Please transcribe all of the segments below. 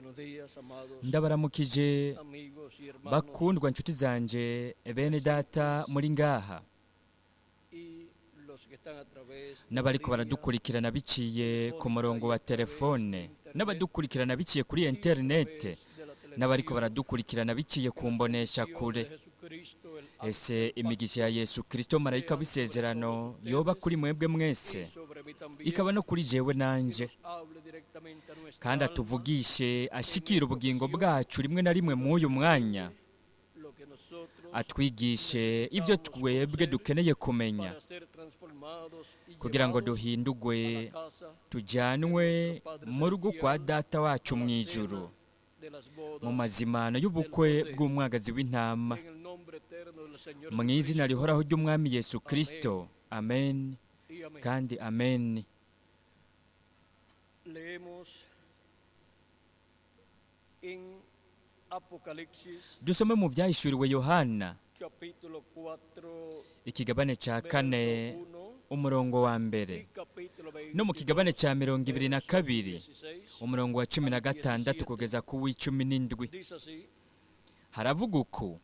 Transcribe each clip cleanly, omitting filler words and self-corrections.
Buenos días, amados Ndabaramukije amigos y hermanos bakundwa nshuti zanje, bene data muri ngaha y los que están a través de n'abariko línea baradukurikirana biciye ku murongo wa telefone, n'abadukurikirana biciye kuri y a interinete, través de la n'abariko televisión. baradukurikirana biciye ku mbonesha Dios kure. de Jesucristo, el ángel Ese del pacto, imigisha ya Yesu Kristo marayika w'isezerano yoba kuri mwebwe mwese, y sobre mí también, ikaba no kuri jewe que nanje, nos hable directamente a nuestra kandi alma atuvugishe ashikire ubugingo bwacu rimwe na rimwe mw'uyu mwanya, lo que nosotros atwigishe ibyo twebwe dukeneye kumenya para ser transformados y kugira ngo llevados duhindugwe a la casa tujyanwe mu rugo kwa data wacu mu ijuru, de las bodas mu mazimano y'ubukwe bw'umwagazi w'intama, en el nombre eterno del Señor mu izina Jesucristo. rihoraho ry'umwami Yesu Kristo. Amen Y amén. kandi amen. Leemos en Apocalipsis Dusome mu byahishuriwe Yohana capítulo 4, ikigabane cya kane verso 1 umurongo wa mbere, y capítulo no mu 22, kigabane cya 22 16. umurongo wa 16 kugeza ku w'17. Dice así: Haravuga uku: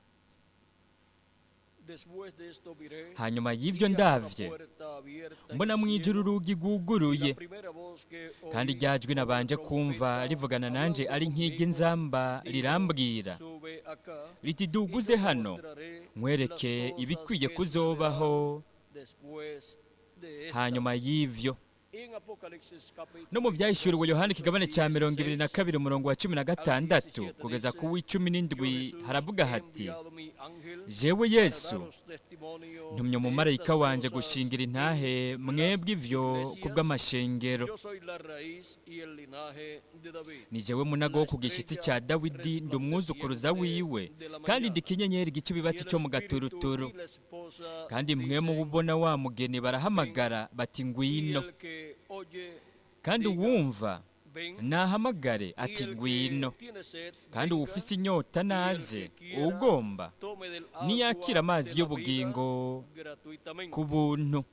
Después de esto miré Hanyuma y y'ibyo he aquí una ndavye, puerta abierta en mbona el mu ijuru cielo, urugi y la rwuguruye, primera voz que kandi oí rya jwi como de nabanje kumva trompeta rivugana nanje hablando ari conmigo, nk'iry'inzamba dijo: rirambwira Sube acá, riti y yo duguze te hano mostraré las nkwereke cosas ibikwiye que kuzobaho sucederán después de esta. hanyuma y'ivyo. En Apocalipsis capítulo No mu byahishuriwe 22, Yohana ikigabane cya verso 22 umurongo wa cumi na 16 al gatandatu 17 kugeza ku dice: w'17 Yo Jesús haravuga he hati: enviado mi ángel Jewe para Yesu daros testimonio ntumye de umumarayika estas wanje cosas gushingira en intahe las mwebwe ivyo iglesias. kubw'amashengero. Yo soy la raíz y el linaje de David, Ni jewe munago la wo ku gishyitsi estrella cya Dawidi, ndi umwuzukuruza resplandeciente wiwe, de la kandi ndi mañana. ikinyenyeri gica Y ibibatsi el cyo mu espíritu gaturuturu. y la esposa Kandi mwe dicen: mubona wa mugeni Ven. barahamagara bati Y ngwino. el que oye, Kandi diga: uwumva Ven. nahamagare Y ati el que ngwino. tiene sed, Kandi venga. uwufise inyota Y el naze, que quiera, uwugomba tome del niyakira agua amazi de la vida y'ubugingo gratuitamente. ku buntu.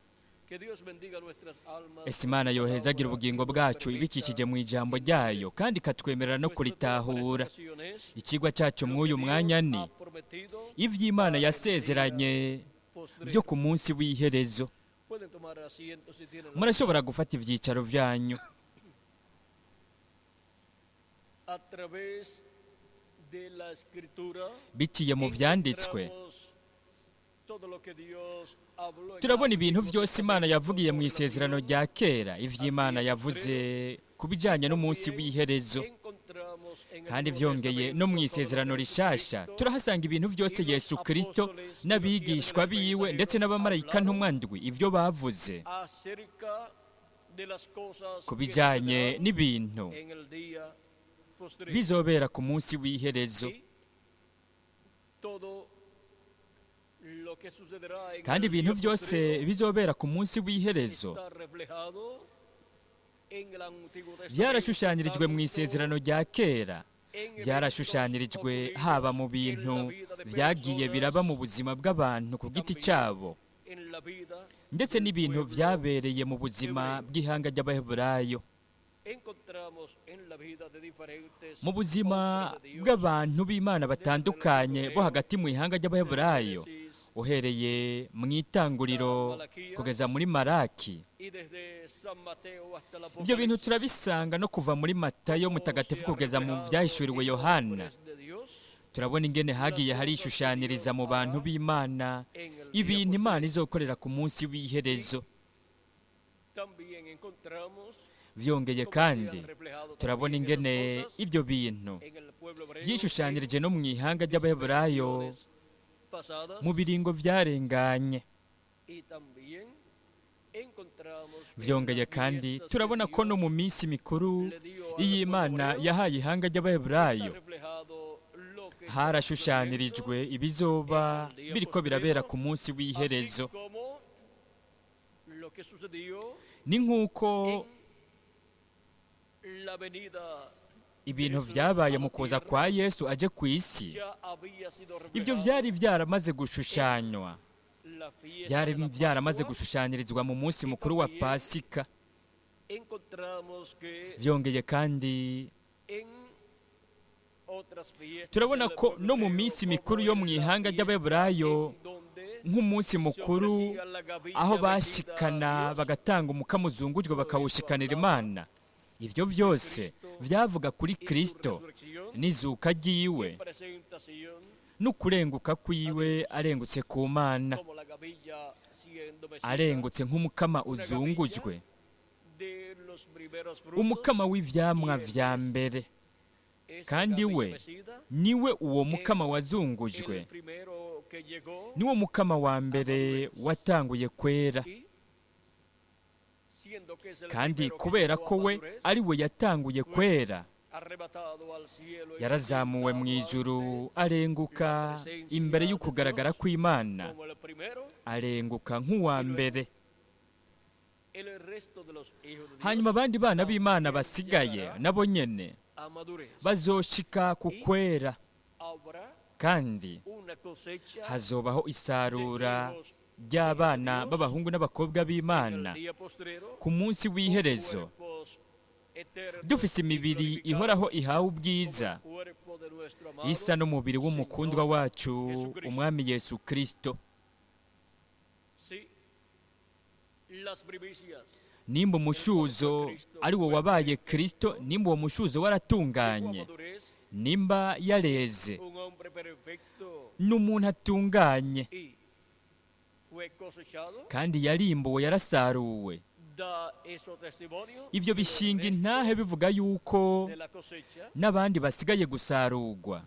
Que Dios bendiga nuestras almas Ese con Imana su yohezagira palabra y ubugingo nos bwacu permita ibikishije mu ijambo ryayo, entender. kandi ikatwemerera no Nuestro tema para esta kuritahura. ocasión es Ikigwa cyacu lo mw'uyu que mwanya Dios ni ha prometido ivy'Imana para el día yasezeranye byo postrero. ku munsi w'iherezo. Pueden tomar asiento si tienen la Murashobora gufata ivyicaro vyanyu. A través de la escritura Biciye mu vyanditswe encontramos todo lo que Dios habló en el turabona ibintu Antiguo vyose Imana Testamento yavugiye mu con isezerano relación rya kera, al ivy'Imana día yavuze postrero. ku bijanye n'umunsi También w'iherezo. encontramos en el Kandi Nuevo vyongeye no mu Testamento todo lo isezerano que rishasha Jesucristo turahasanga ibintu vyose y los Yesu Kristo apóstoles y los siete n'abigishwa ángeles biwe ndetse mensajeros n'abamarayika hablaron ntumwa ndwi ivyo bavuze acerca de las cosas ku que bijanye sucederán n'ibintu en el día postrero. bizobera ku munsi w'iherezo. Y todo lo que sucederá en Kandi el ibintu día vyose postrero bizobera ku munsi w'iherezo está reflejado en el Antiguo Testamento, byarashushanyirijwe mu tanto isezerano rya kera, en eventos byarashushanyirijwe haba mu ocurridos en la bintu vida de vyagiye biraba mu personas buzima bw'abantu ku y giti también cyabo, en la vida ndetse del n'ibintu pueblo vyabereye mu buzima hebreo. bw'ihanga ry'Abaheburayo, Encontramos en la vida de diferentes mu buzima hombres de Dios, bw'abantu b'Imana desde el libro batandukanye bo hebreo, hagati mu ihanga desde ry'Abaheburayo, Génesis uhereye mu hasta itanguriro Malaquías kugeza muri Maraki. y desde San Mateo hasta el Ibyo bintu Apocalipsis, turabisanga no kuva muri Matayo cómo se mutagatifu ha kugeza mu reflejado vyahishuriwe en los Yohana. hombres de Dios Turabona ingene las hagiye cosas que harishushaniriza Dios mu bantu hará b'Imana en el día ibintu Imana postrero. izokorera ku munsi Y w'iherezo. también encontramos Vyongeye cómo se han kandi reflejado turabona también esas ingene cosas ibyo bintu en el pueblo hebreo en vyishushanirije no mu ihanga ry'Abaheburayo dispensaciones pasadas mu biringo vyarenganye. y también encontramos que en Vyongeye las kandi fiestas que turabona ko no Dios mu minsi mikuru le dio al iyi pueblo Imana hebreo yahaye ihanga está ry'Abaheburayo reflejado lo que estará sucediendo harashushanirijwe ibizoba en el día biriko birabera postrero, ku munsi así w'iherezo. como lo que sucedió Ni nk'uko en la venida de ibintu Jesús vyabaye a mu la kuza tierra kwa Yesu aje ku isi, ya había sido ivyo reflejado vyari vyaramaze en gushushanywa, la fiesta byari de la byaramaze Pascua gushushanyirizwa mu munsi y mukuru wa también Pasika. encontramos que Vyongeye kandi en Turabona ko no mu minsi mikuru yo mu ihanga ry'Abeburayo, nk'umunsi mukuru aho bashikana bagatanga umukama uzungujwe bakawushikanira Imana, ibyo byose byavuga kuri Kristo n'izuka ryiwe n'ukurenguka kwiwe, arengutse ku Mana, arengutse nk'umukama uzungujwe, umukama w'ivyamwa vya mbere. Kandi we niwe uwo mukama wazungujwe, niwo mukama wa mbere watanguye kwera. Kandi kubera ko we ari we yatanguye kwera, yarazamuwe mu ijuru, arenguka imbere y'ukugaragara kw'Imana, arenguka nk'uwa mbere. Hanyuma abandi bana b'Imana basigaye nabo nyene bazoshika ku kwera, kandi hazobaho isarura ry'abana b'abahungu n'abakobwa b'Imana ku munsi w'iherezo, dufise imibiri ihoraho ihawe ubwiza, isa n'umubiri w'umukundwa wacu Umwami Yesu Kristo. Nimba umushuzo ari wo wabaye Kristo, nimba uwo mushuzo waratunganye, nimba yareze n'umuntu atunganye kandi yarimbuwe, yarasaruwe, ibyo bishinga intahe bivuga yuko n'abandi basigaye gusarurwa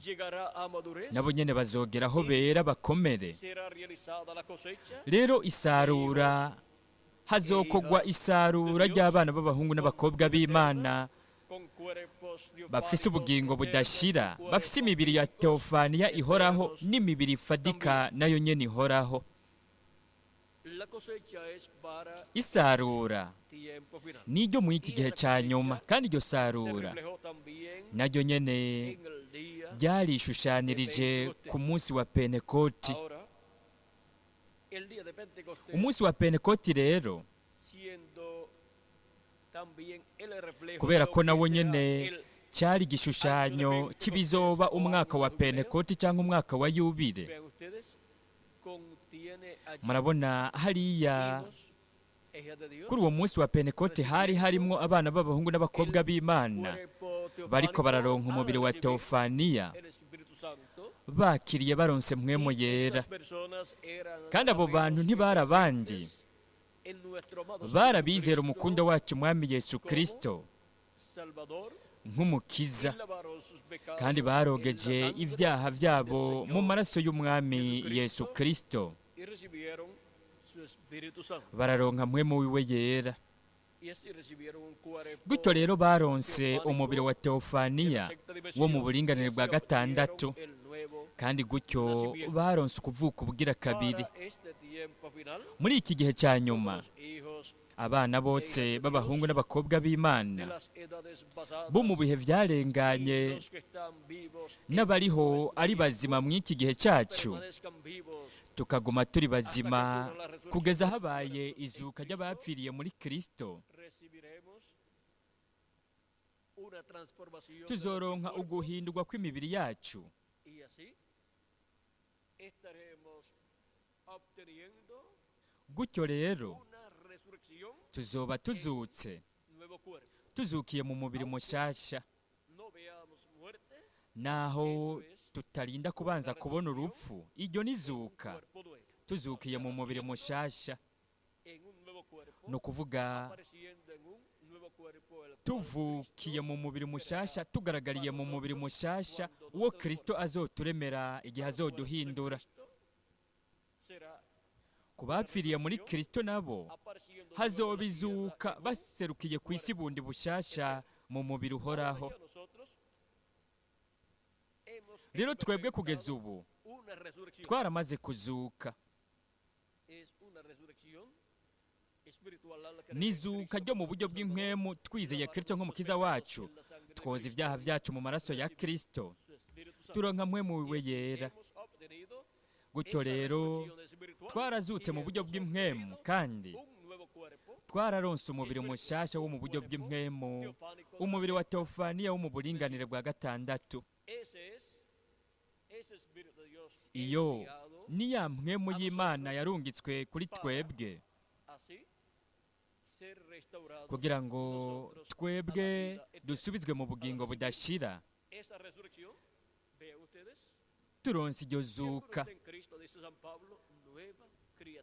nabo nyene bazogera aho bera bakomere. Rero isarura, hazokogwa isarura ry'abana b'abahungu n'abakobwa b'Imana bafise ubugingo budashira, bafise imibiri ya teofaniya ihoraho n'imibiri ifadika nayo nyene ihoraho. Isarura niryo muri iki gihe cya nyuma, kandi iryo sarura naryo nyene ryarishushanirije ku munsi wa Pentekoti. Umunsi wa Pentekoti rero, kubera ko nawo nyene cyari igishushanyo cy'ibizoba umwaka wa Pentekoti cyangwa umwaka wa Yubile. Murabona hariya kuri uwo munsi wa Pentekote hari harimwo abana b'abahungu n'abakobwa b'Imana bariko bararonka umubiri wa teofaniya, bakiriye baronse mpwemu yera. Kandi abo bantu ntibari abandi, barabizera umukunda wacu Umwami Yesu Kristo nk'umukiza, kandi barogeje ibyaha byabo mu maraso y'Umwami Yesu Kristo, bararonka mpwemu wiwe yera. Gutyo rero baronse umubiri wa teofaniya wo mu buringanire bwa gatandatu, kandi gutyo baronse ukuvuka ubugira kabiri. Muri iki gihe cya nyuma, abana bose b'abahungu n'abakobwa b'Imana bo mu bihe byarenganye n'abariho ari bazima muri iki gihe cyacu, tukaguma turi bazima kugeza habaye izuka ry'abapfiriye muri Kristo, tuzoronka uguhindurwa kw'imibiri yacu, Gutyo rero tuzoba tuzutse, tuzukiye mu mubiri mushasha, naho tutarinda kubanza kubona urupfu. Iryo nizuka tuzukiye mu mubiri mushasha, ni ukuvuga tuvukiye mu mubiri mushasha, tugaragariye mu mubiri mushasha uwo Kristo azoturemera igihe azoduhindura. Ku bapfiriye muri Kristo nabo hazobizuka baserukiye ku isi bundi bushasha mu mubiri uhoraho. Rero twebwe kugeza ubu twaramaze kuzuka. Nizuka ryo mu buryo bw'impwemu, twizeye Kristo nk'umukiza wacu, twoza ibyaha byacu mu maraso ya Kristo, turonka mpwemu wiwe yera. Gutyo rero twarazutse mu buryo bw'impwemu, kandi twararonse umubiri mushasha wo mu buryo bw'impwemu, umubiri wa teofaniya wo mu buringanire bwa gatandatu. Iyo ni ya mpwemu y'Imana yarungitswe kuri twebwe kugira ngo twebwe dusubizwe mu bugingo budashira, turonse iryo zuka.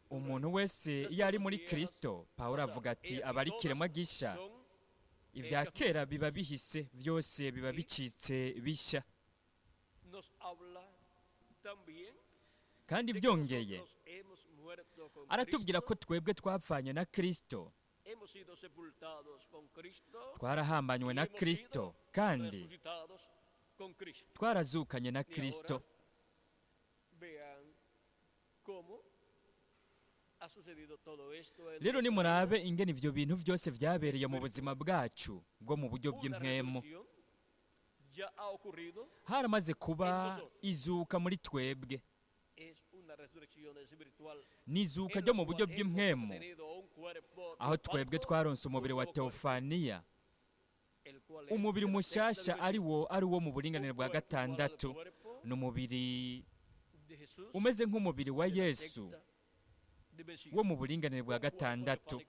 Umuntu wese iyo ari muri Kristo, Pawulo avuga ati aba ari ikiremwa gisha, ibya kera biba bihise, byose biba bicitse bishya. Kandi byongeye aratubwira ko twebwe twapfanye na Kristo, twarahambanywe na Kristo, kandi twarazukanye na Kristo. Rero nimurabe ingene ivyo bintu vyose vyabereye mu buzima bwacu bwo mu buryo bw'impwemu. Haramaze kuba izuka muri twebwe, n'izuka ryo mu buryo bw'impwemu, aho twebwe twaronse umubiri wa Teofaniya, umubiri mushasha ari wo mu buringanire bwa gatandatu. Ni umubiri umeze nk'umubiri wa Yesu wo mu buringanire bwa gatandatu.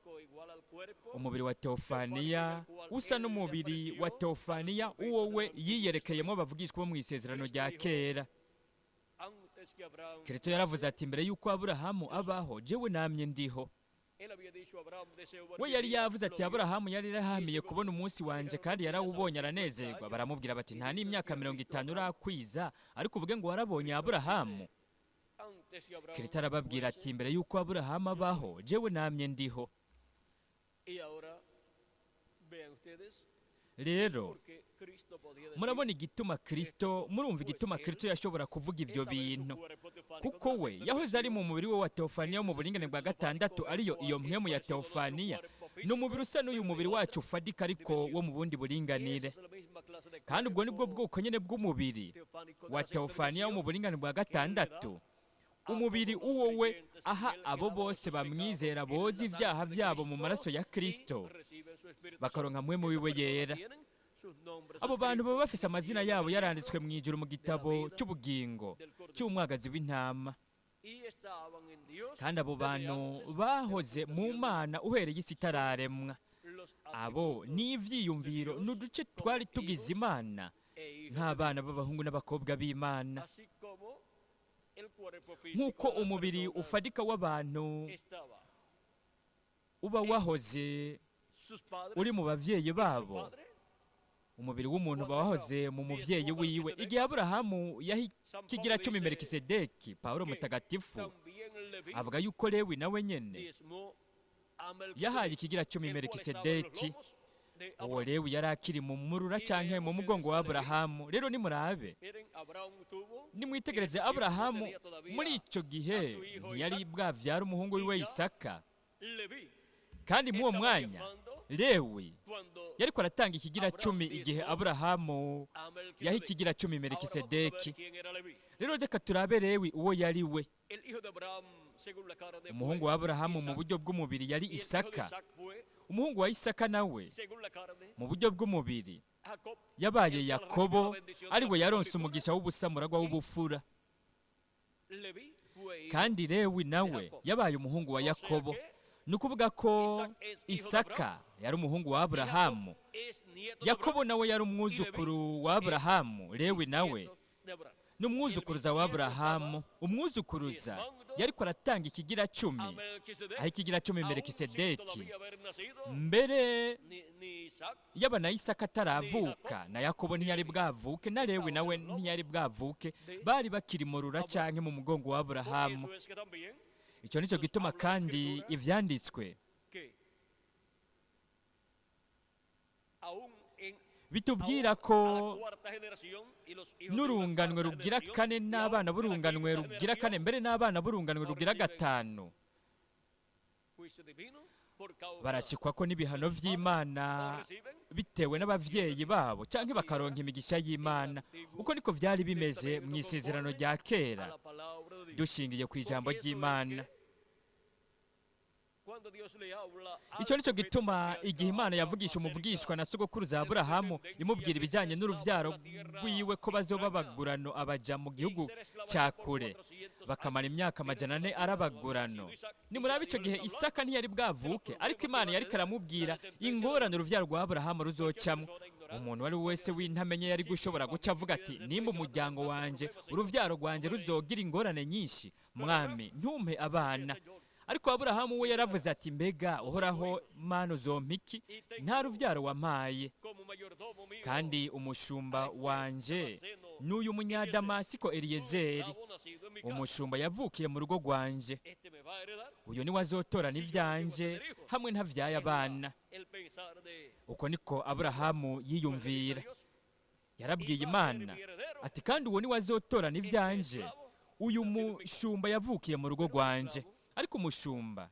Umubiri wa Teofaniya usa n'umubiri wa Teofaniya uwo we yiyerekeyemo bavugishwa bo mu isezerano rya kera. Kristo yaravuze ati mbere y'uko Aburahamu abaho, jewe namye ndiho. We yari yavuze ati Aburahamu yari yarahamiye kubona umunsi wanje kandi yarawubonye aranezerwa. Baramubwira bati nta n'imyaka 50 urakwiza, ariko uvuge ngo warabonye Aburahamu. Kristo arababwira ati mbere y'uko Aburahamu abaho, jewe namye ndiho. Rero murabona igituma Kristo, murumva igituma Kristo yashobora kuvuga ivyo bintu, kuko we yahoze ari mu mubiri we wa Teofaniya wo mu buringane bwa gatandatu, ariyo iyo mpwemu ya Teofaniya. Ni umubiri usa n'uyu mubiri wacu ufadika ariko wo mu bundi buringanire. Kandi ubwo nibwo bwoko nyene bw'umubiri wa Teofaniya wo mu buringane bwa gatandatu, umubiri uwo we aha abo bose bamwizera boza ibyaha byabo mu maraso ya Kristo, bakaronka mpwemu wiwe yera. Abo bantu baba bafise amazina yabo yaranditswe mu ijuru mu gitabo cy'ubugingo cy'umwagazi w'intama. Kandi abo bantu bahoze mu Mana uhereye isi itararemwa. Abo ni ivyiyumviro n'uduce twari tugize Imana, nk'abana b'abahungu n'abakobwa b'Imana. Nk'uko umubiri ufadika w'abantu uba wahoze uri mu bavyeyi babo, umubiri w'umuntu uba wahoze mu muvyeyi wiwe. Igihe Aburahamu yahikigira 10 Melikisedeki, Pawulo mutagatifu avuga yuko Lewi nawe nyene yahaye ikigira 10 Melikisedeki. Uwo Lewi yari akiri mu murura canke mu mugongo wa Aburahamu. Rero nimurabe, nimwitegereze Aburahamu muri ico gihe ntiyari bwavyara umuhungu wiwe Isaka, kandi muwo mwanya Lewi yariko aratanga ikigira 10 igihe Aburahamu yaha ikigira 10 Melikisedeki. Rero reka turabe Lewi uwo yari we. Umuhungu wa Aburahamu mu buryo bw'umubiri yari Isaka. Umuhungu wa Isaka nawe mu buryo bw'umubiri yabaye Yakobo, ariwe yaronse umugisha w'ubusamuragwa w'ubufura. Kandi Lewi nawe yabaye umuhungu wa Yakobo. Ni ukuvuga ko Isaka yari umuhungu wa Aburahamu, Yakobo nawe yari umwuzukuru wa Aburahamu, Lewi nawe ni umwuzukuruza wa Aburahamu. Umwuzukuruza yariko aratanga ikigira 10, aho ikigira 10 Melikisedeki. Mbere yaba na Isaka ataravuka, na Yakobo ntiyari bwavuke, na Lewi nawe ntiyari bwavuke, bari bakiri mu rura canke mu mugongo wa Aburahamu. Icyo nicyo gituma kandi ivyanditswe bitubwira ko n'urunganwe rugira kane n'abana b'urunganwe rugira kane, mbere n'abana b'urunganwe rugira gatanu barashikwa ko n'ibihano vy'Imana bitewe n'abavyeyi babo, canke bakaronka imigisha y'Imana. Uko niko vyari bimeze mu isezerano rya kera, dushingiye ku ijambo ry'Imana. Icyo nicyo gituma igihe Imana yavugisha umuvugishwa na sogokuruza Aburahamu imubwira ibijyanye n'uruvyaro rwiwe ko bazoba abagurano abaja mu gihugu cya kure bakamara imyaka 400 arabagurano. Nimuraba icyo gihe Isaka ntiyari bwavuke, ariko Imana yariko aramubwira ingorane uruvyaro rwa Aburahamu ruzocamwo. Umuntu uwo ari we wese w'intamenye yari gushobora guca avuga ati nimba umuryango wanje uruvyaro rwanje ruzogira ingorane nyinshi, mwami ntumpe abana. Ariko Aburahamu we yaravuze ati mbega Uhoraho Mana uzompa iki? Nta ruvyaro wampaye, kandi umushumba wanje n'uyu munyadamasiko Eliyezeri, umushumba yavukiye mu rugo rwanje, uyu niwe azotorana ivyanje hamwe ntavyaye abana. Uko niko Aburahamu yiyumvira. Yarabwiye Imana ati kandi uwo niwe azotorana ivyanje, uyu mushumba yavukiye mu rugo rwanje. Ariko umushumba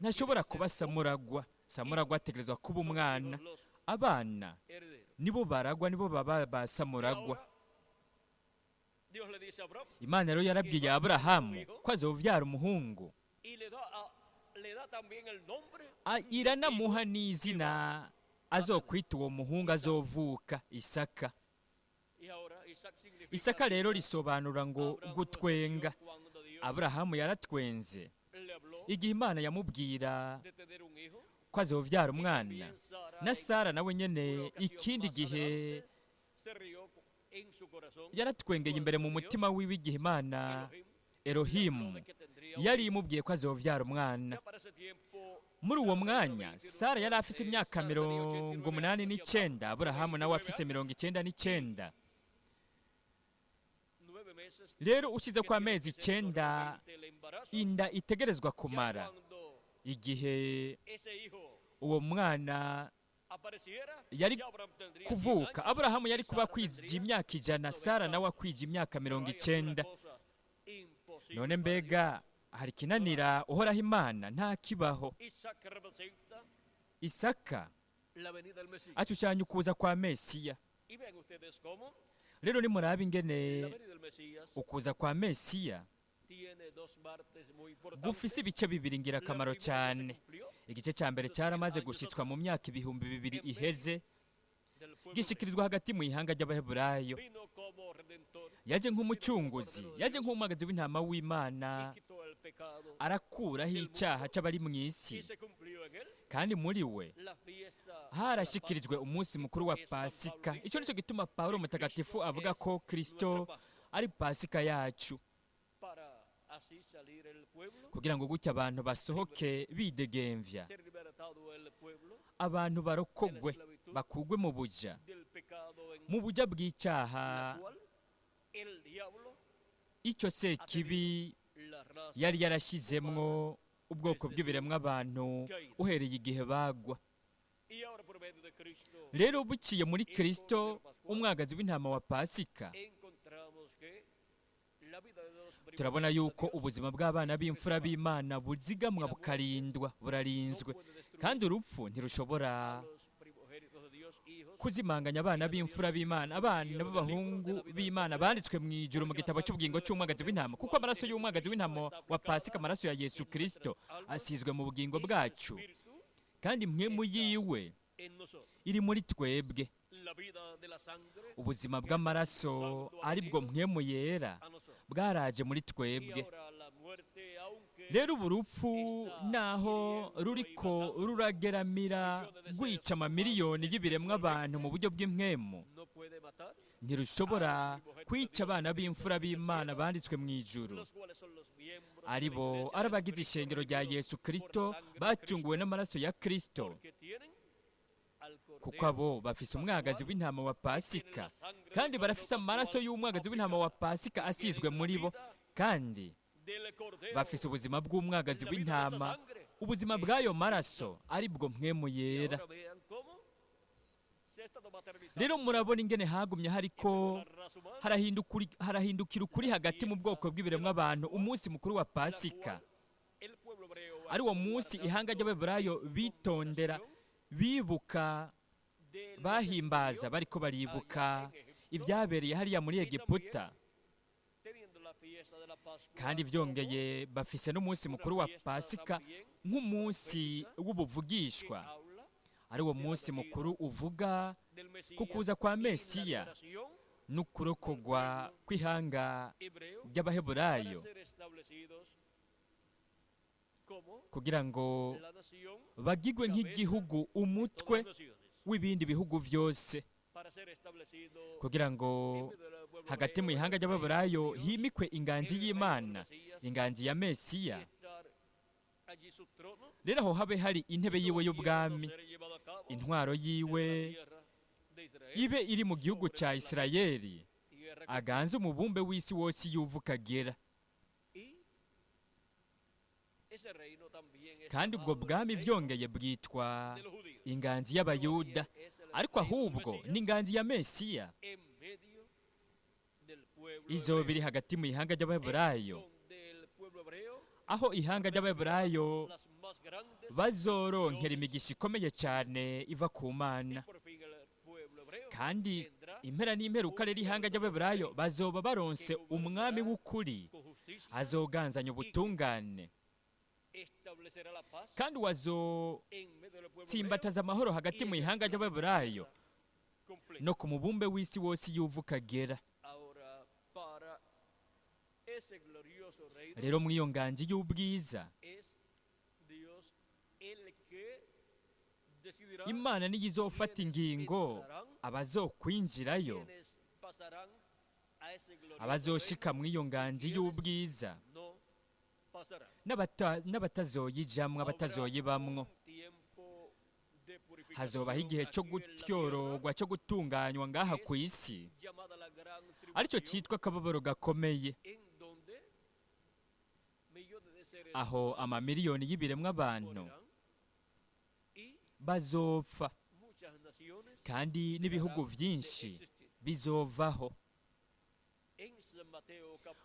ntashobora kuba Samuragwa. Samuragwa ategerezwa kuba umwana. Abana nibo baragwa, nibo baba ba Samuragwa. Imana rero yarabwiye Aburahamu ko azovyara umuhungu, iranamuha n'izina azokwita uwo muhungu azovuka, Isaka. Isaka rero risobanura ngo gutwenga. Aburahamu yaratwenze igihe Imana yamubwira ko azovyara umwana, na Sara nawe nyene ikindi gihe yaratwengeye imbere mu mutima wiwe igihe Imana Elohimu yari imubwiye ko azovyara umwana. Muri uwo mwanya Sara yari afise imyaka 89, Aburahamu nawe afise 99. Rero ushize kwa amezi 9 inda itegerezwa kumara, igihe uwo mwana yari kuvuka, Aburahamu yari kuba kwija imyaka 100, Sara nawe akwija imyaka 90. None mbega hari kinanira Uhoraho Imana? Nta kibaho. Isaka ashushanya ukuza kwa Mesiya. Rero nimuraba ingene ukuza kwa Mesiya gufise ibice bibiri ngirakamaro cyane. Igice cya mbere cyaramaze gushitswa mu myaka 2000 iheze, gishikirizwa hagati mu ihanga ry'Abaheburayo. Yaje nk'umucunguzi, yaje nk'umwagazi w'intama w'Imana, arakuraho icyaha cy'abari mu isi, kandi muri we harashikirijwe umunsi mukuru wa Pasika. Icyo nicyo gituma Pawulo mutagatifu avuga ko Kristo ari Pasika yacu, kugira ngo gutya abantu basohoke bidegemvya, abantu barokogwe, bakugwe mu buja, mu buja bw'icyaha icyo Sekibi yari yarashyizemwo ubwoko bw'ibiremwa abantu uhereye igihe bagwa. Rero buciye muri Kristo umwagazi w'intama wa Pasika, turabona yuko ubuzima bw'abana b'imfura b'Imana buzigamwa bukarindwa, burarinzwe, kandi urupfu ntirushobora kuzimanganya abana b'imfura b'Imana, abana b'abahungu b'Imana banditswe mu ijuru mu gitabo cy'ubugingo cy'umwagazi w'intama, kuko amaraso y'umwagazi w'intama wa Pasika, amaraso ya Yesu Kristo, asizwe mu bugingo bwacu, kandi mpwemu yiwe iri muri twebwe. Ubuzima bw'amaraso aribwo mpwemu yera bwaraje muri twebwe. Rero ubu rupfu naho ruriko rurageramira rwica amamiliyoni y'ibiremwa abantu mu buryo bw'impwemu, ntirushobora kwica abana b'imfura b'Imana banditswe mu ijuru, aribo ari abagize ishengero rya Yesu Kristo bacunguwe n'amaraso ya Kristo, kuko abo bafise umwagazi w'intama wa Pasika, kandi barafise amaraso y'umwagazi w'intama wa Pasika asizwe muri bo, kandi bafise ubuzima bw'umwagazi w'intama, ubuzima bw'ayo maraso aribwo mpwemu yera. Rero murabona ingene hagumye hariko harahindukira ukuri hagati mu bwoko bw'ibiremwa abantu umunsi mukuru wa Pasika, ari uwo munsi ihanga ry'Abaheburayo bitondera, bibuka, bahimbaza, bariko baribuka ibyabereye hariya muri Egiputa, Kandi byongeye bafise n'umunsi mukuru wa Pasika nk'umunsi w'ubuvugishwa, ari wo munsi mukuru uvuga ku kuza kwa Mesiya n'ukurokogwa kw'ihanga ry'Abaheburayo, kugira ngo bagigwe nk'igihugu umutwe w'ibindi bihugu byose, kugira ngo hagati mu ihanga ry'Abaheburayo himikwe inganji y'Imana, inganji ya Mesiya. Rero aho habe hari intebe yiwe y'ubwami, intwaro yiwe ibe iri mu gihugu cya Isirayeli, aganze umubumbe w'isi wose yuva ukagera. Kandi ubwo bwami byongeye bwitwa inganji y'Abayuda, ariko ahubwo ni inganji ya Mesiya izoba iri hagati mu ihanga ry'Abaheburayo, aho ihanga ry'Abaheburayo bazoronkera imigisha ikomeye cyane iva ku Mana. Kandi impera n'imperuka rero ihanga ry'Abaheburayo bazoba baronse umwami w'ukuri azoganzanya ubutungane, kandi wazotsimbataza amahoro hagati mu ihanga ry'Abaheburayo no ku mubumbe w'isi wose yuva ukagera. Rero mu iyo nganji y'ubwiza, Imana niyo izofata ingingo abazokwinjirayo, abazoshika mu iyo nganji y'ubwiza n'abatazoyijamwo, abatazoyibamwo. Hazobaho igihe cyo gutyorogwa, cyo gutunganywa ngaha ku isi, aricyo cyitwa akababaro gakomeye, aho amamiliyoni y'ibiremwa abantu bazopfa, kandi n'ibihugu byinshi bizovaho.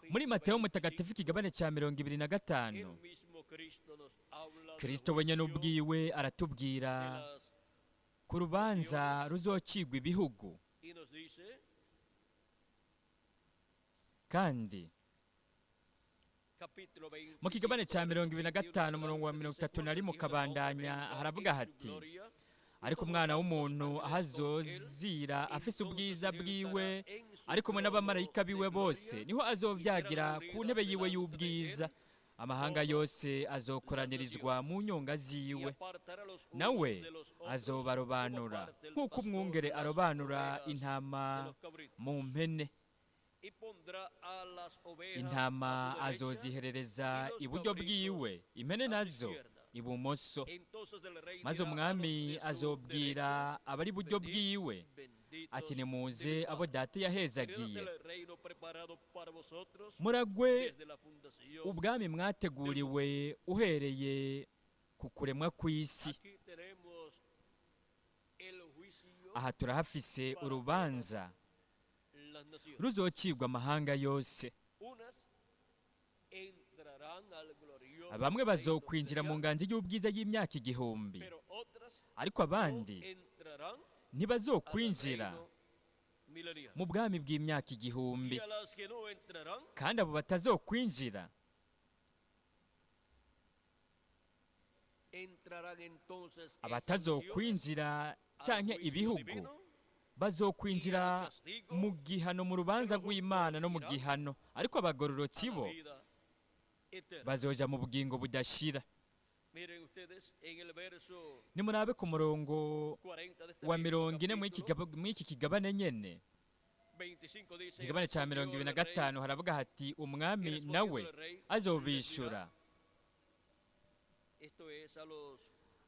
Muri Mateyo Mutagatifu ikigabane cya 25, Kristo wenyine ubwiwe aratubwira ku rubanza ruzocigwa ibihugu, kandi mu kigabane cya 25 umurongo wa 31 ukabandanya, haravuga hati: ariko umwana w'umuntu aho azozira afise ubwiza bwiwe ari kumwe n'abamarayika biwe bose, niho azovyagira ku ntebe yiwe y'ubwiza. Amahanga yose azokoranirizwa mu nyonga ziwe, nawe azobarobanura nk'uko umwungere arobanura intama mu mpene. Intama azoziherereza iburyo bwiwe, impene nazo ibumoso. Maze umwami azobwira abari iburyo bwiwe ati: nimuze abo data yahezagiye, muragwe ubwami mwateguriwe uhereye ku kuremwa kw'isi. Aha turahafise urubanza ruzocibwa amahanga yose. Bamwe bazokwinjira mu nganji y'ubwiza y'imyaka igihumbi, ariko abandi ntibazokwinjira mu bwami bw'imyaka igihumbi. Kandi abo batazokwinjira abatazokwinjira canke ibihugu bazokwinjira mu gihano, mu rubanza rw'Imana no mu gihano, ariko abagororotsi bo bazoja mu bugingo budashira. Nimurabe ku murongo wa 40 mw'iki kigabane nyene, ikigabane ca 25, haravuga hati: umwami nawe azobishura.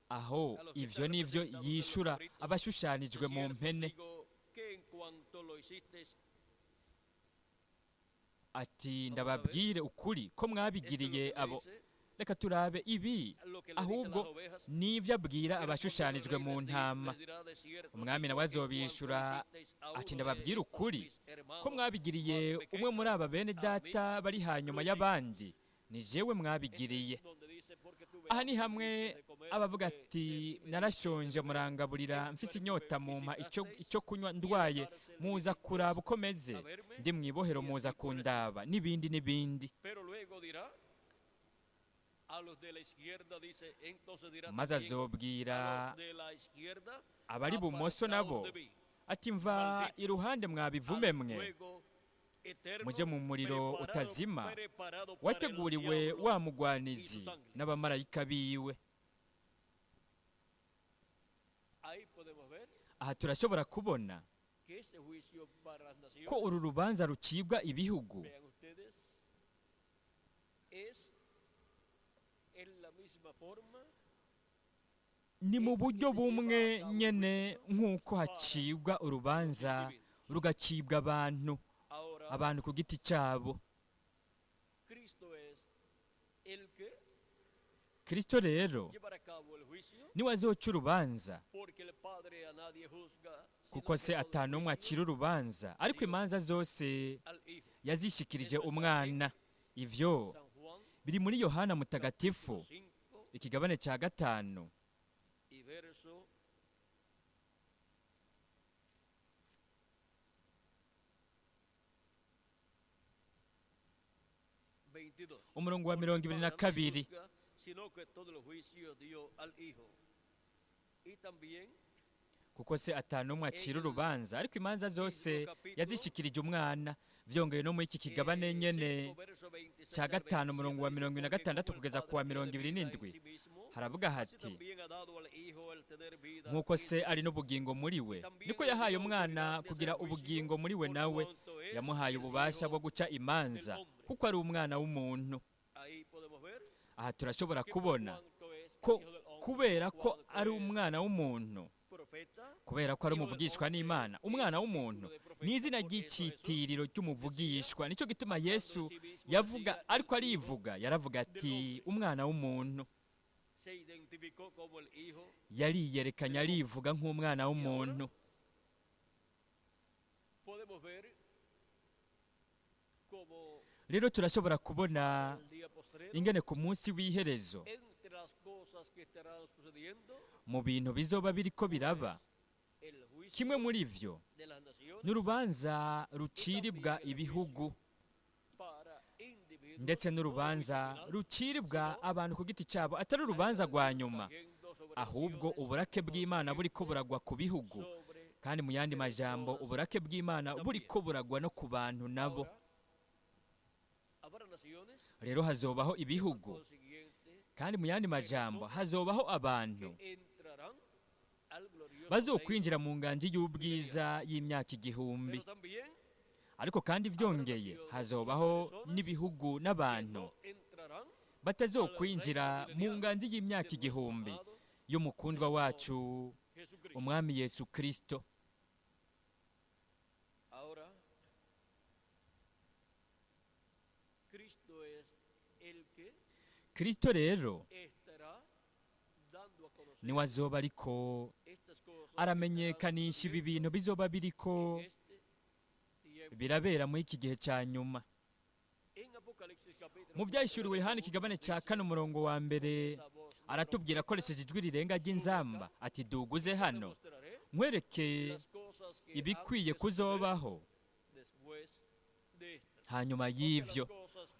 Aho ivyo nivyo yishura abashushanijwe mu mpene, ati: ndababwire ukuri ko mwabigiriye abo. Reka turabe ibi ahubwo nivyo abwira abashushanijwe mu ntama. Umwami nawe azobishura ati: ndababwire ukuri ko mwabigiriye umwe muri aba bene data bari hanyuma y'abandi, ni jewe mwabigiriye. Aha ni hamwe abavuga ati narashonje murangaburira, mfise inyota mumpa icyo kunywa, ndwaye muza kuraba uko meze, ndi mu ibohero muza kundaba, n'ibindi n'ibindi. Maze azobwira abari bumoso nabo ati mva iruhande mwabivume mwe, mujye mu muriro utazima wateguriwe wa mugwanizi n'abamarayika biwe. Aha turashobora kubona ko uru rubanza rucibwa ibihugu ni mu buryo bumwe nyene nk'uko hacibwa urubanza rugacibwa abantu ku giti cyabo. Kristo rero niwe azoca urubanza, kuko se atanumwe acira urubanza, ariko imanza zose yazishikirije umwana. Ivyo biri muri Yohana Mutagatifu ikigabane cya 5 umurongo wa 22. Kuko se atanumwe acira urubanza, ariko imanza zose yazishikirije umwana. Vyongeye no muri iki kigabane nyene cya 5 umurongo wa 26 kugeza ku wa 27 haravuga hati nk'uko se ari n'ubugingo muri we, niko yahaye umwana kugira ubugingo muri we, nawe yamuhaye ububasha bwo guca imanza kuko ari umwana w'umuntu. Aha turashobora kubona ko kubera ko ari umwana w'umuntu, kubera ko ari umuvugishwa n'Imana, umwana w'umuntu ni izina ry'icyitiriro ry'umuvugishwa. Nicyo gituma Yesu yavuga, ariko arivuga, yaravuga ati umwana w'umuntu. Yariyerekanye arivuga nk'umwana w'umuntu. Rero turashobora kubona ingene ku munsi w'iherezo mu bintu bizoba biriko biraba, kimwe muri vyo n'urubanza ruciribwa ibihugu, ndetse n'urubanza ruciribwa abantu ku giti cyabo, atari urubanza rwa nyuma, ahubwo uburake bw'Imana buriko buragwa ku bihugu, kandi mu yandi majambo uburake bw'Imana buriko buragwa no ku bantu nabo. Rero hazobaho ibihugu, kandi mu yandi majambo hazobaho abantu bazokwinjira mu nganji y'ubwiza y'imyaka 1000. Ariko kandi vyongeye hazobaho n'ibihugu n'abantu batazokwinjira mu nganji y'imyaka 1000 y'umukundwa wacu umwami Yesu Kristo. Kristo rero niwe azoba ariko aramenyekanisha ibi bintu bizoba biriko birabera muri iki gihe cya nyuma. Mu byahishuriwe Yohana ikigabane cya 4 umurongo wa 1 aratubwira akoresheje ijwi rirenga ry'inzamba ati duguze hano nkwereke ibikwiye kuzobaho hanyuma y'ivyo.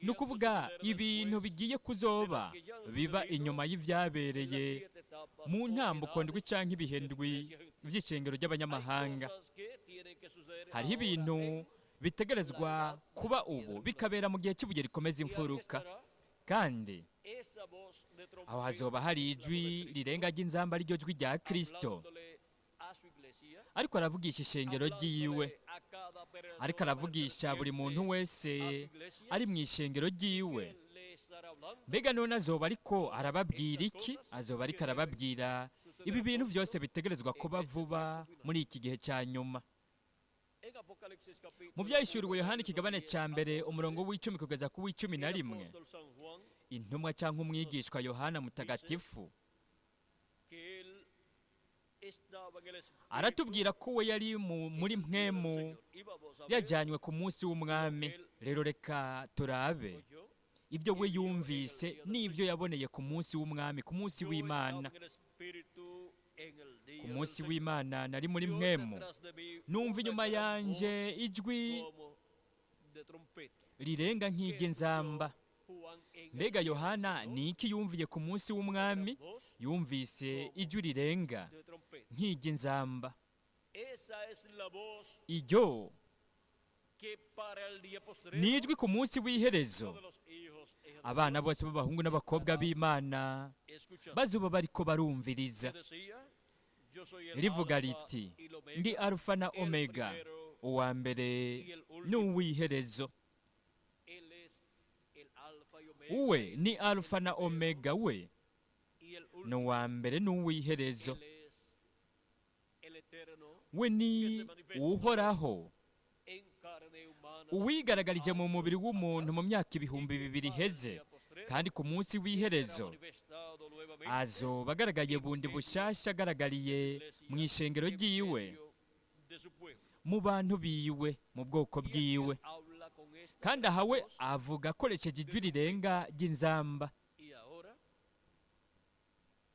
Ni ukuvuga ibintu bigiye kuzoba biba inyuma y'ivyabereye mu ntambuko ndwi canke ibihe ndwi vy'icengero ry'abanyamahanga. Hariho ibintu bitegerezwa kuba ubu bikabera mu gihe cy'ibuye rikomeza imfuruka, kandi aho hazoba hari ijwi rirenga ry'inzamba, ariryo jwi rya Kristo, ariko aravugisha ishengero ryiwe, ariko aravugisha buri muntu wese ari mu ishengero ryiwe. Mbega none azoba ariko arababwira iki? Azoba ariko arababwira ibi bintu byose bitegerezwa kuba vuba muri iki gihe cya nyuma. Mu byahishuriwe Yohana ikigabane cya 1 umurongo w'10 kugeza ku w'11, intumwa cyangwa umwigishwa Yohana Mutagatifu aratubwira ko we yari muri mpwemu yajyanywe ku munsi w'umwami. Rero reka turabe Ibyo we yumvise n'ibyo yaboneye ku munsi w'umwami, ku munsi Yo w'Imana. estaba en el Espíritu en el día Ku del munsi Señor. w'Imana nari muri Y oí mwemu, detrás de mí numva una inyuma gran yanje voz ijwi como de trompeta. rirenga que nk'iry'inzamba. escuchó Juan en el Mbega día del Yohana Señor, ni iki yumviye ku munsi w'umwami? gran voz Yumvise ijwi rirenga de trompeta. nk'iry'inzamba. Esa es la voz Iryo que para el día postrero ni ijwi ku munsi w'iherezo todos los hijos e hijas de abana Dios bose b'abahungu n'abakobwa b'Imana escuchan. bazoba bariko barumviriza. Que decía, yo soy el Rivuga Alfa riti: y el Omega, ndi Alufa na el Omega, primero uwa mbere y el último. n'uw'iherezo. Él es el Alfa y Omega, Uwe ni el Alufa na primero Omega, we y el ni último. uwa mbere n'uw'iherezo. Él es el eterno We ni uhoraho, en carne humana, uwigaragarije mu mubiri w'umuntu mu myaka 2000 iheze, kandi ku munsi w'iherezo manifestado nuevamente azoba agaragaye bundi bushasha, agaragariye mu ishengero en ryiwe, medio de su pueblo. mu bantu biwe, mu bwoko Y aquí bwiwe. él habla con esta Kandi aha we gran voz, avuga akoresheje ijwi rirenga ry'inzamba. y ahora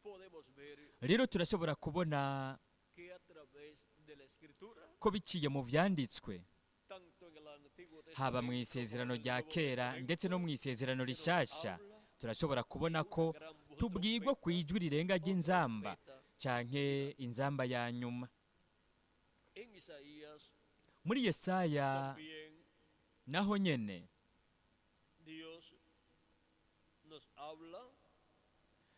podemos ver Rero turashobora kubona que a través de la escritura, ko biciye mu vyanditswe, tanto en el Antiguo haba mu Testamento como isezerano en el rya Nuevo kera Testamento, ndetse no mu isezerano rishasha, turashobora kubona ko tubwirwa ku ijwi rirenga ry'inzamba canke inzamba ya nyuma. En Isaías Muri Yesaya también naho nyene Dios nos habla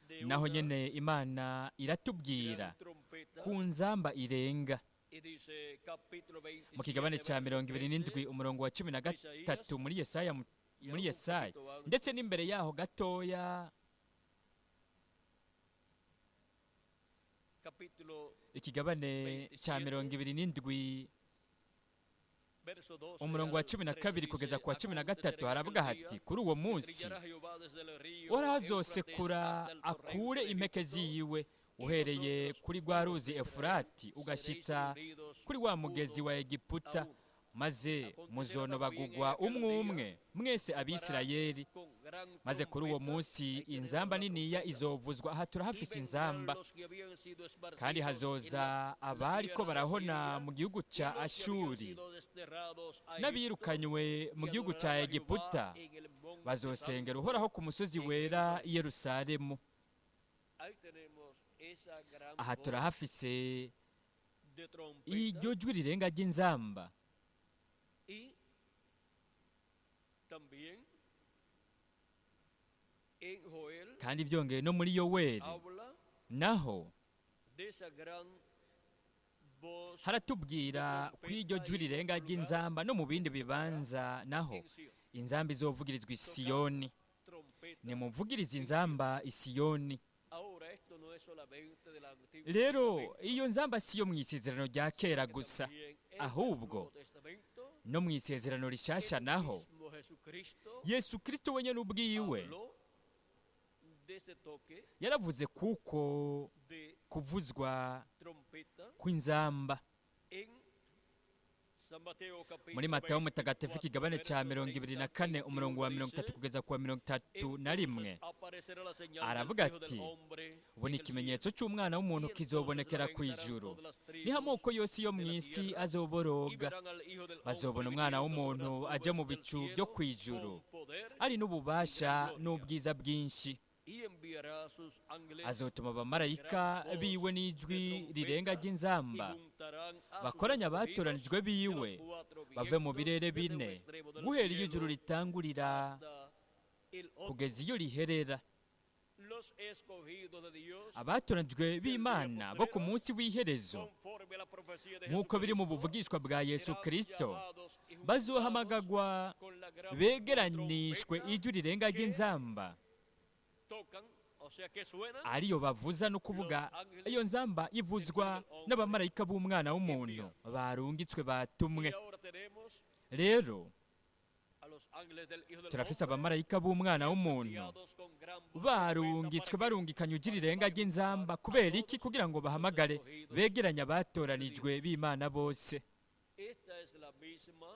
de naho una nyene Imana iratubwira gran trompeta ku nzamba irenga. y dice capítulo 27, Mu kigabane cya verso 27 13, umurongo wa 13 muri Yesaya, muri Yesaya ndetse n'imbere yaho gatoya, capítulo ikigabane cya 27 verso 12 umurongo wa al 12 13 kugeza dice, ku wa 13 "Acontecerá en haravuga aquel hati: día kuri uwo que munsi trillará Jehová desde el río Uhoraho Éufrates azosekura hasta el torrente akure de impeke Egipto, ziwe, uhereye kuri rwa ruzi Efurati ugashitsa kuri wa mugezi wa Egiputa, maze muzonobagugwa umwe umwe mwese Abisirayeli. con gran Maze kuri uwo trompeta." munsi Ahí tenemos inzamba la niniya trompeta. izovuzwa. Aha Y turahafise vendrán inzamba. los que habían sido esparcidos Kandi en hazoza la abariko tierra de barahona Asiria mu gihugu y ca los que habían Ashuri sido desterrados a Egipto, n'abirukanywe mu y gihugu ca adorarán a Jehová Egiputa, en el monte bazosengera santo. Uhoraho ku musozi wera i Yerusalemu. Ahí tenemos esa gran Aha voz turahafise de trompeta iryo jwi rirenga ry'inzamba. y también en Joel Kandi byongeye no muri Yoweri habla naho de esa gran voz haratubwira ku iryo jwi rirenga ry'inzamba, no mu bindi bibanza naho en Sion. inzamba izovugirizwa i Siyoni. Trompeta. Nimuvugirize inzamba i Siyoni. Ahora esto no es solamente del Antiguo Rero Testamento, iyo nzamba si yo mu isezerano rya kera que gusa, también en el ahubwo Nuevo Testamento, no mu isezerano rishasha el naho mismo Jesucristo Yesu Kristo wenyine ubwiwe habló de ese toque yaravuze kuko de kuvuzwa trompeta kw'inzamba. en San Mateo capítulo Muri Matayo mutagatifu 24, ikigabane cya verso 24 30, umurongo wa mirongo dice, itatu kugeza ku wa 31, "Entonces aparecerá la señal del aravuga Hijo del ati: Hombre ubu ni en el ikimenyetso cy'umwana w'umuntu Y entonces kizobonekera ku lamentarán ijuru, todas las tribus niho amoko yose yo mu de la isi tierra, y azoboroga, verán al Hijo del Hombre bazobona umwana viniendo sobre w'umuntu las aje mu nubes del bicu byo cielo ku ijuru, con poder ari n'ububasha gloria. n'ubwiza bwinshi. Y enviará a sus ángeles Azotuma abamarayika gran voz biwe de n'ijwi trompeta, rirenga y ry'inzamba, juntarán a sus bakoranye escogidos abatoranijwe de los biwe cuatro bave mu vientos, birere desde un bine, extremo del guhera iyo cielo ijuru ritangurira hasta el otro. kugeza iyo riherera. Los escogidos de Dios, Abatoranijwe b'Imana bo ku munsi w'iherezo, conforme a la profecía de nk'uko biri mu Jesucristo, buvugishwa bwa Yesu serán Kristo, llamados y juntados bazohamagagwa con la gran begeranishwe trompeta ijwi rirenga que ry'inzamba, tocan, o sea, que suenan ariyo bavuza, no kuvuga iyo nzamba ivuzwa n'abamarayika b'umwana w'umuntu barungitswe, batumwe. Y ahora tenemos Rero a los ángeles del Hijo del turafise Hombre abamarayika b'umwana w'umuntu enviados con gran voz de trompeta barungitswe, para que barungikanye ijwi rirenga ry'inzamba. Kubera iki? Kugira ngo bahamagare begeranye abatoranijwe b'Imana bose. Esta es la misma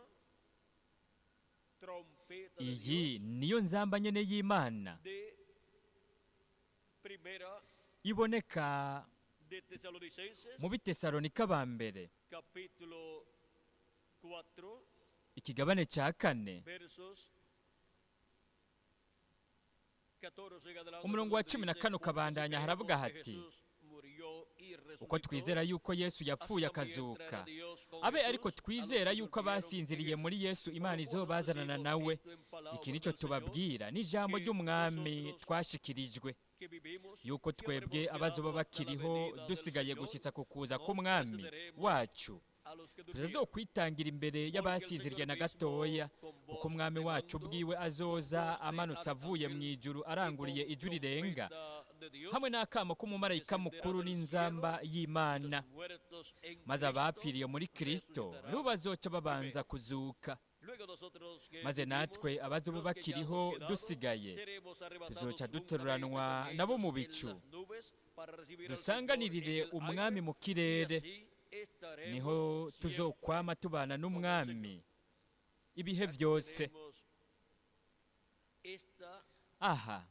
trompeta de Iyi Dios niyo nzamba nyene y'Imana de primera iboneka de Tesalonicenses, mu Bitesalonika ba mbere capítulo 4, ikigabane cya kane versos 14 en adelante, umurongo wa donde cumi na dice, kane "Porque si ukabandanya haravuga creemos que hati Jesús murió y uko resucitó, twizera yuko Yesu así yapfuye también traerá akazuka Dios con abe Jesús ariko a los twizera que yuko durmieron en abasinziriye él. muri Yesu Por Imana lo cual izobazanana decimos nawe. esto en Iki palabra nico del Señor, tubabwira ni ijambo que ry'Umwami nosotros twashikirijwe que vivimos, yuko que habremos twebwe abazoba quedado hasta la bakiriho venida del dusigaye Señor, gushitsa ku kuza no k'Umwami precederemos wacu a los que durmieron. tuzazokwitangira imbere Porque el y'abasinziriye Señor na mismo, gatoya con kuko voz Umwami de wacu mando, ubwiwe con azoza voz de amanutse avuye mu arcángel ijuru y aranguriye con ijwi rirenga trompeta de Dios, hamwe n'akamo k'umumarayika descenderá mukuru del n'inzamba cielo, y'Imana, los muertos en maze Cristo abapfiriye muri Kristo resucitarán nibo bazoca babanza primero. kuzuka. Luego nosotros que Maze vivimos, natwe abazoba los que ya hemos bakiriho quedado, dusigaye seremos arrebatados tuzoca juntamente duteruranwa con nabo ellos mu en bicu las nubes para recibir al Señor en dusanganirire el Umwami aire, mu y kirere, así estaremos niho siempre tuzokwama tubana con el Señor. n'Umwami ibihe Aquí byose. tenemos esta Aha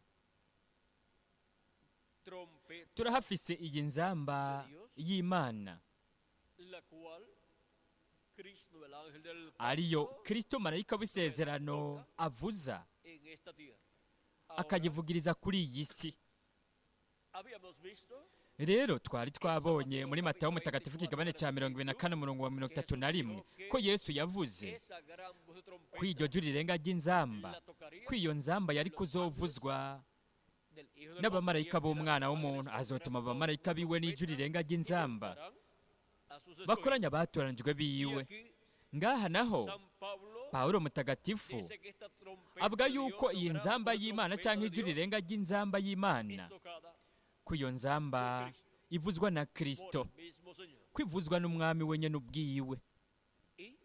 trompeta turahafise iyi nzamba de Dios, y'Imana la cual Cristo, el ángel del ariyo pacto, Kristo marayika w'isezerano toca avuza en esta tierra. Ahora, akayivugiriza kuri iyi si. habíamos visto Rero twari en San twabonye Mateo muri Matayo capítulo mutagatifu 24, ikigabane cya 24 21, umurongo wa mirongo que itatu Jesús na rimwe dijo ko que Yesu yavuze esa gran voz de ko iryo trompeta jwi rirenga ry'inzamba, la tocaría ko iyo nzamba yari los ángeles kuzovuzwa del Hijo del Hombre y n'abamarayika enviará sus b'Umwana ángeles w'umuntu, con gran azotuma voz de abamarayika biwe n'ijwi trompeta rirenga y ry'inzamba juntarán a sus escogidos. bakoranya abatoranijwe Y biwe. aquí Ngaha naho San Pablo Pawulo mutagatifu dice que esta trompeta avuga de yuko Dios o iyi gran nzamba voz de y'Imana trompeta canke de ijwi Dios rirenga ry'inzamba y'Imana, es tocada ko iyo por nzamba Cristo, ivuzwa na por Kristo, el mismo Señor. ko ivuzwa n'Umwami wenyene ubwiwe. Y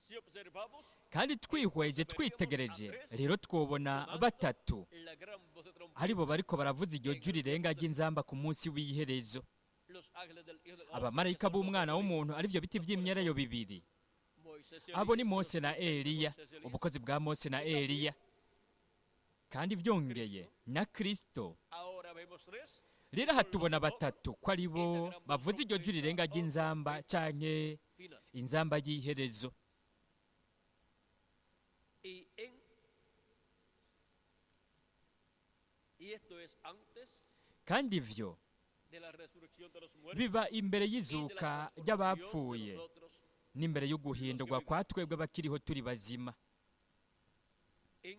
si observamos, Kandi twihweje veríamos a twitegereje tres rero twobona sonando batatu la gran voz de aribo trompeta bariko baravuza iryo en jwi el rirenga tiempo ry'inzamba ku munsi w'iherezo, los ángeles del Hijo del Hombre, que abamarayika son los b'Umwana dos w'umuntu arivyo biti los cuales vy'imyelayo son bibiri. Moisés y Abo ni Elías, los Mose na ministerios de Eliya, Moisés y Elías, ubukozi bwa Mose na y también Eliya, kandi vyongeye Cristo. na Kristo. Ahora vemos tres Rero aha son los tubona que tocan batatu ko ari esa bo gran voz bavuza iryo jwi trompeta rirenga o ry'inzamba trompeta canke final. inzamba y'iherezo. Y en y esto es antes Kandi ivyo de la resurrección de los muertos biba imbere y de la y'izuka transformación de ry'abapfuye nosotros n'imbere los que y'uguhindurwa vivimos. kwa twebwe abakiriho turi bazima. En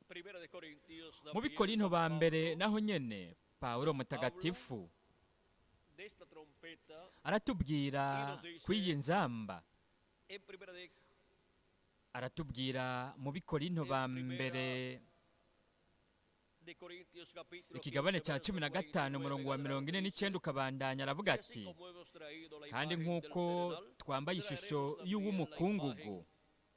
Primera de Corintios Mu también Bikorinto San ba mbere Pablo naho nyene Pawulo nos habla mutagatifu de esta trompeta aratubwira y nos dice kw'iyi nzamba, en Primera de aratubwira mu Bikorinto en ba Primera mbere de Corintios capítulo ikigabane 15 cya verso 15 49 umurongo en wa mirongo adelante ine dice: n'icyenda ukabandanya aravuga Y así ati como hemos traído la kandi imagen del nk'uko terrenal, twambaye ishusho traeremos también la y'uw'umukungugu imagen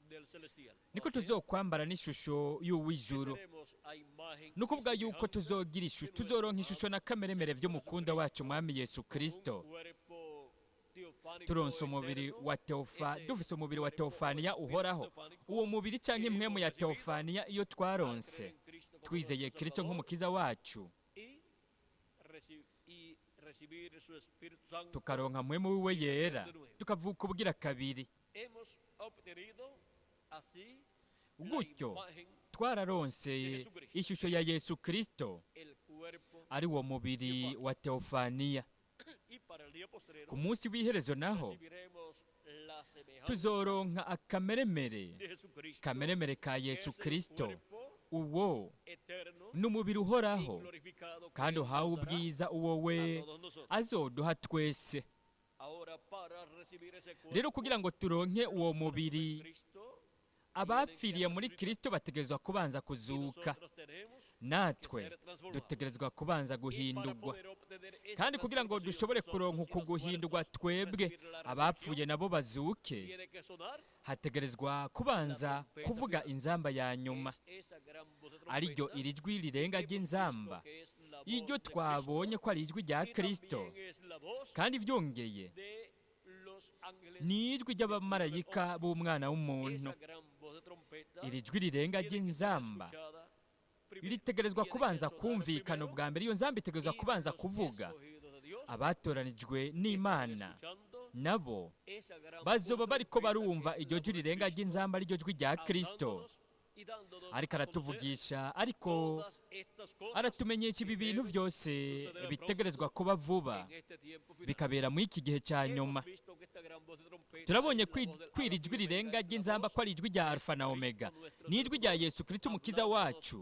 del celestial. niko O sea, tuzokwambara n'ishusho que y'uw'ijuru. seremos a imagen Ni y ukuvuga yuko semejanza tuzogira de ishusho nuestro tuzoronka amado ishusho na kameremere Señor vy'umukunda wacu Jesucristo, Mwami Yesu con un Kristo, cuerpo teofánico turonse umubiri eterno, wa teofa ese dufise umubiri wa cuerpo o teofaniya espíritu uhoraho. teofánico Uwo mubiri canke que impwemu hemos ya recibido teofaniya iyo al creer twaronse en Cristo como twizeye nuestro Kristo Salvador nk'umukiza wacu, y, y recibir su Espíritu Santo tukaronka mpwemu wiwe y nacer yera, de nuevo. tukavuka ubugira kabiri. Hemos obtenido así la Gutyo imagen twararonse de Jesucristo, ishusho ya Yesu Kristo el cuerpo ari wo mubiri teofánico. wa teofaniya. Y para el día Ku postrero munsi w'iherezo naho recibiremos la semejanza tuzoronka akameremere de Jesucristo, kameremere ka que Yesu es el Kristo, cuerpo uwo eterno n'umubiri y uhoraho glorificado que kandi Él uhawe nos dará ubwiza uwo we a todos nosotros. azoduha twese. Ahora, para recibir ese Rero cuerpo, kugira ngo turonke uwo los muertos en mubiri, Cristo tienen que abapfiriye muri resucitar Kristo bategerezwa kubanza y kuzuka, nosotros tenemos que natwe ser transformados. dutegerezwa kubanza Y para guhindurwa. poder obtener esa Kandi kugira ngo transformación dushobore nosotros kuronka y uku los guhindurwa muertos twebwe recibir la abapfuye resurrección, nabo bazuke, tiene que sonar hategerezwa la kubanza trompeta kuvuga final. inzamba ya nyuma, Es esa gran voz de ariryo trompeta iri jwi rirenga que hemos visto ry'inzamba, que es la iryo voz de twabonye Cristo ko ari ijwi rya y Kristo, también es la voz kandi byongeye de Ni ijwi ry'abamarayika b'umwana w'umuntu. Iri jwi rirenga ry'inzamba ritegerezwa kubanza kumvikana ubwa mbere. Iyo nzamba itegerezwa kubanza kuvuga. Abatoranijwe n'Imana nabo bazoba bariko barumva iryo jwi rirenga ry'inzamba, ariryo jwi rya Kristo, ariko aratuvugisha, ariko aratumenyesha ibi bintu byose bitegerezwa kuba vuba, bikabera muri iki gihe cya nyuma. Turabonye ko iri jwi rirenga ry'inzamba ko ari ijwi rya Alfa na Omega, ni ijwi rya Yesu Kristo Umukiza wacu,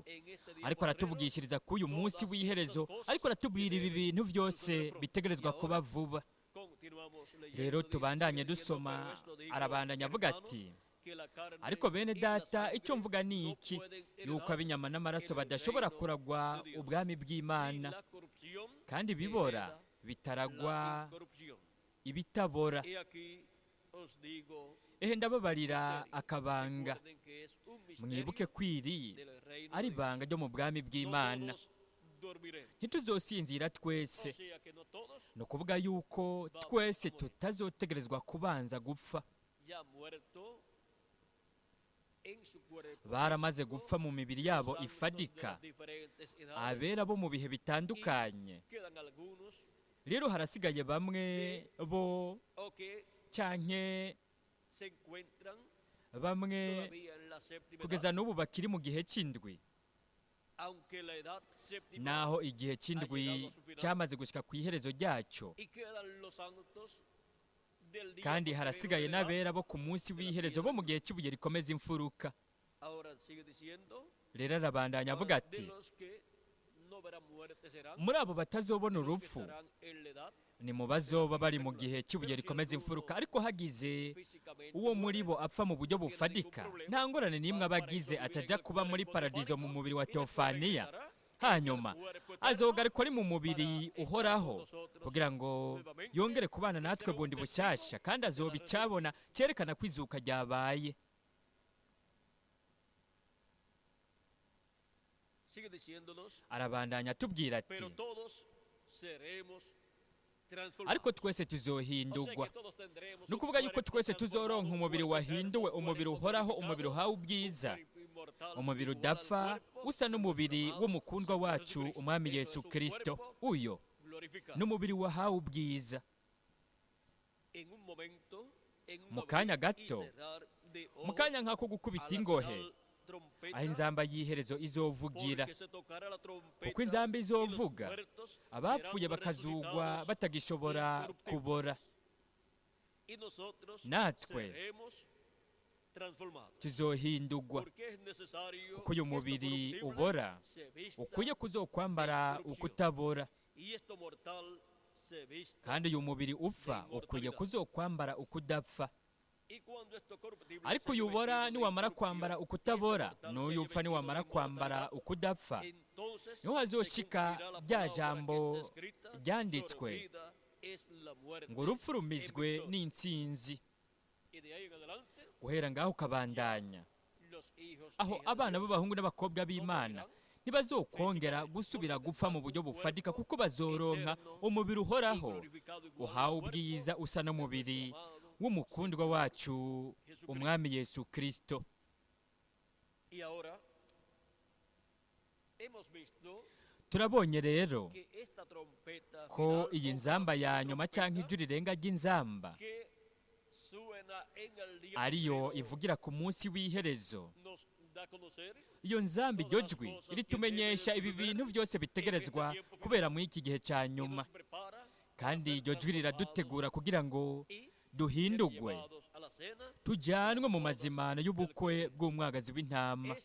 ariko aratuvugishiriza k'uyu munsi w'iherezo, ariko aratubwira ibi bintu byose bitegerezwa kuba vuba. Rero tubandanye dusoma. Arabandanya avuga ati: "Ariko bene Data, icyo mvuga ni iki, yuko ab'inyama n'amaraso badashobora kuragwa ubwami bw'Imana, kandi ibibora bitaragwa ibitabora. Ehe ndababarira akabanga. Mwibuke ko iri ari ibanga ryo mu bwami bw'Imana. Ntituzosinzira twese." Ni ukuvuga yuko twese tutazotegerezwa kubanza gupfa. Baramaze gupfa mu mibiri yabo ifadika abera bo mu bihe bitandukanye. Rero harasigaye bamwe bo canke bamwe kugeza n'ubu bakiri mu gihe cy'indwi, naho igihe cy'indwi cyamaze gushyika ku iherezo ryacyo. Kandi harasigaye n'abera bo ku munsi w'iherezo bo mu gihe cy'ibuye rikomeza imfuruka. Rero arabandanya avuga ati: "Muri abo batazobona urupfu ni mu bazoba bari mu gihe cy'ibuye rikomeza imfuruka. Ariko hagize uwo muri bo apfa mu buryo bufadika, nta ngorane n'imwe aba agize, atajya kuba muri paradizo mu mubiri wa teofaniya. Hanyuma azogaruka ari mu mubiri uhoraho kugira ngo yongere kubana natwe bundi bushyashya, kandi azoba icyabona cyerekana ko izuka ryabaye." Arabandanya atubwira ati: "Ariko twese tuzohindurwa." Ni ukuvuga yuko twese tuzoronka umubiri wahinduwe, umubiri uhoraho, umubiri uhawe ubwiza, umubiri udapfa, usa n'umubiri w'umukundwa wacu Umwami Yesu Kirisito. Uyo n'umubiri wahawe ubwiza. Mu kanya gato, mu kanya nk'ako gukubita ingohe, aho inzamba y'iherezo izovugira, kuko inzamba izovuga, abapfuye bakazugwa batagishobora kubora, natwe tuzohindurwa, kuko uyu mubiri ubora ukwiye kuzokwambara ukutabora, kandi uyu mubiri upfa ukwiye kuzokwambara ukudapfa. Ariko uyu ubora niwamara kwambara ukutabora, n'uyu upfa niwamara kwambara ukudapfa, niho hazoshika rya jambo ryanditswe ngo: "Urupfu rumizwe n'intsinzi." Guhera ngaho ukabandanya, aho abana b'abahungu n'abakobwa b'Imana ntibazokongera gusubira gupfa mu buryo bufatika, kuko bazoronka umubiri uhoraho uhawe ubwiza, usa n'umubiri w'umukundwa wacu Umwami Yesu Kirisito. Turabonye rero ko iyi nzamba ya nyuma, cyangwa ijwi rirenga ry'inzamba, ariyo ivugira ku munsi w'iherezo, iyo nzamba, iryo jwi ritumenyesha ibi bintu byose bitegerezwa kubera muri iki gihe cya nyuma, kandi iryo jwi riradutegura kugira ngo duhindugwe, tujyanwe mu mazimano y'ubukwe bw'umwagazi w'intama.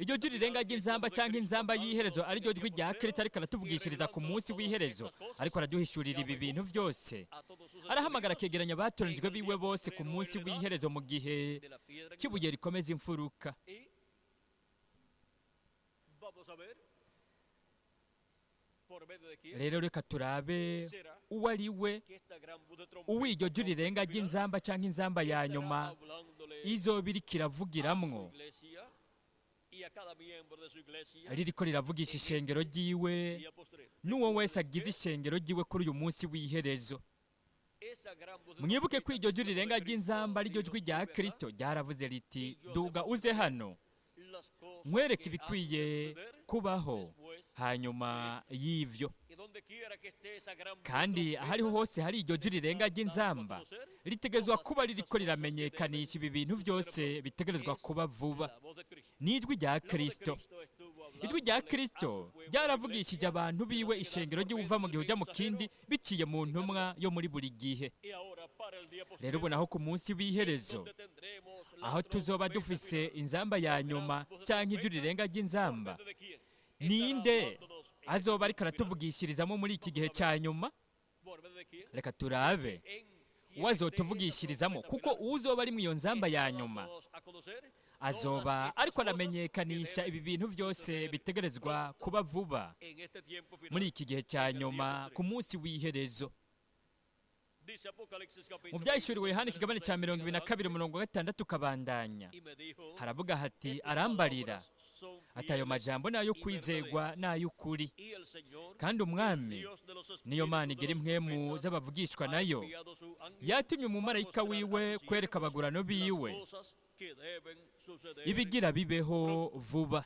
Iryo jwi rirenga ry'inzamba cyangwa inzamba y'iherezo, ariryo jwi rya Kristo, ariko aratuvugishiriza ku munsi w'iherezo, ariko araduhishurira ibi bintu byose, arahamagara akegeranya abatoranijwe biwe bose ku munsi w'iherezo mu gihe cy'ibuye rikomeza imfuruka. Rero reka turabe uwo ari we uwo iryo jwi rirenga ry'inzamba cyangwa inzamba ya nyuma izoba iriko iravugiramwo, ririko riravugisha ishengero ryiwe n'uwo wese agize ishengero ryiwe kuri uyu munsi w'iherezo. Mwibuke ko iryo jwi rirenga ry'inzamba ari ryo jwi rya Kristo ryaravuze riti: "Duga uze hano nkwereke ibikwiye kubaho hanyuma y'ivyo." Kandi ahariho hose hari iryo jwi rirenga ry'inzamba, ritegerezwa kuba ririko riramenyekanisha ibi bintu byose bitegerezwa kuba vuba. Ni ijwi rya Kristo. Ijwi rya Kristo ryaravugishije abantu biwe, ishengero ry'uva mu gihe uja mu kindi, biciye mu ntumwa yo muri buri gihe. Rero ubona aho ku munsi w'iherezo, aho tuzoba dufise inzamba ya nyuma cyangwa ijwi rirenga ry'inzamba, ninde azoba ariko aratuvugishirizamo muri iki gihe cya nyuma? Reka turabe uwazotuvugishirizamo, kuko uzoba ari mu iyo nzamba ya nyuma azoba ariko aramenyekanisha ibi bintu byose bitegerezwa kuba vuba muri iki gihe cya nyuma, ku munsi w'iherezo. Mu Byahishuriwe Yohana, ikigabane cya 22, umurongo wa 6 ukabandanya, haravuga hati: "Arambarira ati: 'Ayo majambo ni ayo kwizegwa n'ay'ukuri, kandi Umwami, niyo Mana igira impwemu z'abavugishwa nayo, yatumye umumarayika wiwe kwereka abagurano biwe ibigira bibeho vuba.'"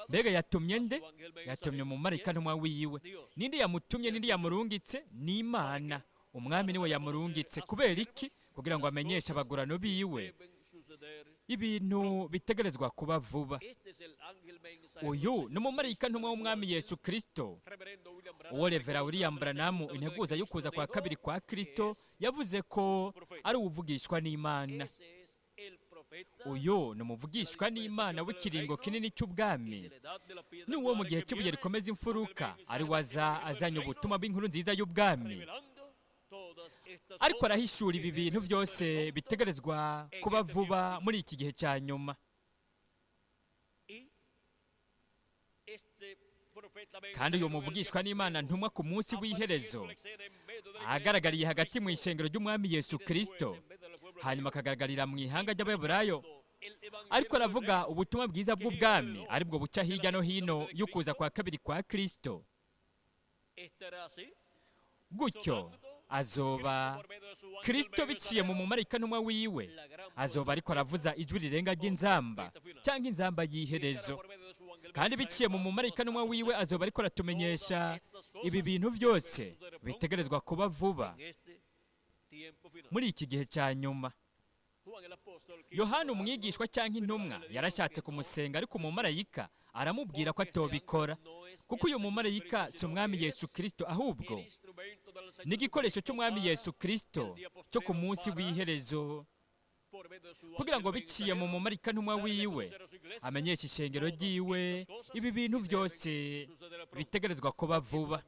Mbega yatumye nde? Yatumye umumarayika ntumwa wiwe. Ninde yamutumye? Ninde yamurungitse? Ni Imana Umwami, niwe yamurungitse. Kubera iki? Kugira ngo amenyeshe abagurano biwe ibintu bitegerezwa kuba vuba. Uyu ni umumarayika ntumwa w'Umwami Yesu Kristo, uwo Revera William Branham, integuza y'ukuza kwa kabiri kwa Kristo, yavuze ko ari uwuvugishwa n'Imana. Uyu ni umuvugishwa n'Imana w'ikiringo kinini cy'ubwami, n'uwo mu gihe cy'ibuye rikomeza imfuruka, ari waza azanye ubutumwa bw'inkuru nziza y'ubwami, ariko arahishura ibi bintu byose bitegerezwa kuba vuba muri iki gihe cya nyuma. Kandi uyu muvugishwa n'Imana ntumwa ku munsi w'iherezo ahagaragariye hagati mu ishengero ry'Umwami Yesu Kristo, hanyuma akagaragarira mu ihanga ry'Abaheburayo, ariko aravuga ubutumwa bwiza bw'ubwami, aribwo buca hirya no hino y'ukuza kwa kabiri kwa Kristo. Gutyo azoba Kristo biciye mu mumarayika ntumwa wiwe, azoba ariko aravuza ijwi rirenga ry'inzamba cyangwa inzamba y'iherezo, kandi biciye mu mumarayika ntumwa wiwe azoba ariko aratumenyesha ibi bintu byose bitegerezwa kuba vuba muri iki gihe cya nyuma. Yohana umwigishwa cyangwa intumwa yarashatse kumusenga, ariko umumarayika aramubwira ko atobikora, kuko uyu mumarayika si Umwami Yesu Kristo, ahubwo ni igikoresho cy'Umwami Yesu Kristo cyo ku munsi w'iherezo, kugira ngo biciye mu mumarayika ntumwa wiwe amenyeshe ishengero ryiwe ibi bintu byose bitegerezwa kuba vuba.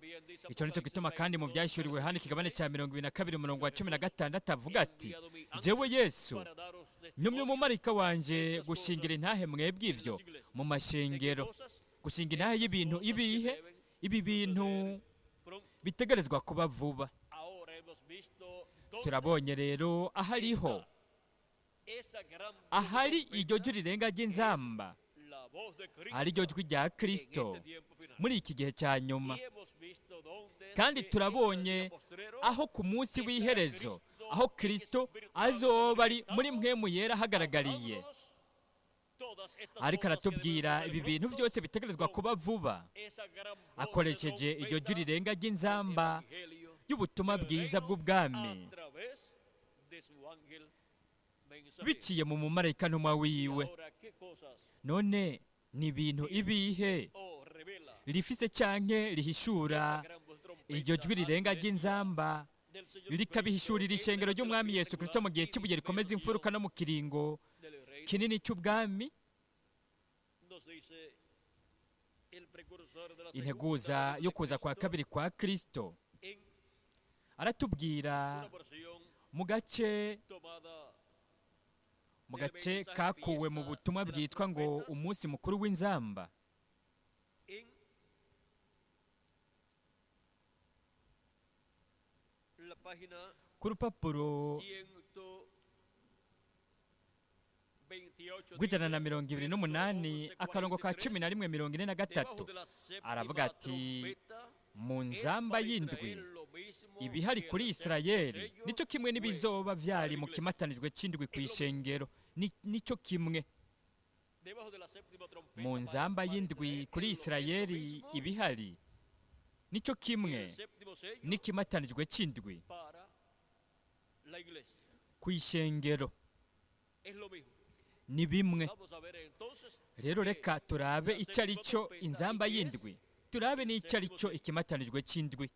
Icyo nicyo gituma kandi mu Byahishuriwe hano, ikigabane cya 22, umurongo wa 16, avuga ati: "Jyewe Yesu nyumye umumarayika wanje gushingira intahe mwebwe ivyo mu mashengero." Gushinga intahe y'ibintu ibihe? Ibi bintu bitegerezwa kuba vuba. Turabonye rero ahariho ahari iryo jwi rirenga ry'inzamba, ari ryo jwi rya Kristo muri iki gihe cya nyuma. Kandi turabonye aho ku munsi w'iherezo, aho Kristo azoba ari muri mpwemu yera ahagaragariye, ariko aratubwira ibi bintu byose bitegerezwa kuba vuba, akoresheje iryo jwi rirenga ry'inzamba y'ubutumwa bwiza bw'ubwami, biciye mu mumarayika ntumwa wiwe. None ni ibintu ibihe rifise canke rihishura iryo jwi rirenga ry'inzamba, rikabihishurira ishengero ry'Umwami Yesu Kristo mu gihe cy'ibuye rikomeza imfuruka no mu kiringo kinini cy'ubwami? Integuza yo kuza kwa kabiri kwa Kristo aratubwira mu gace kakuwe mu butumwa bwitwa ngo "Umunsi mukuru w'inzamba", ku rupapuro rw'128, akarongo ka 11 43, aravuga ati: "Mu nzamba y'indwi Ibihari kuri Isirayeli nicyo kimwe n'ibizoba vyari mu kimatanijwe c'indwi ku ishengero. Nico kimwe mu nzamba y'indwi kuri Isirayeli, ibihari nicyo kimwe n'ikimatanijwe c'indwi ku ishengero, ni bimwe. Rero reka turabe icyo ari cyo inzamba y'indwi, turabe n'icyo ari cyo ikimatanijwe c'indwi.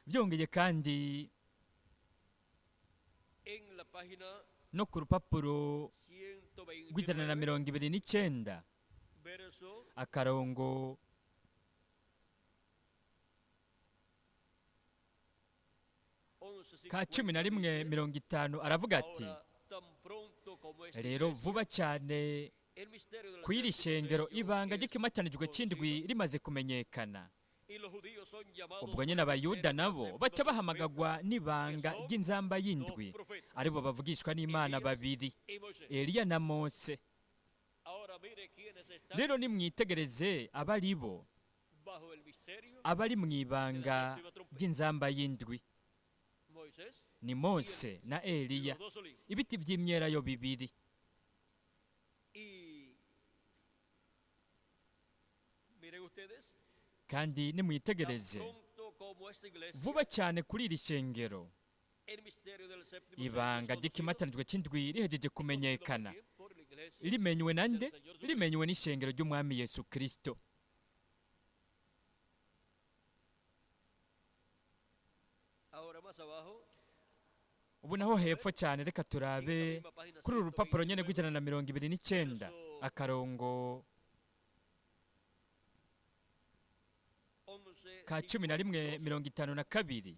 Byongeye kandi no ku rupapuro rw'129 akarongo ka 11:50 aravuga ati: rero vuba cyane ku iri shengero ibanga ry'ikimatanijwe c'indwi rimaze kumenyekana, ubwo nyine Abayuda nabo baca bahamagagwa n'ibanga ry'inzamba y'indwi, aribo bavugishwa n'Imana babiri, Eliya na Mose. Rero nimwitegereze abari bo abari mu ibanga ry'inzamba y'indwi, ni Mose na Eliya, ibiti by'imyelayo bibiri. Kandi nimwitegereze vuba cyane kuri iri shengero ibanga ry'ikimatanijwe c'indwi rihejeje kumenyekana, rimenywe na nde? Rimenywe n'ishengero ry'Umwami Yesu Kristo. Ubu naho hepfo cyane reka turabe kuri uru rupapuro nyene rw'129 akarongo ka 11:52.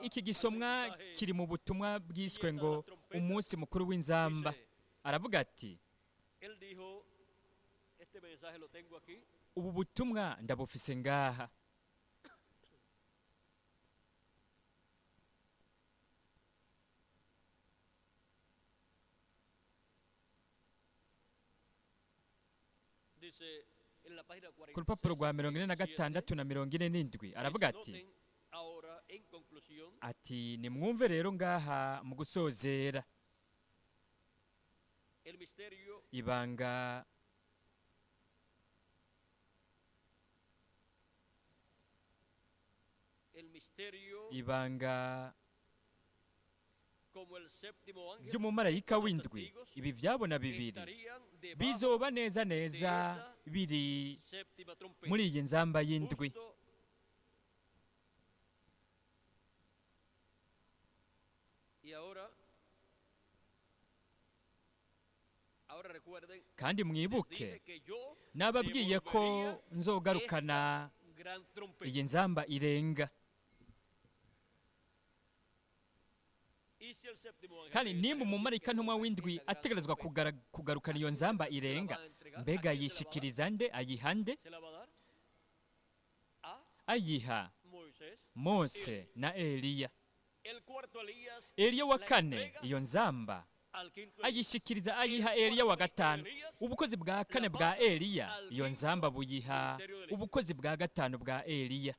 Iki gisomwa kiri mu butumwa bwiswe ngo umunsi mukuru w'inzamba. Aravuga ati: ubu butumwa ndabufise ngaha. Ku rupapuro rwa 46 na 47 aravuga ati: nimwumve rero ngaha mu gusozera ibanga ibanga ry'umumarayika w'indwi, ibi vyabona bibiri bizoba neza neza biri muri iyi nzamba y'indwi. Kandi mwibuke nababwiye ko nzogarukana iyi nzamba irenga. Kandi nimba umumarayika ntumwa w'indwi ategerezwa kugarukana iyo nzamba irenga, mbega yishikiriza nde? Ayiha nde? Ayiha Mose na Eliya. Eliya wa kane iyo nzamba ayishikiriza, ayiha Eliya wa gatanu. Ubukozi bwa kane bwa Eliya iyo nzamba buyiha ubukozi bwa gatanu bwa Eliya.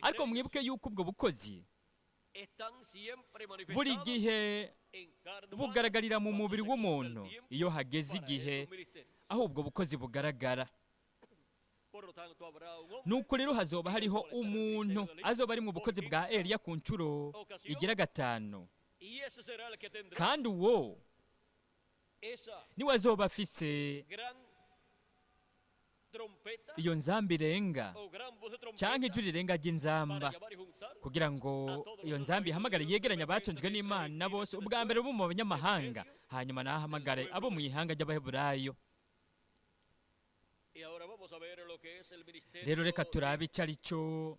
Ariko mwibuke yuko ubwo bukozi buri gihe bugaragarira mu mubiri w'umuntu iyo hageze igihe aho ubwo bukozi bugaragara. Nuko rero hazoba hariho umuntu azoba ari mu bukozi bwa Eliya ku nshuro igira gatanu, kandi uwo niwe azoba afise iyo nzamba irenga canke ijwi rirenga ry'inzamba, kugira ngo iyo nzamba ihamagare yegeranye abatunzwe n'Imana bose, ubwa mbere bo mu banyamahanga, hanyuma nahamagare abo mu ihanga ry'Abaheburayo. Rero reka turabe icyo ari cyo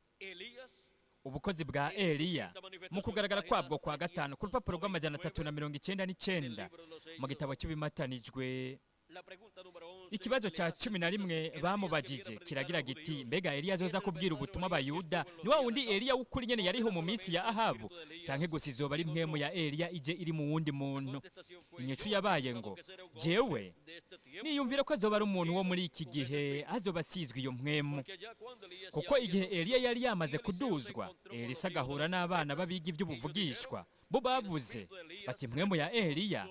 ubukozi bwa Eliya mu kugaragara kwabwo kwa gatanu ku rupapuro rw'399 mu gitabo cy'ibimatanijwe. Ikibazo cya 11 bamubajije kiragira giti: mbega Eliya azoza kubwira ubutumwa Abayuda ni wa wundi Eliya w'ukuri nyene yariho mu minsi ya Ahabu, canke gusa izoba ari mpwemu ya Eliya ije iri mu wundi muntu? Inyishu yabaye ngo: "Jewe niyumvira ko azoba ari umuntu wo muri iki gihe, azoba asizwe iyo mpwemu." Kuko igihe Eliya yari yamaze kuduzwa, Elisa agahura n'abana b'abiga iby'ubuvugishwa, bo bavuze bati: "Mpwemu ya Eliya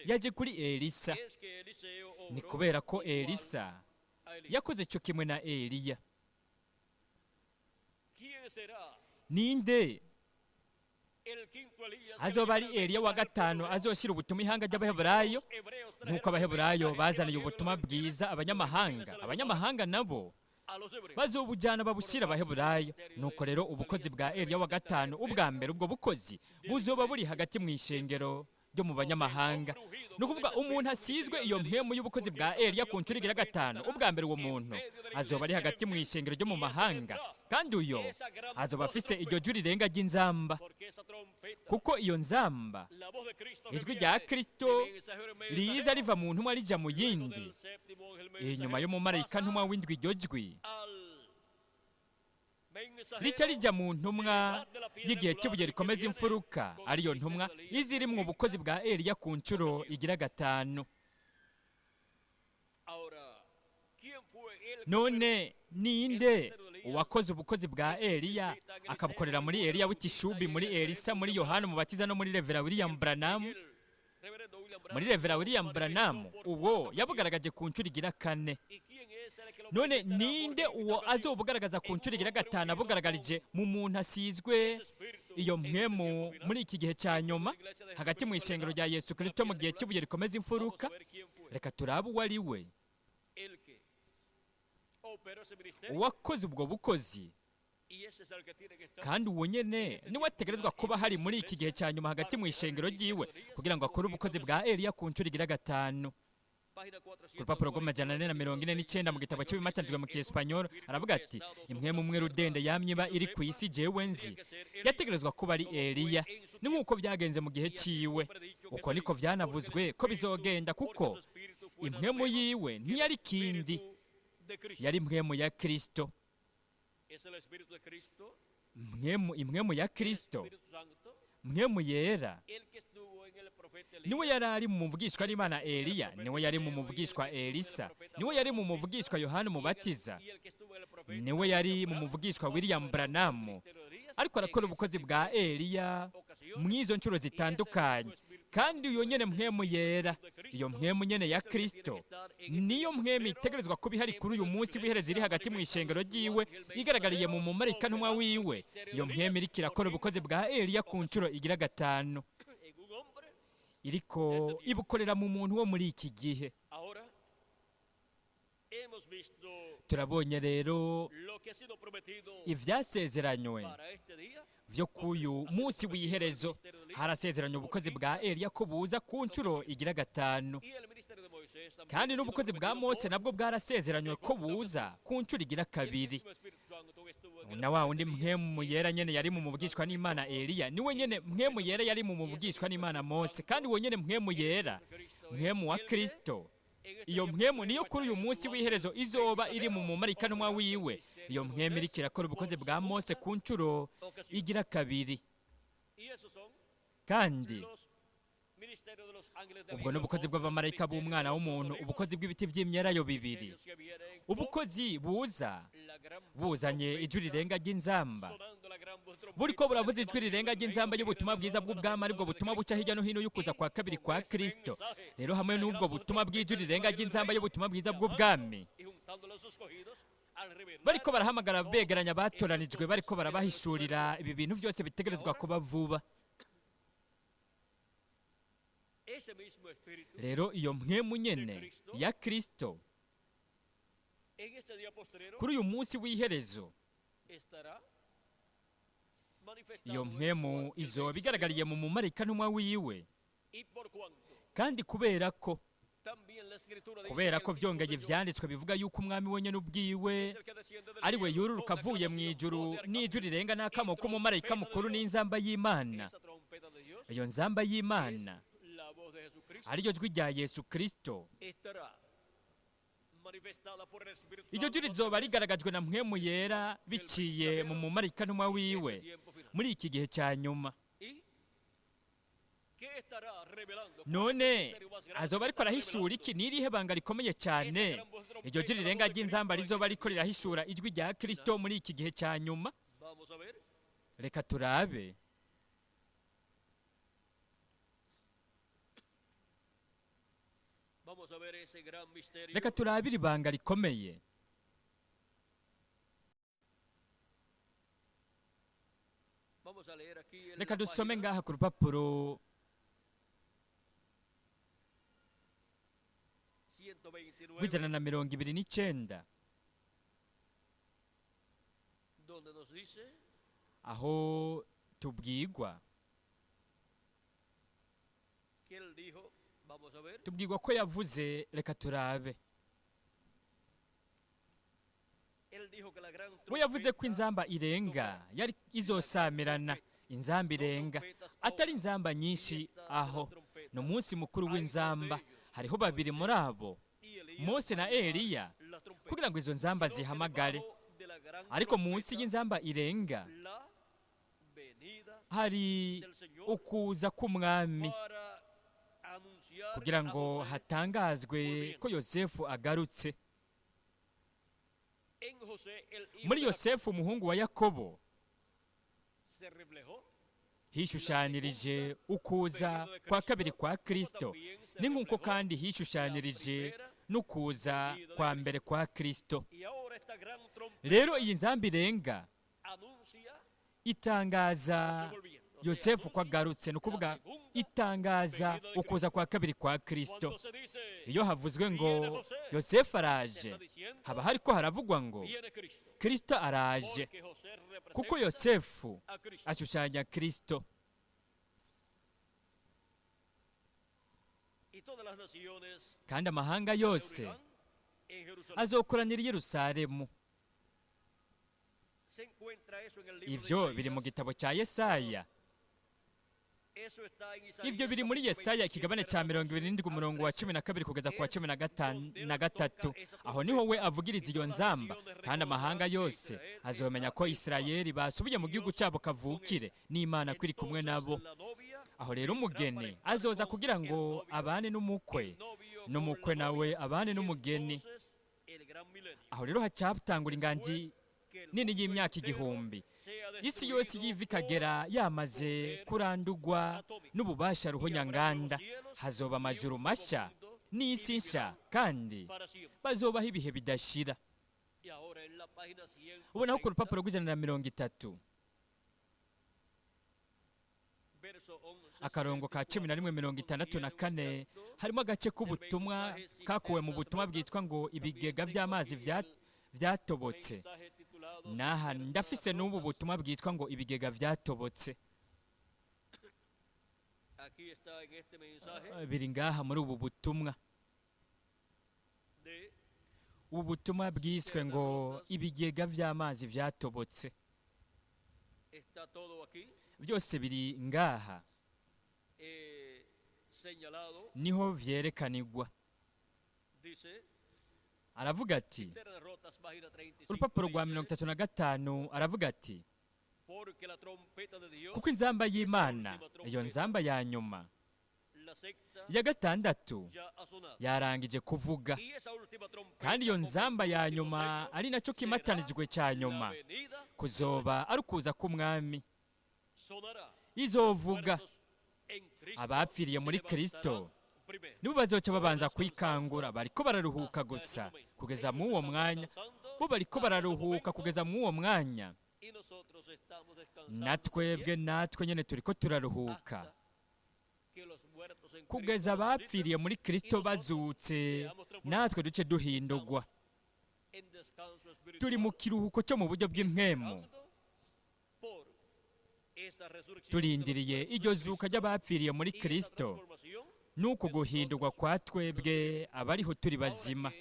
yaje kuri Elisa." Ni kubera ko Elisa yakoze cyo kimwe na Eliya. Ninde azoba ari Eliya wa gatanu azoshyira ubutumwa ihanga ry'Abaheburayo? Nk'uko Abaheburayo bazaniye ubutumwa bwiza abanyamahanga, abanyamahanga nabo bazobujyana babushyira Abaheburayo. Nuko rero ubukozi bwa Eliya wa gatanu, ubwa mbere ubwo bukozi buzoba buri hagati mu ishengero ryo mu banyamahanga. Ni ukuvuga umuntu asizwe iyo mpemu y'ubukozi bwa Eliya ku nshuro igira gatanu, ubwa mbere uwo muntu azoba ari hagati mu ishengero ryo mu mahanga, kandi uyo azoba afise iryo jwi rirenga ry'inzamba, kuko iyo nzamba, ijwi rya Kristo riza riva mu ntumwa rija mu yindi, inyuma y'umumarayika ntumwa w'indwi, iryo jwi rica rijya mu ntumwa y'igihe cy'ibuye rikomeza imfuruka, ariyo ntumwa iza mu bukozi bwa Eliya ku nshuro igira gatanu. None ninde uwakoze ubukozi bwa Eliya, akabukorera muri Eliya w'Itishubi, muri Elisa, muri Yohana Umubatiza no muri Revera William Branham? Muri Revera William Branham uwo yabugaragaje ku nshuro igira kane. None ninde uwo azobugaragaza ku nshuro igira gatanu, abugaragarije mu muntu asizwe iyo mpwemu muri iki gihe cya nyuma, hagati mu ishengero rya Yesu Kristo mu gihe cy'ibuye rikomeza imfuruka? Reka turabe uwo ari we uwakoze ubwo bukozi, kandi uwo nyene niwe ategerezwa kuba hari muri iki gihe cya nyuma hagati mu ishengero ryiwe, kugira ngo akore ubukozi bwa Eliya ku nshuro igira gatanu. Ku rupapuro rw'449 mu gitabo cy'ibimatanzwe mu Kiespanyol aravuga ati: "Impwemu umwe rudende yamye iba iri ku isi jewe nzi yategerezwa kuba ari Eliya. Ni nk'uko byagenze mu gihe ciwe, uko niko vyanavuzwe ko bizogenda, kuko impwemu yiwe ntiyari kindi, yari impwemu ya Kristo." Impwemu ya Kristo, mpwemu yera, niwe yari ari mu muvugishwa n'Imana Eliya, niwe yari mu muvugishwa Elisa, niwe yari mu muvugishwa Yohana Umubatiza, niwe yari mu muvugishwa William Branham, ariko arakora ubukozi bwa Eliya mw'izo nshuro zitandukanye. Kandi iyo nyene mpwemu yera, iyo mpwemu nyene ya Kristo, niyo mpwemu itegerezwa kuba ihari kuri uyu munsi w'iherezo, iri hagati mu ishengero ryiwe, igaragariye mu mumarayika ntumwa wiwe. Iyo mpwemu iriko irakora ubukozi bwa Eliya ku nshuro igira gatanu, iriko ibukorera mu muntu wo muri iki gihe. Turabonye rero ivyasezeranywe vyo kuyu munsi w'iherezo. Harasezeranye ubukozi bwa Eliya ko buza ku nshuro igira gatanu, kandi n'ubukozi bwa Mose nabwo bwarasezeranywe ko buza ku nshuro igira kabiri. Na wa wundi mpwemu yera nyene yari mu muvugishwa n'Imana Eliya, niwe nyene mpwemu yera yari mu muvugishwa n'Imana Mose, kandi uwo nyene mpwemu yera, mpwemu wa Kristo, iyo mpwemu niyo kuri uyu munsi w'iherezo izoba iri mu mumarayika ntumwa wiwe. Iyo mpwemu iriko irakora ubukozi bwa Mose ku nshuro igira kabiri. Kandi ubwo n'ubukozi bw'abamarayika b'umwana w'umuntu, ubukozi bw'ibiti by'imyelayo bibiri, ubukozi buza buzanye ijwi rirenga ry'inzamba, buriko buravuza ijwi rirenga ry'inzamba y'ubutumwa bwiza bw'ubwami, aribwo butumwa buca hirya no hino y'ukuza kwa kabiri kwa Kristo. Rero hamwe n'ubwo butumwa bw'ijwi rirenga ry'inzamba y'ubutumwa bwiza bw'ubwami, bariko barahamagara begeranya batoranijwe, bariko barabahishurira ibi bintu byose bitegerezwa kuba vuba. Rero iyo mpwemu nyene ya Kristo kuri uyu munsi w'iherezo, iyo mpwemu izoba igaragariye mu mumarayika ntumwa wiwe. Kandi kubera ko vyongeye ivyanditswe bivuga yuko umwami wenyene ubwiwe ari we yururuka avuye mu ijuru n'ijwi rirenga n'akamo k'umumarayika mukuru n'inzamba y'Imana. Iyo nzamba y'Imana ariyo jwi rya Yesu Kristo, iryo jwi rizoba rigaragajwe na mpwemu yera biciye mu mumarayika ntumwa wiwe muri iki gihe cya nyuma. None azoba ariko arahishura iki? Ni irihe banga rikomeye cyane iryo jwi rirenga ry'inzamba rizoba ariko rirahishura ijwi rya Kristo muri iki gihe cya nyuma? Reka turabe. Reka turabe iri banga rikomeye. Reka dusome ngaha ku rupapuro 129, aho tubwigwa ko yavuze. Reka turabe. We yavuze ko inzamba irenga yari izosamirana, inzamba irenga atari inzamba nyinshi. Aho ni umunsi mukuru w'inzamba, hariho babiri muri abo, Mose na Eliya, kugira ngo izo nzamba zihamagare. Ariko munsi y'inzamba irenga hari ukuza k'umwami, kugira ngo hatangazwe ko Yosefu agarutse. Muri Yosefu umuhungu wa Yakobo hishushanirije ukuza kwa kabiri kwa Kristo, ni nk'uko kandi hishushanirije n'ukuza kwa mbere kwa Kristo. Rero iyi nzamba irenga itangaza Yosefu ko agarutse, ni ukuvuga itangaza ukuza kwa kabiri kwa Kristo. Iyo havuzwe ngo Yosefu araje, haba hariko haravugwa ngo Kristo araje, kuko Yosefu ashushanya Kristo. Kandi amahanga yose azokoranira i Yerusalemu. Ivyo biri mu gitabo cya Yesaya. Ibyo biri muri Yesaya ikigabane cya 27 umurongo wa 12 kugeza ku wa 13. Aho niho we avugiriza iyo nzamba, kandi amahanga yose azomenya ko Isirayeli basubiye mu gihugu cyabo kavukire, n'Imana kwiri kumwe nabo. Aho rero umugeni azoza kugira ngo abane n'umukwe, n'umukwe nawe abane n'umugeni. Aho rero hacatangura inganji nini y'imyaka 1000, isi yose yiva ikagera yamaze kurandurwa n'ububasha ruhonyanganda. Hazoba amajuru mashya n'isi nsha, kandi bazobaho ibihe bidashira. Ubonaho ku rupapuro 130 akarongo ka 11:64 harimo agace k'ubutumwa kakuwe mu butumwa bwitwa ngo ibigega by'amazi byatobotse. Naha ndafise n'ubu butumwa bwitwa ngo ibigega byatobotse. Biri ngaha muri ubu butumwa. Ubu butumwa bwiswe ngo ibigega by'amazi byatobotse. Byose biri ngaha, niho vyerekanirwa. Aravuga ati, urupapuro rwa 35 aravuga ati, kuko inzamba y'Imana, iyo nzamba ya nyuma ya gatandatu yarangije kuvuga, kandi iyo nzamba ya nyuma ari nacyo kimatanijwe cya nyuma, kuzoba ari ukuza k'umwami. Izovuga abapfiriye muri Kristo nibo bazoca babanza kwikangura. Bariko bararuhuka gusa kugeza mu uwo mwanya, bo bariko bararuhuka kugeza mu uwo mwanya, natwebwe natwe nyene turiko turaruhuka kugeza abapfiriye muri Kristo bazutse, natwe duce duhindurwa. Turi mu kiruhuko cyo mu buryo bw'impwemu, turindiriye iryo zuka ry'abapfiriye muri Kristo nuko guhindurwa kwa twebwe abariho turi bazima.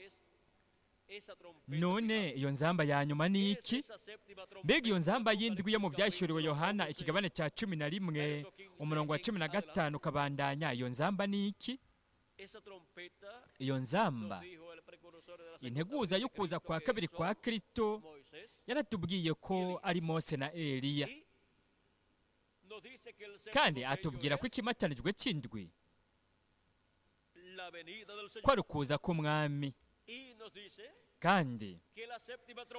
None iyo nzamba ya nyuma ni iki? Mbega iyo nzamba y'indwi yo mu byashyuriwe Yohana ikigabane cya 11 umurongo wa 15 ukabandanya, iyo nzamba ni iki? Iyo nzamba integuza y'ukuza kwa kabiri kwa Kristo yaratubwiye ko ari Mose na Eliya, kandi atubwira ko ikimatanijwe cy'indwi Ko ari ukuza k'umwami. Kandi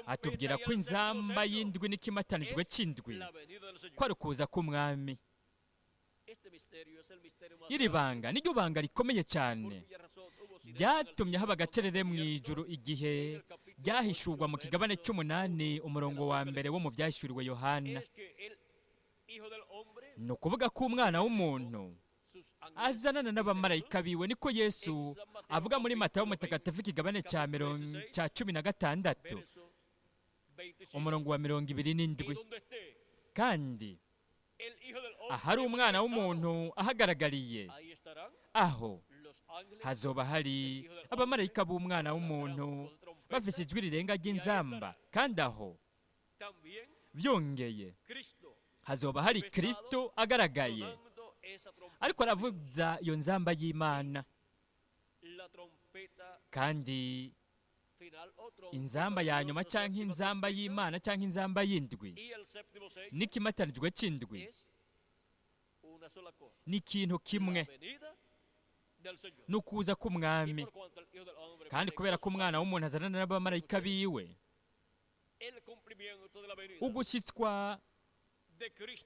atubwira ko inzamba y'indwi n'ikimatanijwe cy'indwi ko ari ukuza k'umwami. Iri banga niryo banga rikomeye cyane byatumye haba agacerere mu ijuru igihe ryahishurwa mu kigabane cy'umunani, umurongo wa mbere wo mu Byahishuriwe Yohana. Ni ukuvuga ko umwana w'umuntu azanana n'abamarayika biwe, niko Yesu avuga muri Matayo Mutagatifu, ikigabane cya 16, umurongo wa 27. Kandi ahari umwana w'umuntu ahagaragariye, aho hazoba hari abamarayika b'umwana w'umuntu bafise ijwi rirenga ry'inzamba, kandi aho byongeye hazoba hari Kristo agaragaye ariko aravuza iyo nzamba y'Imana. Kandi inzamba ya nyuma cyangwa inzamba y'Imana cyangwa inzamba y'indwi n'ikimatanijwe cy'indwi ni ikintu kimwe, ni ukuza k'umwami. Kandi kubera ko umwana w'umuntu azanana n'abamarayika biwe, ugushyitswa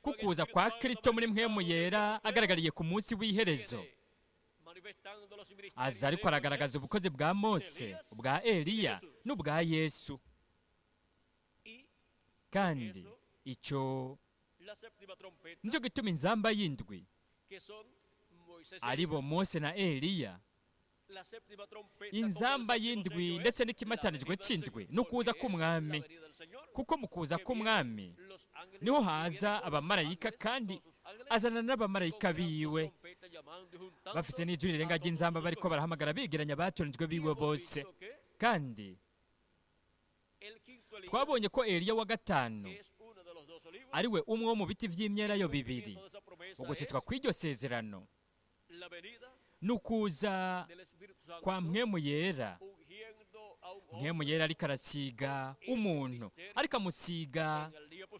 kukuza kwa Kristo muri Mpwemu Yera agaragariye ku munsi w'iherezo, aza ariko aragaragaza ubukozi bwa Mose, ubwa Eliya n'ubwa Yesu. Kandi icyo nicyo gituma inzamba y'indwi aribo Mose na Eliya, inzamba y'indwi ndetse n'ikimatanijwe cy'indwi ni ukuza k'umwami, kuko mu kuza k'umwami niho haza abamarayika, kandi azana n'abamarayika biwe bafite n'ijwi rirenga ry'inzamba, bariko barahamagara bigeranya abatoranijwe biwe bose. Kandi twabonye ko Eliya wa gatanu ari we umwe wo mu biti by'imyelayo bibiri. Ugushyitswa kw'iryo sezerano ni ukuza kwa Mpwemu Yera. Mpwemu Yera ariko arasiga umuntu, ariko amusiga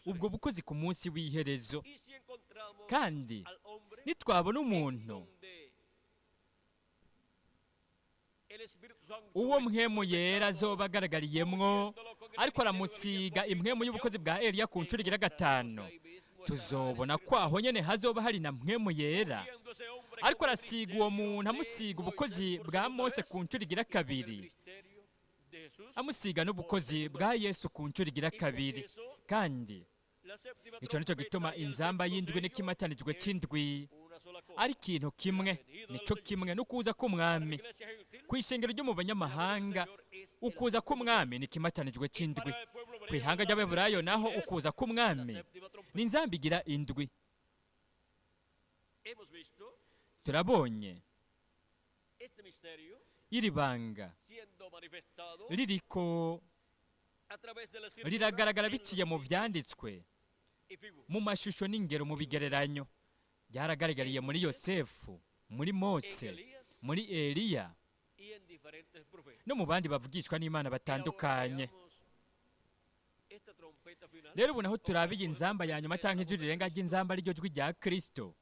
ubwo bukozi ku munsi w'iherezo. Kandi nitwabona umuntu uwo Mpwemu Yera azoba agaragariyemwo ariko aramusiga impwemu y'ubukozi bwa Eliya ku nshuro igira gatanu, tuzobona ko aho nyene hazoba hari na Mpwemu Yera ariko arasiga uwo muntu, amusiga ubukozi bwa Mose ku nshuro igira kabiri, amusiga n'ubukozi bwa Yesu ku nshuro igira kabiri. Kandi icyo nicyo gituma inzamba y'indwi n'ikimatanijwe cy'indwi ari ikintu kimwe, nico kimwe n'ukuza k'umwami. Ku ishengero ryo mu banyamahanga ukuza k'umwami ni ikimatanijwe cy'indwi, ku ihanga ry'Abaheburayo naho ukuza k'umwami ni inzamba igira indwi. Turabonye iri banga ririko riragaragara biciye mu byanditswe, mu mashusho n'ingero, mu bigereranyo. Byaragaragariye muri Yosefu, muri Mose, muri Eliya no mu bandi bavugishwa n'Imana batandukanye. Rero ubu naho turabiye inzamba ya nyuma cyangwa ijwi rirenga ry'inzamba, ariryo jwi rya Kristo,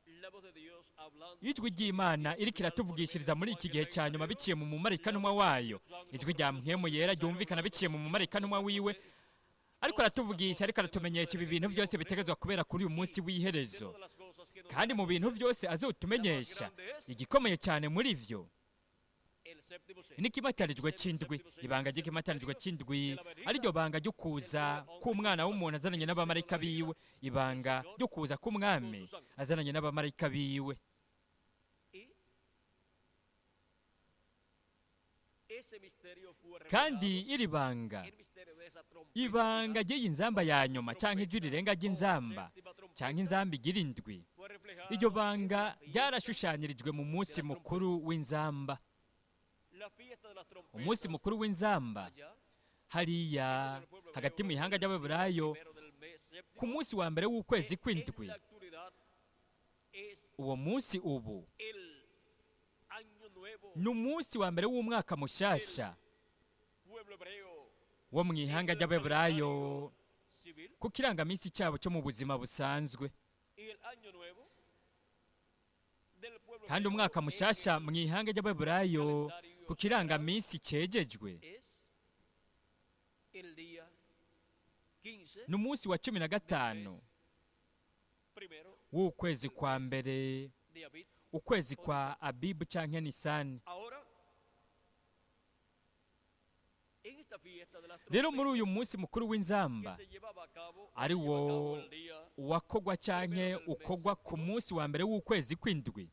ijwi ry'Imana iriko iratuvugishiriza muri iki gihe cya nyuma biciye mu mumarayika wayo, ijwi rya Mpwemu Yera ryumvikana biciye mu mumarayika wiwe, ariko aratuvugisha, ariko aratumenyesha ibi bintu byose bitegerezwa kubera kuri uyu munsi w'iherezo. Kandi mu bintu byose azotumenyesha, igikomeye cyane muri vyo n'ikimatanijwe cy'indwi, ibanga ry'ikimatanijwe cy'indwi ariryo banga ryo kuza k'umwana w'umuntu azananye n'abamarayika biwe, ibanga ryo kuza k'umwami azananye n'abamarayika biwe. Kandi iri banga, ibanga ry'iyi nzamba ya nyuma cyangwa ijwi rirenga ry'inzamba cyangwa inzamba igira indwi, iryo banga ryarashushanyirijwe mu munsi mukuru w'inzamba. Umunsi mukuru w'inzamba hariya hagati mu ihanga ry'Abaheburayo ku munsi wa mbere w'ukwezi kw'indwi. Uwo munsi ubu ni umunsi wa mbere w'umwaka mushasha wo mu ihanga ry'Abaheburayo ku kirangaminsi cyabo cyo mu buzima busanzwe. Kandi umwaka mushasha mu ihanga ry'Abaheburayo ku kirangaminsi cegejwe ni umunsi wa 15 w'ukwezi kwa mbere, ukwezi kwa Abibu canke Nisani. Rero muri uyu munsi mukuru w'inzamba ari wo wakogwa canke ukogwa ku munsi wa mbere w'ukwezi kw'indwi,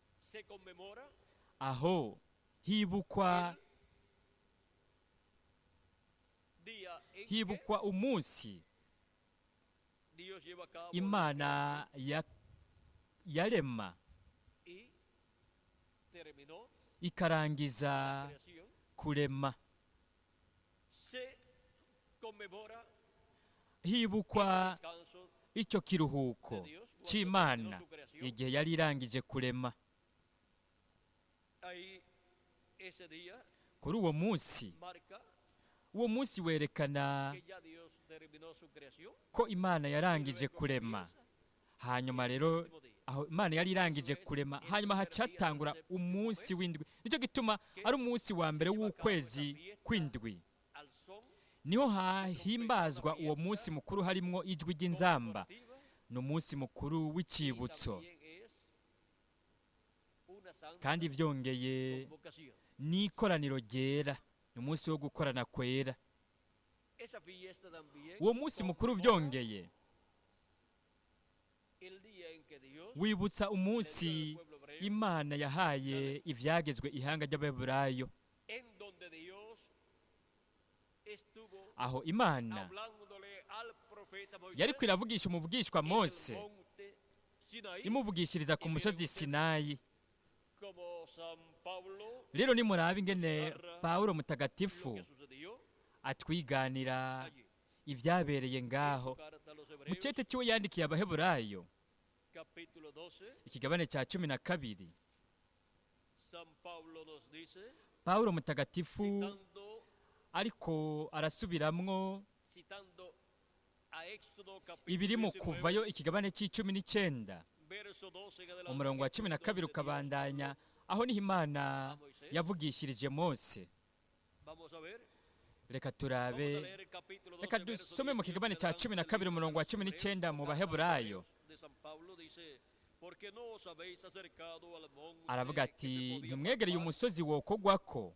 aho hibukwa umunsi Imana yarema ikarangiza kurema. Hibukwa icyo kiruhuko c'Imana igihe yari irangije kurema. Kuri uwo munsi, uwo munsi werekana ko Imana yarangije kurema. Hanyuma rero aho Imana yari irangije kurema, hanyuma hacatangura umunsi w'indwi. Nicyo gituma ari umunsi wa mbere w'ukwezi kw'indwi, niho hahimbazwa uwo munsi mukuru harimwo ijwi ry'inzamba. Ni umunsi mukuru w'icibutso, kandi vyongeye n'ikoraniro ryera, ni umunsi wo gukorana kwera. Uwo munsi mukuru vyongeye wibutsa umunsi Imana yahaye ivyagezwe ihanga ry'Abaheburayo, aho Imana yariko iravugisha umuvugishwa Mose, imuvugishiriza ku musozi Sinayi. Rero nimurabe ingene Pawulo mutagatifu atwiganira ivyabereye ngaho mu cete ciwe yandikiye Abaheburayo, ikigabane ca 12. Pawulo mutagatifu ariko arasubiramwo ibiri mu Kuvayo ikigabane c'19, umurongo wa 12 ukabandanya, aho niho Imana yavugishirije Mose. Reka turabe, reka dusome mu kigabane ca 12 umurongo wa 19 mu Baheburayo. Aravuga ati: ntimwegereye umusozi wokogwako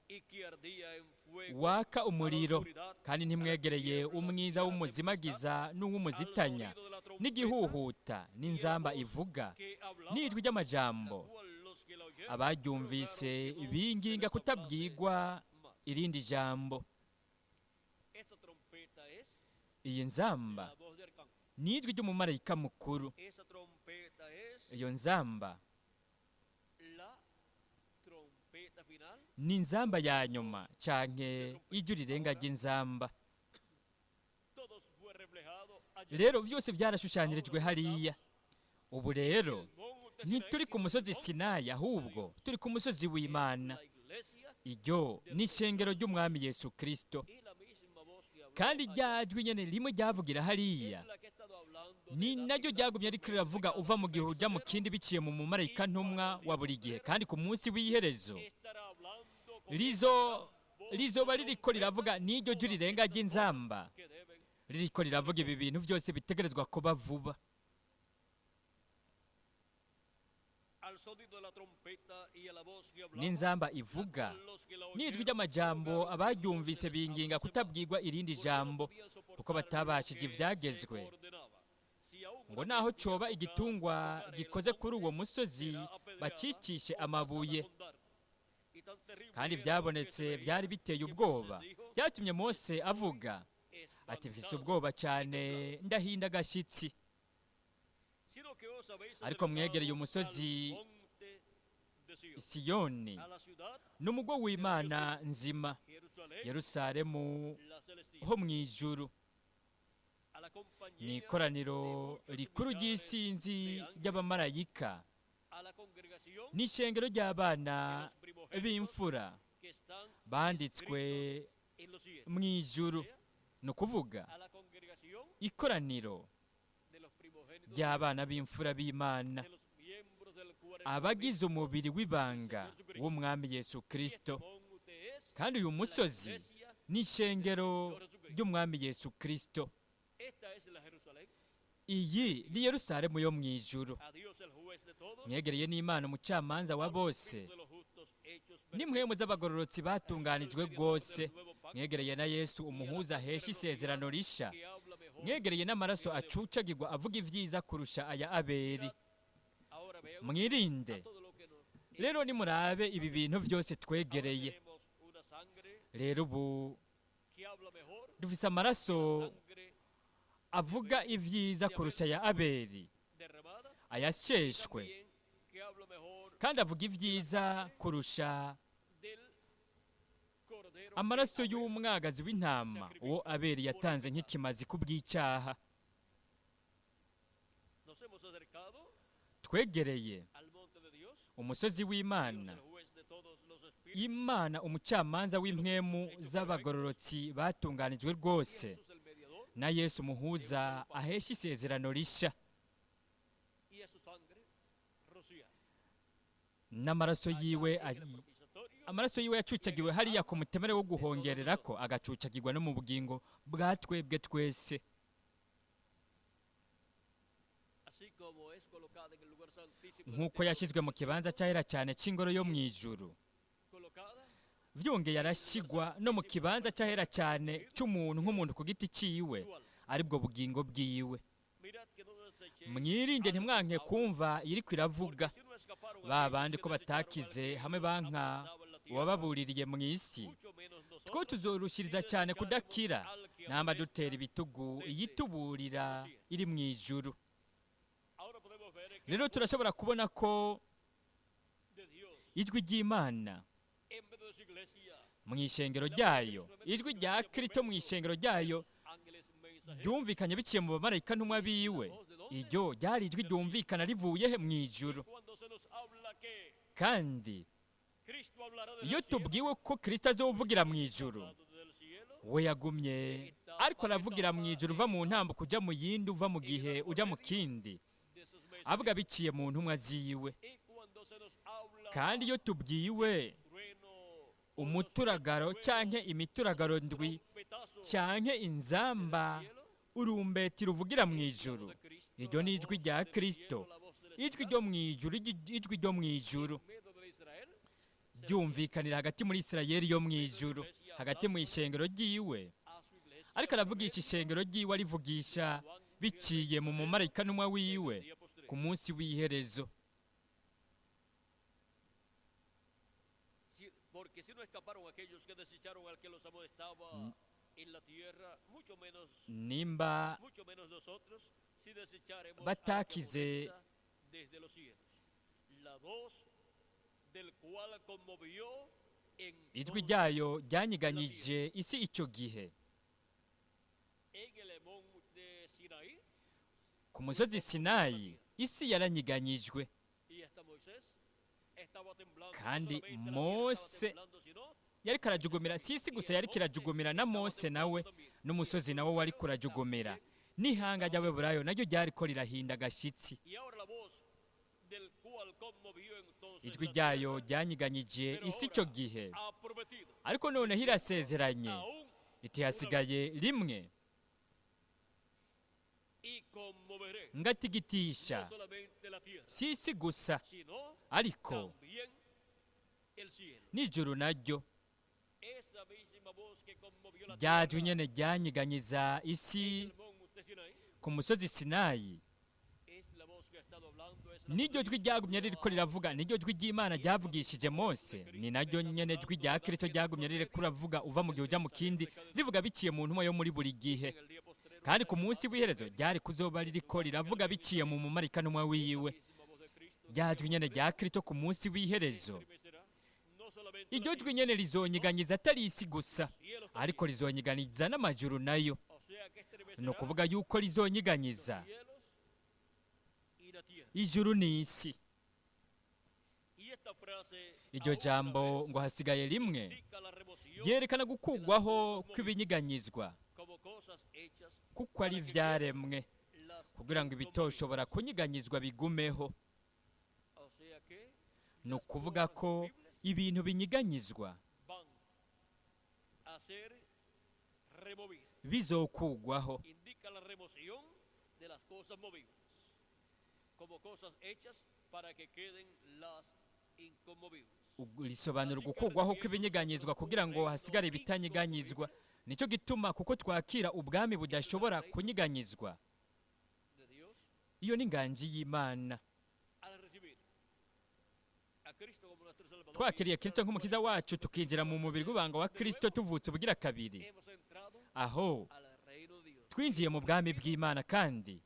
waka umuriro, kandi ntimwegereye umwiza w'umuzimagiza n'uw'umuzitanya, n'igihuhuta n'inzamba ivuga n'ijwi ry'amajambo. Abaryumvise binginga kutabwigwa irindi jambo. Iyi nzamba ni ijwi ry'umumarayika mukuru. Iyo nzamba ni inzamba ya nyuma canke ijwi rirenga ry'inzamba. Rero vyose vyarashushanyirijwe hariya. Ubu rero ntituri ku musozi Sinayi, ahubwo turi ku musozi w'Imana. Iryo ni ishengero ry'Umwami Yesu Kristo. Kandi rya jwi nyene rimwe ryavugira hariya ni naryo ryagumye riko riravuga uva mu gihe uja mu kindi biciye mu mumarayika ntumwa wa buri gihe. Kandi ku munsi w'iherezo rizoba ririko riravuga n'iryo jwi rirenga ry'inzamba, ririko riravuga ibi bintu vyose bitegerezwa kuba vuba. N'inzamba ivuga n'ijwi ry'amajambo, abaryumvise binginga kutabwirwa irindi jambo, kuko batabashije ivyagezwe. Ngo naho coba igitungwa gikoze kuri uwo musozi bacicishe amabuye. Kandi vyabonetse vyari biteye ubwoba, byatumye Mose avuga ati: mfise ubwoba cane, ndahinda agashitsi. Ariko mwegereye umusozi Siyoni, n'umugo w'Imana nzima, Yerusalemu ho mw'ijuru, ni ikoraniro rikuru ry'isinzi ry'abamarayika, n'ishengero ry'abana b'imfura banditswe mw'ijuru, ni ukuvuga ikoraniro ry'abana b'imfura b'Imana, Abagize umubiri w'ibanga w'Umwami Yesu Kristo. Kandi uyu musozi ni ishengero ry'Umwami Yesu Kristo. Iyi ni Yerusalemu yo mu ijuru. Mwegereye n'Imana umucamanza wa bose, nimwe z'abagororotsi batunganijwe rwose. Mwegereye na Yesu umuhuza ahesha isezerano risha. Mwegereye n'amaraso acucagirwa avuga ibyiza kurusha aya Abeli. Mwirinde rero, nimurabe ibi bintu byose twegereye. Rero ubu dufise amaraso avuga ibyiza kurusha aya Abeli ayasheshwe, kandi avuga ibyiza kurusha amaraso y'umwagazi w'intama uwo Abeli yatanze nk'ikimazi kubw'icyaha. Twegereye umusozi w'Imana, Imana umucamanza w'impwemu z'abagororotsi batunganijwe rwose, na Yesu umuhuza ahesha isezerano risha, n'amaraso yiwe, amaraso yiwe yacucagiwe hariya ku mutemere wo guhongerera ko agacucagirwa no mu bugingo bwa twebwe twese. Nk'uko yashyizwe mu kibanza cyahera cyane cy'ingoro yo mu ijuru, vyongeye arashyigwa no mu kibanza cyahera cyane cy'umuntu nk'umuntu ku giti ciwe, aribwo bugingo bwiwe. Mwirinde ntimwanke kumva iriko iravuga. Ba bandi ko batakize hamwe banka uwababuririye mu isi, two tuzorushiriza cyane kudakira namba dutera ibitugu iyituburira iri mu ijuru. Rero turashobora kubona ko ijwi ry'Imana mu ishengero ryayo, ijwi rya Kristo mu ishengero ryayo ryumvikanye biciye mu bamarayika ntumwa biwe. Iryo ryari ijwi ryumvikana rivuye he? Mu ijuru. Kandi iyo tubwiwe ko Kristo azovugira mu ijuru, we yagumye ariko aravugira mu ijuru, uva mu ntambuko uja mu yindi, uva mu gihe uja mu kindi, avuga biciye mu ntumwa ziwe. Kandi iyo tubwiwe umuturagaro canke imituragaro ndwi canke inzamba, urumbeti ruvugira mu ijuru, iryo ni ijwi rya Kristo, ijwi ryo mu ijuru, ijwi ryo mu ijuru ryumvikanira hagati muri Isirayeli yo mu ijuru, hagati mu ishengero ryiwe. Ariko aravugisha ishengero ryiwe, arivugisha biciye mu mumarayika ntumwa wiwe ku munsi w'iherezo. Porque si no escaparon aquellos que desecharon al que los amonestaba en la tierra, mucho menos, Nimba mucho menos nosotros si desecharemos al que batakize amonesta desde los cielos. La voz del cual conmovió ijwi entonces ryayo ryanyiganyije isi icyo gihe en el monte Sinaí, ku musozi Sinayi, isi yaranyiganyijwe. y hasta Moisés estaba temblando. No Kandi solamente la tierra estaba Mose temblando, sino yariko arajugumira, si isi gusa yariko irajugumira, na Mose nawe n'umusozi nawe wariko urajugumira, n'ihanga ry'Abeburayo naryo ryariko rirahinda agashitsi. y ahora la voz del cual conmovió entonces Ijwi la ryayo tierra, ryanyiganyije pero isi icyo ahora gihe, ha prometido ariko noneho irasezeranye aún iti hasigaye rimwe y conmoveré ngatigitisha no solamente la tierra, si isi gusa, sino ariko también el cielo. n'ijuru naryo. Esa misma voz que conmovió la Rya jwi tierra nyene ryanyiganyiza en isi el monte Sinaí ku musozi Sinayi, es la voz que ha estado hablando, es la voz niryo de jwi Dios ryagumye que ririko riravuga, niryo jwi ry'Imana ryavugishije Mose, ni naryo nyene jwi rya Kristo ryagumye ririko riravuga uva mu gihe uja mu kindi, rivuga biciye mu ntumwa yo muri buri gihe. en el día postrero Kandi ku munsi w'iherezo ryari kuzoba ririko riravuga biciye mu mumarayika ntumwa wiwe. misma voz de Cristo Rya jwi nyene rya Kristo ku munsi w'iherezo, estremecerá no solamente la iryo tierra, jwi nyene rizonyiganyiza atari isi gusa, cielos ariko también. rizonyiganyiza n'amajuru nayo. O sea que Ni estremecerá ukuvuga yuko rizonyiganyiza los cielos y la tierra. ijuru n'isi. Y esta frase Iryo aún una jambo vez ngo hasigaye rimwe indica la remoción ryerekana gukugwaho kw'ibinyiganyizwa como cosas hechas kuko ari ivyaremwe, las kugira ngo ibitoshobora kunyiganyizwa bigumeho. O sea que Ni ukuvuga ko ibintu binyiganyizwa bizokugwaho. Risobanura ugukugwaho kw'ibinyeganyizwa kugira ngo hasigare ibitanyeganyizwa. Nicyo gituma kuko twakira ubwami budashobora kunyeganyizwa. Iyo ni inganji y'Imana. Twakiriye Kristo nk'umukiza wacu, tukinjira mu mubiri w'ibanga wa Kristo tuvutse ubugira kabiri. Aho twinjiye mu bwami bw'Imana kandi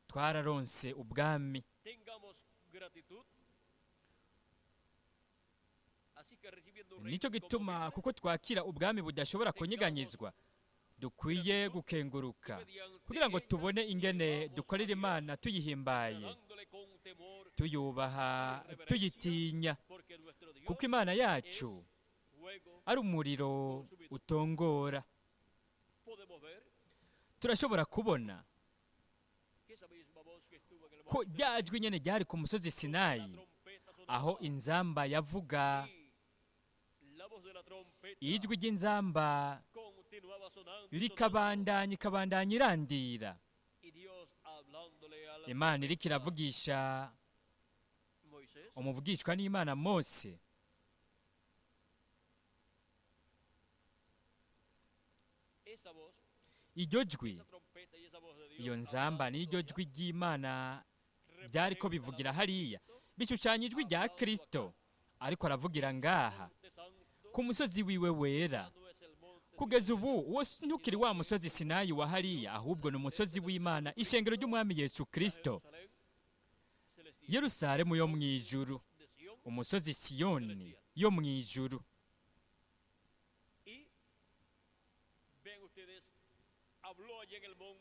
twararonse ubwami. Nicyo gituma kuko twakira ubwami budashobora kunyeganyizwa, dukwiye gukenguruka kugira ngo tubone ingene dukorera Imana tuyihimbaye, tuyubaha, tuyitinya, kuko Imana yacu ari umuriro utongora. Turashobora kubona ko rya jwi nyene ryari ku musozi Sinayi, aho inzamba yavuga, ijwi ry'inzamba likabandanya ikabandanya irandira. Imana iriko iravugisha umuvugishwa n'Imana Mose. Iryo jwi, iyo nzamba n'iryo jwi ry'Imana byariko bivugira hariya, bishushanya ijwi rya Kristo ariko aravugira ngaha ku musozi wiwe wera. Kugeza ubu uwo ntukiri wa musozi Sinayi wa hariya, ahubwo ni umusozi w'Imana, ishengero ry'Umwami Yesu Kristo, Yerusalemu yo mu ijuru, umusozi Siyoni yo mu ijuru.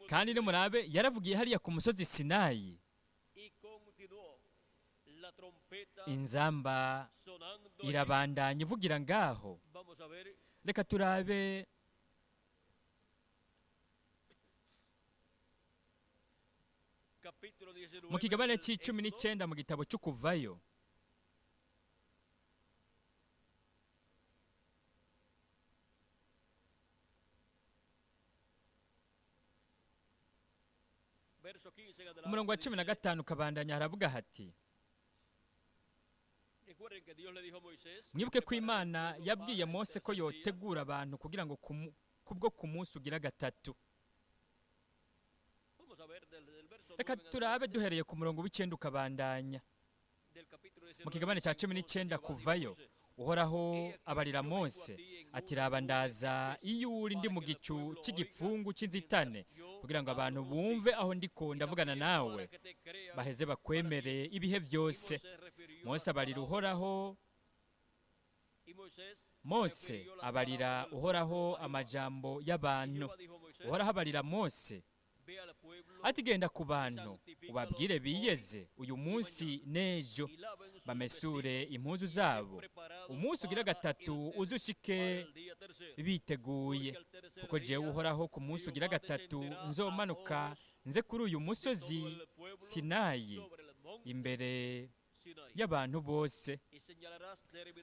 Kandi nimurabe yaravugiye hariya ku musozi Sinayi, inzamba irabandanya ivugira ngaho. Reka turabe mu kigabane c'19 mu gitabo cy'Ukuvayo. Umurongo wa 15 ukabandanya haravuga hati: mwibuke ko Imana yabwiye Mose ko yotegura abantu kugira ngo kubwo ku munsi ugira gatatu. Reka turabe duhereye ku murongo w'9 ukabandanya mu kigabane cya 19 kuvayo. Uhoraho abarira Mose ati: raba ndaza iyo uri ndi mu gicu cy'igipfungu cy'inzitane, kugira ngo abantu bumve aho ndiko ndavugana nawe, baheze bakwemere ibihe byose. Mose abarira Uhoraho, Mose abarira Uhoraho amajambo y'abantu. Uhoraho abarira Mose ati: genda ku bantu ubabwire biyeze uyu munsi n'ejo, bamesure impuzu zabo, umunsi ugira gatatu uzushike biteguye, kuko jewe Uhoraho ku munsi ugira gatatu nzomanuka nze kuri uyu musozi Sinayi imbere y'abantu bose.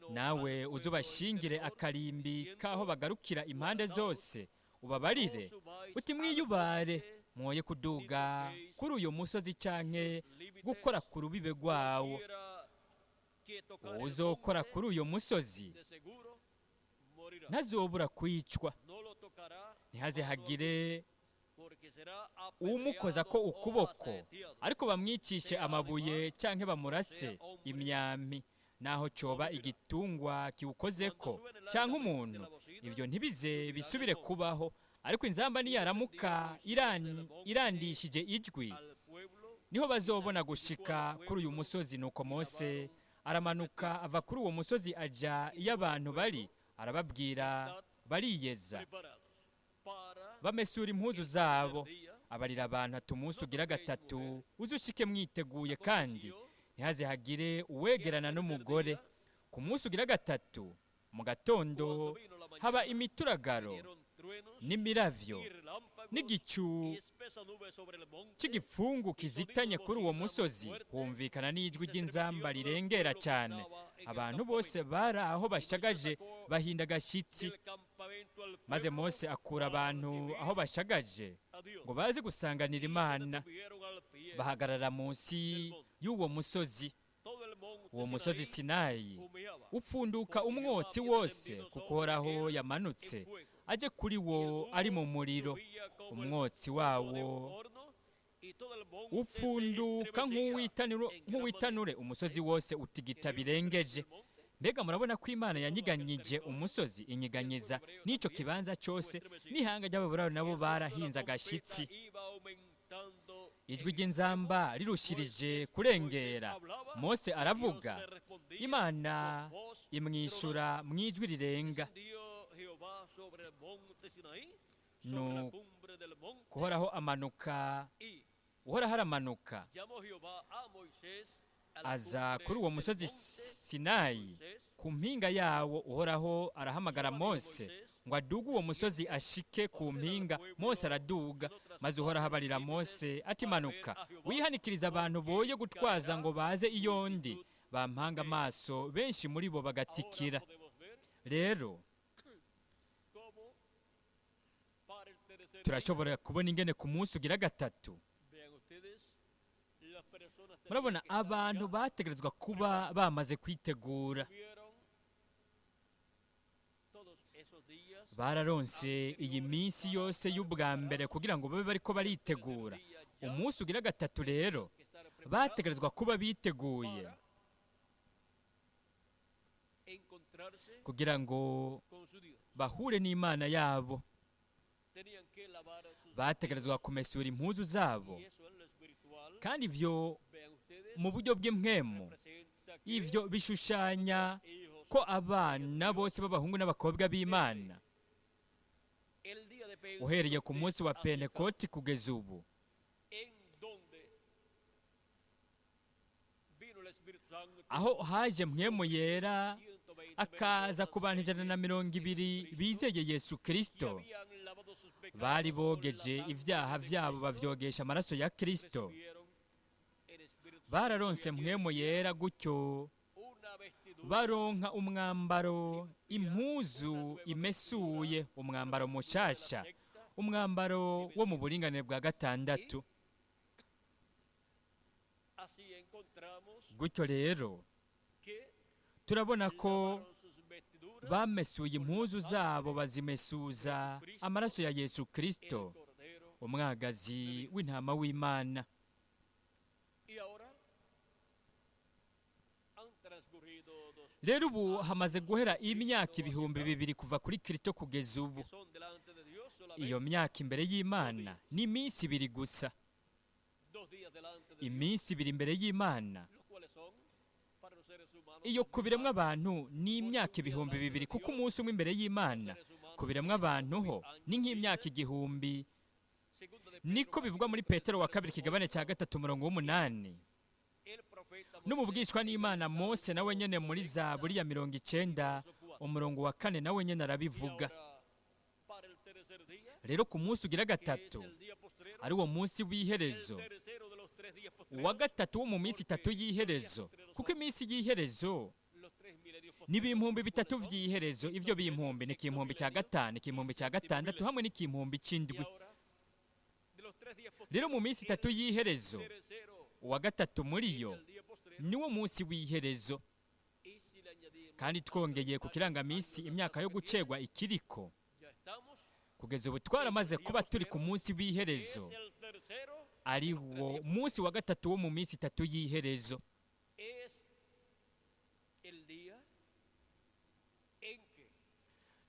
Nawe uzubashingire akarimbi k'aho bagarukira impande zose, ubabarire uti: mwiyubare, mwoye kuduga kuri uyu musozi canke gukora ku rubibe rwawo. Uzokora kuri uyu musozi ntazobura kwicwa, ntihaze hagire umukoza ko ukuboko, ariko bamwicishe amabuye canke bamurase imyampi, naho coba igitungwa kiwukozeko canke umuntu, ivyo ntibize bisubire kubaho. Ariko inzamba niyaramuka irandishije ijwi, niho bazobona gushika kuri uyu musozi. Nuko Mose aramanuka ava kuri uwo musozi aja iyo abantu bari, arababwira bariyeza, bamesura impuzu zabo. Abarira abantu ati: umunsi ugira gatatu uzushike mwiteguye, kandi ntihaze hagire uwegerana n'umugore. Ku munsi ugira gatatu mu gatondo haba imituragaro n'imiravyo n'igicu C'igipfungu kizitanye kuri uwo musozi, humvikana n'ijwi ry'inzamba rirengera cyane. Abantu bose bari aho bashagaje bahinda agashyitsi. Maze Mose akura abantu aho bashagaje ngo baze gusanganira Imana, bahagarara munsi y'uwo musozi. Uwo musozi Sinayi upfunduka umwotsi wose, kuko Uhoraho yamanutse aje kuri wo ari mu muriro. Umwotsi wawo upfunduka nk'uwitanure, umusozi wose utigita birengeje. Mbega murabona ko Imana yanyiganyije umusozi, inyiganyiza n'icyo kibanza cyose, n'ihanga ry'Ababurayo nabo barahinze agashyitsi. Ijwi ry'inzamba rirushirije kurengera, Mose aravuga, Imana imwishura mu ijwi rirenga. Kuhoraho amanuka, Uhoraho aramanuka aza kuri uwo musozi Sinayi, ku mpinga yawo. Uhoraho arahamagara Mose ngo aduge uwo musozi ashike ku mpinga. Mose araduga, maze Uhoraho abarira Mose ati: "Manuka wihanikiriza abantu boye gutwaza ngo baze iyo ndi, bampanga amaso, benshi muri bo bagatikira." Rero turashobora kubona ingene ku munsi ugira gatatu, murabona abantu bategerezwa kuba bamaze kwitegura. Bararonse iyi minsi yose y'ubwa mbere kugira ngo babe bariko baritegura. Umunsi ugira gatatu rero bategerezwa kuba biteguye kugira ngo bahure n'Imana yabo. Bategerezwa kumesura impuzu zabo, kandi ivyo mu buryo bw'impwemu, ivyo bishushanya ko abana bose b'abahungu n'abakobwa b'Imana uhereye ku munsi wa Pentekoti kugeza ubu, aho haje Mpwemu Yera akaza ku bantu 120 bizeye Yesu Kristo, bari bogeje ibyaha byabo bavyogesha amaraso ya Kristo, bararonse Mpwemu Yera, gutyo baronka umwambaro, impuzu imesuye, umwambaro mushasha, umwambaro wo mu buringanire bwa gatandatu. Gutyo rero turabona ko bamesuye impuzu zabo, bazimesuza amaraso ya Yesu Kristo, umwagazi w'intama w'Imana. Rero ubu hamaze guhera imyaka 2000 kuva kuri Kristo kugeza ubu. Iyo myaka imbere y'Imana ni iminsi ibiri gusa, iminsi ibiri imbere y'Imana. Iyo kubiremwa abantu ni imyaka 2000, kuko umunsi umwe imbere y'Imana kubiremwa abantu ho ni nk'imyaka 1000. Niko bivugwa muri Petero wa kabiri kigabane cya 3 umurongo w'8. N'umubwishwa n'Imana Mose nawe nyene muri Zaburi ya 90 umurongo wa 4 nawe nyene arabivuga. Rero ku munsi ugira gatatu, ari wo munsi w'iherezo, uwa gatatu wo mu minsi itatu y'iherezo, kuko iminsi y'iherezo ni 3000 vy'iherezo. Ivyo bimpumbi ni ikimpumbi cya 5, ikimpumbi cya 6 hamwe n'ikimpumbi c'indwi. Rero mu minsi itatu y'iherezo, uwa gatatu muri yo niwo munsi w'iherezo. Kandi twongeye ku kirangaminsi imyaka yo gucegwa ikiriko, kugeza ubu twaramaze kuba turi ku munsi w'iherezo, ari wo munsi wa gatatu wo mu minsi itatu y'iherezo.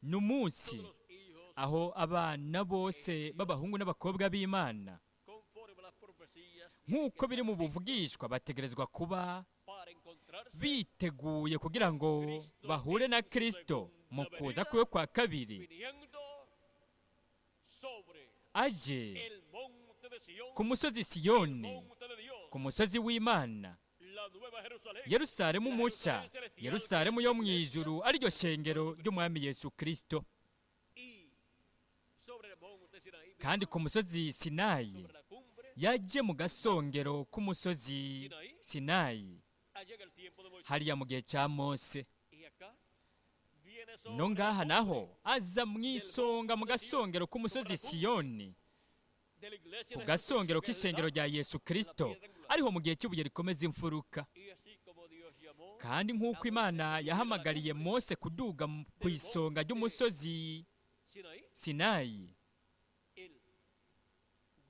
Ni umunsi aho abana bose b'abahungu n'abakobwa b'Imana nk'uko biri mu buvugishwa bategerezwa kuba biteguye kugira ngo bahure na Kristo mu kuza kwe kwa kabiri, aje ku musozi Siyoni, ku musozi w'Imana, Yerusalemu musha, Yerusalemu yo mu ijuru, ariryo shengero ry'Umwami Yesu Kristo. Kandi ku musozi Sinayi Yaje mu gasongero k'umusozi Sinayi Allá en el tiempo de Moisés. hariya mu gihe cya Mose. Y acá viene sobre No el ngaha monte naho aza mu isonga mu gasongero k'umusozi Siyoni, de la iglesia ku de gasongero Jesucristo, que es k'ishengero la- rya Yesu Kristo, ariho mu gihe cy'ibuye rikomeza imfuruka. Y así como Dios llamó Kandi nk'uko Imana yahamagariye Mose kuduga ku isonga ry'umusozi Sinaí, Sinayi, él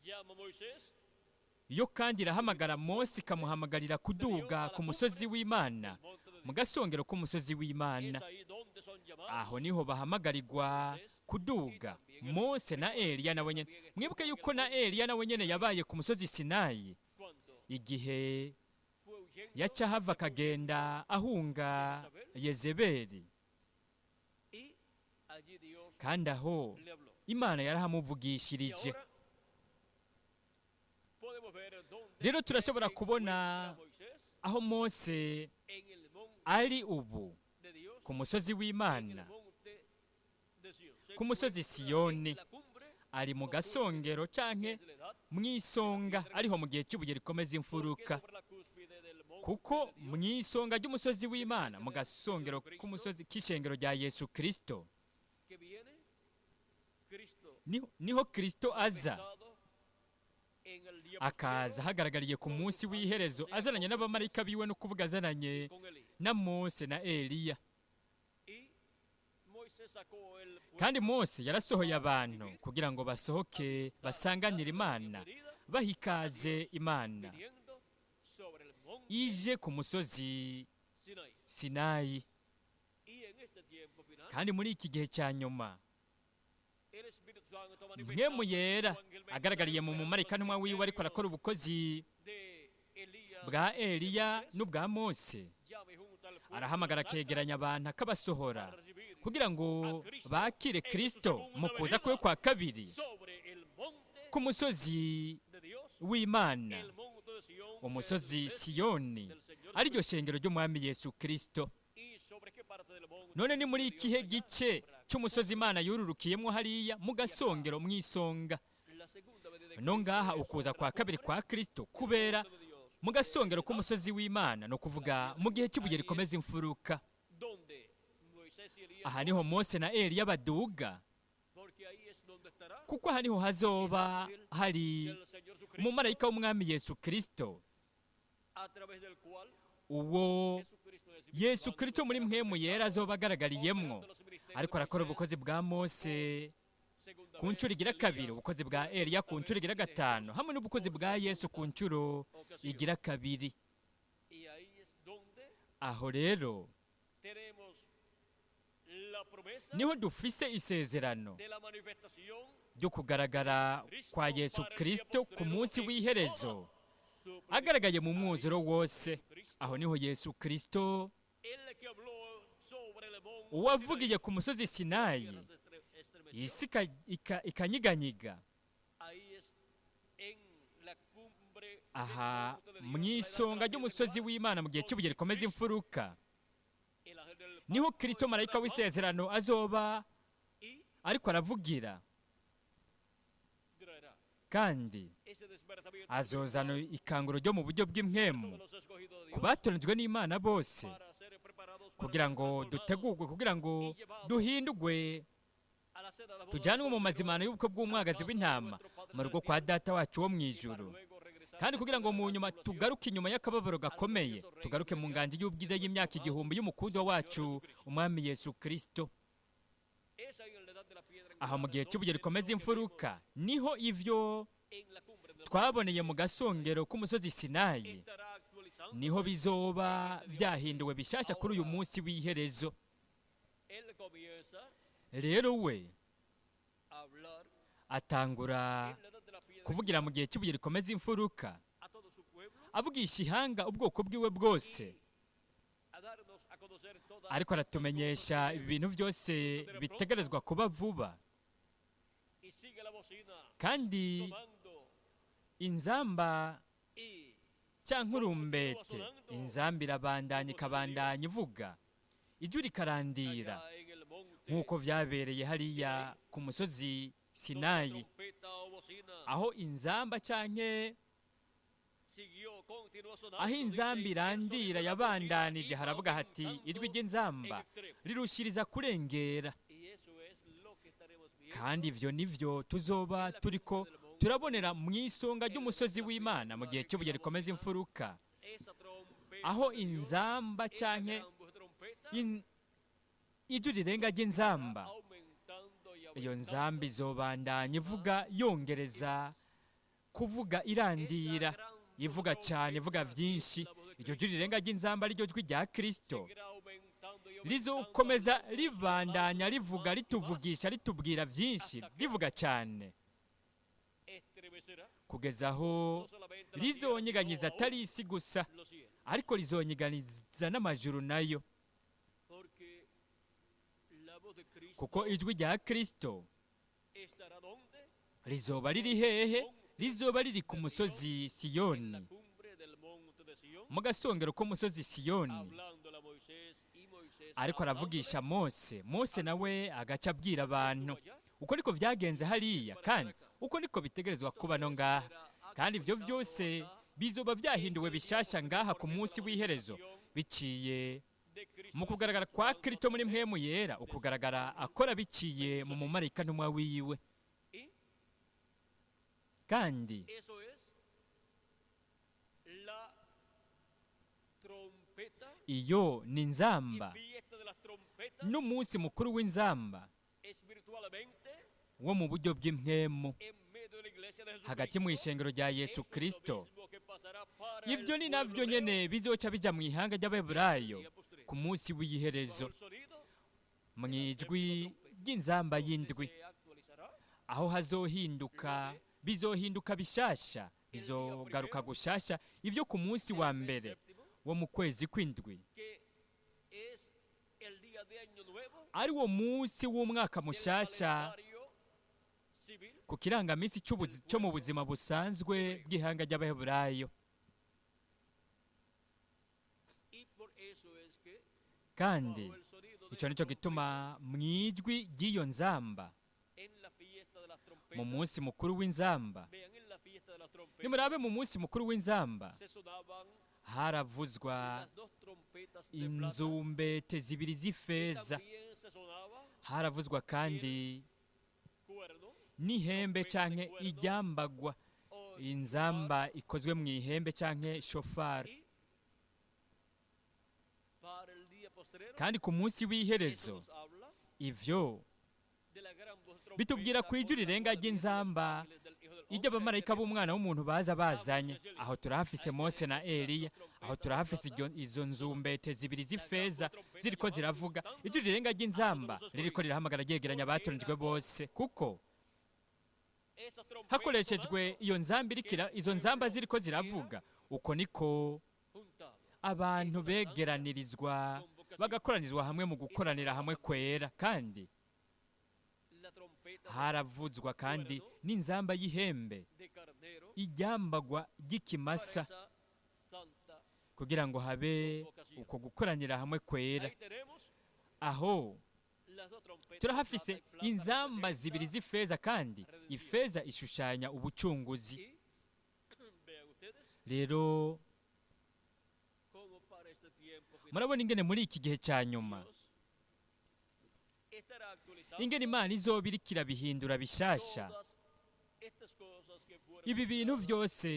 llama a Moisés yo kandi irahamagara Mose ikamuhamagarira kuduga ku musozi w'Imana, monte de mu Dios. gasongero k'umusozi w'Imana. Es ahí donde son llamados Aho niho bahamagarirwa kuduga Mose na Eliya nawe nyene. Mwibuke yuko na Eliya nawe nyene yabaye ku musozi Sinayi cuando igihe fue huyendo yaca hava akagenda ahunga Yezebeli, y allí Dios kandi aho le habló. Imana Y yarahamuvugishirije. ahora podemos ver dónde Rero turashobora se kubona encuentra Moisés aho Mose en el monte ari ubu de Dios, ku musozi en el w'Imana, monte de Sion. Se ku musozi encuentra en Siyoni, la cumbre, ari mu gasongero canke es la edad, mu isonga, ariho mu gihe cy'ibuye rikomeza porque imfuruka. sobre la cúspide del monte Kuko de Dios mu isonga ry'umusozi w'Imana, mu gasongero k'umusozi k'ishengero rya Yesu Kristo, que viene Cristo niho Kristo aza manifestado en el día akaza postrero ahagaragariye ku munsi w'iherezo azananye n'abamarayika biwe, no kuvuga azananye con Elías. na Mose na Eliya. Y Moisés sacó el pueblo Kandi Mose yarasohoye abantu kugira ngo basohoke basanganire Imana, baha ikaze Imana viniendo sobre el monte ije ku musozi Sinaí. Sinayi. Y en este tiempo final, Kandi muri iki gihe cya nyuma, el Espíritu Santo Mpwemu manifestando Yera su ángel agaragariye mu mensajero mumarayika ntumwa wiwe ariko arakora ubukozi de Elías bwa Eliya y Moisés, n'ubwa Mose, llama y junta al pueblo arahamagara y saca akegeranya abantu akabasohora para recibir kugira ngo bakire Kristo mu kuza kwe kwa kabiri sobre el monte ku musozi de Dios, w'Imana, el monte de Sion, que es la umusozi iglesia Siyoni, del Señor ariryo shengero ry'umwami Yesu Kristo. Y sobre qué parte del monte None ni muri de Dios ikihe allá, gice sobre la cy'umusozi Imana yururukiyemo hariya mu gasongero mu isonga? La segunda venida de No Cristo ngaha es ukuza sobre kwa la kabiri cumbre kwa Kristo kubera del monte de Dios, mu gasongero k'umusozi w'Imana, no kuvuga mu gihe cy'ibuye rikomeza imfuruka. donde Moisés y Elías, Aha niho Mose na Eliya baduga, porque ahí es donde estará kuko aha niho hazoba hari el Señor Jesucristo, umumarayika w'umwami Yesu Kristo, a través del cual uwo Jesucristo en el Espíritu Yesu Santo Kristo muri será mpwemu yera azoba agaragariye,mwo operando los ministerios ariko de arakora Moisés, ubukozi bwa Mose segunda ku vez, nshuro igira Elías, kabiri, ubukozi bwa Eliya ku nshuro igira vez de gatanu, Jesús hamwe n'ubukozi por bwa Yesu ku segunda nshuro ocasión. igira kabiri. Y ahí es donde Aho rero tenemos la promesa niho dufise isezerano de la manifestación ryo kugaragara kwa Yesu Kristo ku munsi w'iherezo su plenitud. agaragaye mu mwuzuro wose. Aho niho Yesu Kristo El que habló sobre el monte uwavugiye ku musozi Sinayi, Sinaí, tierra se estremeció. isi ikanyiganyiga. Ahí es en la cumbre del Aha monte de Dios, mu la edad de isonga la ry'umusozi piedra w'Imana mu gihe cy'ibuye rikomeza imfuruka, el ángel del niho pacto Kristo marayika estará w'isezerano azoba y ariko aravugira, traerá kandi ese despertamiento azozana ikanguro ryo mu buryo bw'impwemu todos los escogidos de ku Dios batoranijwe n'Imana bose, para ser preparados para kugira ser ngo transformados dutegurwe, kugira ngo duhindurwe, a la cena de bodas tujyanwe del mu Cordero mazimano y'ubukwe bw'umwagazi w'intama mu rugo kwa Data wacu wo mu y para ijuru, luego regresar kandi kugira ngo después mu de la nyuma tribulación tugaruke inyuma y'akababaro gakomeye, tugaruke mu nganji y'ubwiza y'imyaka igihumbi y'umukundwa wacu umwami Yesu Kristo. Es ahí en la edad de la piedra Aho mu angular gihe cy'ibuye donde rikomeza lo que imfuruka niho ivyo vimos en la cumbre del twaboneye mu gasongero k'umusozi Sinayi estará actualizando niho bizoba byahinduwe bishasha kuri uyu munsi w'iherezo. Él comienza Rero we a hablar atangura en la edad de la piedra kuvugira mu gihe cy'ibuye rikomeza imfuruka, a todo su pueblo avugisha ihanga ubwoko bwiwe bwose, y a darnos a conocer todas ariko aratumenyesha ibintu byose bitegerezwa kuba vuba. y sigue la bocina Kandi sonando inzamba y cyangwa urumbete, inzamba irabandanya ikabandanya ivuga, ijwi rikarandira allá en el monte nk'uko byabereye hariya ku musozi Sinayi, donde trompeta o Aho inzamba canke aho inzamba irandira yabandanije haravuga hati ijwi ry'inzamba rirushiriza kurengera. Kandi ivyo nivyo tuzoba turiko turabonera mu isonga ry'umusozi w'Imana mu gihe cy'ibuye rikomeza imfuruka, aho inzamba canke ijwi rirenga ry'inzamba, iyo nzamba izobandanya ivuga, yongereza kuvuga, irandira, ivuga cyane, ivuga byinshi. Iryo jwi rirenga ry'inzamba, ariryo jwi rya Kristo, rizokomeza ribandanya rivuga, rituvugisha, ritubwira byinshi, rivuga cyane, kugeza aho rizonyeganyiza atari isi gusa, ariko rizonyeganyiza n'amajuru nayo, kuko ijwi rya Kristo rizoba riri hehe? Rizoba riri ku musozi Siyoni, mu gasongero k'umusozi Siyoni, ariko aravugisha Mose. Mose nawe agaca abwira abantu. Uko niko vyagenze hariya, kandi uko niko bitegerezwa kuba no ngaha. Kandi ivyo vyose bizoba byahinduwe bishasha ngaha ku munsi w'iherezo, biciye mu kugaragara kwa Kristo muri mpwemu yera, ukugaragara akora biciye mu mumarayika ntumwa wiwe. Kandi iyo ni nzamba n'umunsi mukuru w'inzamba wo mu buryo bw'impwemu hagati mu ishengero rya Yesu Kristo. Ibyo ni nabyo nyene bizoca bija mu ihanga ry'Abaheburayo ku munsi w'iherezo, mu ijwi ry'inzamba y'indwi, aho hazohinduka, bizohinduka bishasha, bizogaruka gushasha ibyo ku munsi wa mbere wo mu kwezi kw'indwi, ari wo munsi w'umwaka mushasha ku kirangaminsi cyo mu buzima busanzwe bw'ihanga ry'Abaheburayo. Kandi icyo nicyo gituma mu ijwi ry'iyo nzamba, mu munsi mukuru w'inzamba, nimurabe, mu munsi mukuru w'inzamba haravuzwa inzumbete zibiri z'ifeza, haravuzwa kandi n'ihembe canke iryambagwa, inzamba ikozwe mu ihembe canke shofari. Kandi ku munsi w'iherezo ivyo bitubwira ku ijwi rirenga ry'inzamba ibyo abamarayika b'umwana w'umuntu baza bazanye. Aho turahafise Mose na Eliya, aho turahafise izo nzumbete zibiri z'ifeza ziriko ziravuga. Ijwi rirenga ry'inzamba ririko rirahamagara ryegeranya abatoranijwe bose, kuko hakoreshejwe iyo nzamba irikira, izo nzamba ziriko ziravuga, uko niko abantu begeranirizwa, bagakoranizwa hamwe mu gukoranira hamwe kwera. Kandi haravuzwa kandi n'inzamba y'ihembe, iryambagwa ry'ikimasa, kugira ngo habe uko gukoranira hamwe kwera. Aho turahafise inzamba zibiri z'ifeza, kandi ifeza ishushanya ubucunguzi. Rero murabona ingene muri iki gihe cya nyuma, ingene Imana izoba iriko irabihindura bishasha. Ibi bintu vyose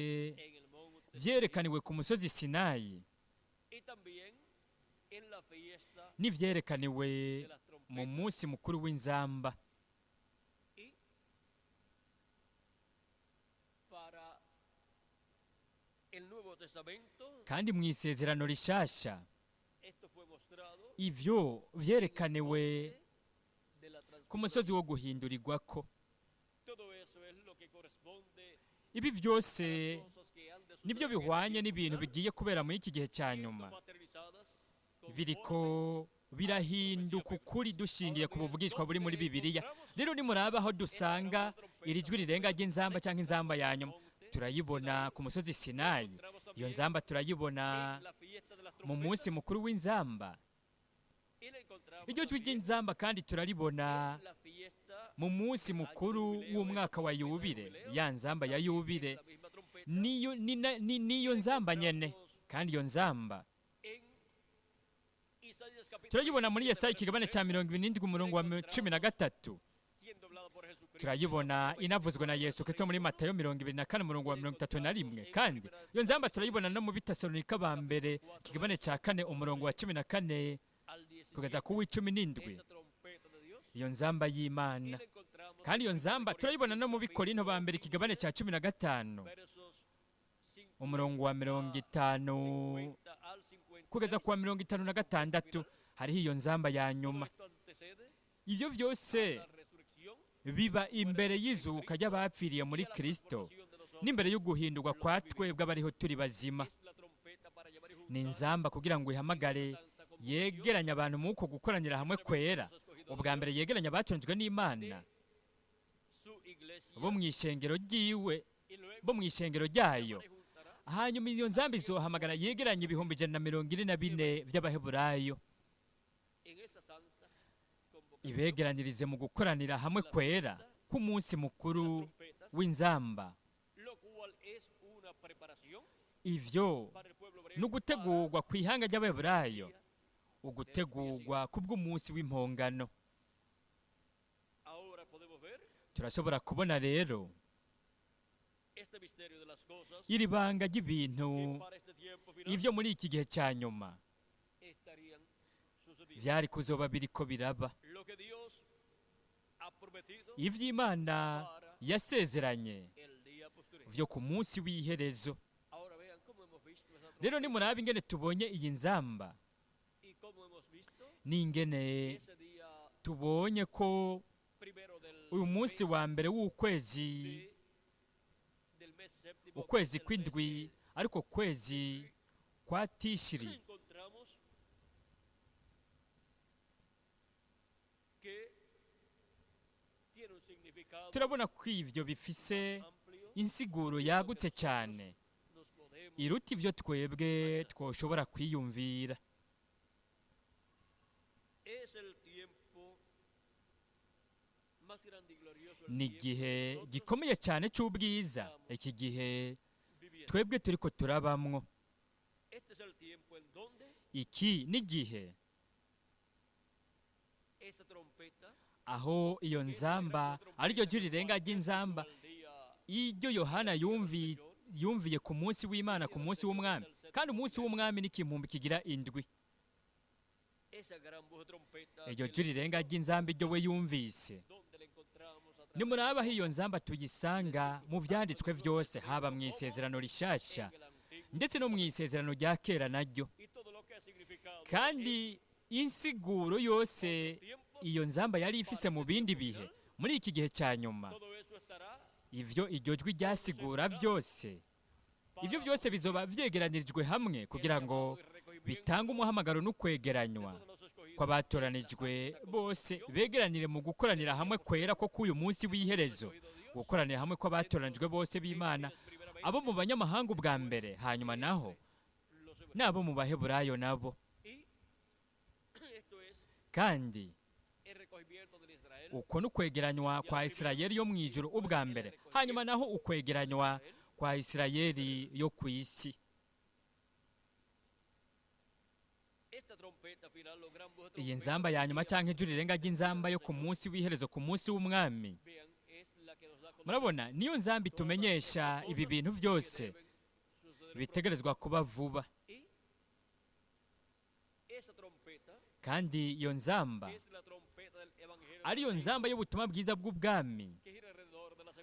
vyerekaniwe ku musozi Sinayi n'ivyerekaniwe mu munsi mukuru w'inzamba. Kandi mu isezerano rishasha ivyo vyerekaniwe ku musozi wo guhindurirwako. Ibi byose nibyo bihwanye n'ibintu bigiye kubera muri iki gihe cya nyuma, biriko birahinduka ukuri dushingiye ku buvugishwa buri muri Bibiliya. Rero nimuraba aho dusanga iri jwi rirenga ry'inzamba cyangwa inzamba ya nyuma, turayibona ku musozi Sinayi. Iyo nzamba turayibona mu munsi mukuru w'inzamba. Iryo jwi ry'inzamba kandi turaribona Mu munsi mukuru w'umwaka wa yubile, ya nzamba ya yubile niyo niyo nzamba nyene. Kandi iyo nzamba turayibona muri Yesaya ikigabane cya 77 umurongo wa 13. Turayibona inavuzwe na Yesu Kristo muri Matayo 24 umurongo wa 31. Kandi iyo nzamba turayibona no mu Bitesalonika ba mbere ikigabane cya 4 umurongo wa 14 kugeza ku w'17. Iyo nzamba y'Imana. Kandi iyo nzamba turayibona no mu Bikorinto ba mbere ikigabane cya 15 umurongo wa 50 kugeza ku wa 56. Hariho iyo nzamba ya nyuma. Ibyo byose biba imbere y'izuka ry'abapfiriye muri Kristo n'imbere y'uguhindurwa kwa twebwe abariho turi bazima. Ni inzamba kugira ngo ihamagare yegeranye abantu mu uko gukoranira hamwe kwera. Ubwa mbere yegeranye abatonzwe n'Imana bo mu ishengero ryiwe, bo mu ishengero ryayo. Hanyuma iyo nzamba izohamagara yegeranye 144,000 by'Abaheburayo, ibegeranirize mu gukoranira hamwe kwera k'umunsi mukuru w'inzamba. Ivyo ni ugutegurwa ku ihanga ry'Abaheburayo, ugutegurwa kubw'umunsi w'impongano. Turashobora kubona rero iri banga ry'ibintu ibyo muri iki gihe cya nyuma byari kuzoba biriko biraba. Ivy'Imana yasezeranye vyo ku munsi w'iherezo. Rero nimurabe ingene tubonye iyi nzamba, n'ingene tubonye ko uyu munsi wa mbere w'ukwezi, ukwezi kw'indwi, ariko kwezi kwa Tishiri, turabona ko ivyo bifise insiguro yagutse cyane iruta ivyo twebwe twoshobora kwiyumvira. Ni igihe gikomeye cyane cy'ubwiza, iki gihe twebwe turiko turabamwo. Iki ni igihe aho iyo nzamba, ariryo jwi rirenga ry'inzamba iryo Yohana yumviye ku munsi w'Imana, ku munsi w'umwami. Kandi umunsi w'umwami ni ikimpumbi kigira indwi. Iryo jwi rirenga ry'inzamba iryo we yumvise, nimuraba aho iyo nzamba tuyisanga mu vyanditswe vyose, haba mu isezerano rishasha ndetse no mu isezerano rya kera naryo. Kandi insiguro yose iyo nzamba yari ifise mu bindi bihe, muri iki gihe cya nyuma, ivyo iryo jwi ryasigura vyose, ivyo vyose bizoba vyegeranirijwe hamwe kugira ngo bitange umuhamagaro n'ukwegeranywa kw'abatoranijwe bose begeranire mu gukoranira hamwe kwera ko k'uyu munsi w'iherezo, gukoranira hamwe kw'abatoranijwe bose b'Imana, abo mu banyamahanga ubwa mbere, hanyuma naho n'abo mu Baheburayo nabo. Kandi uko n'ukwegeranywa kwa Isirayeli yo mu ijuru ubwa mbere, hanyuma naho ukwegeranywa kwa Isirayeli yo ku isi. Iyi nzamba ya nyuma canke ijwi rirenga ry'inzamba yo ku munsi w'iherezo, ku munsi w'umwami, murabona niyo nzamba itumenyesha ibi bintu byose bitegerezwa kuba vuba. Kandi iyo nzamba ariyo nzamba y'ubutumwa bwiza bw'ubwami,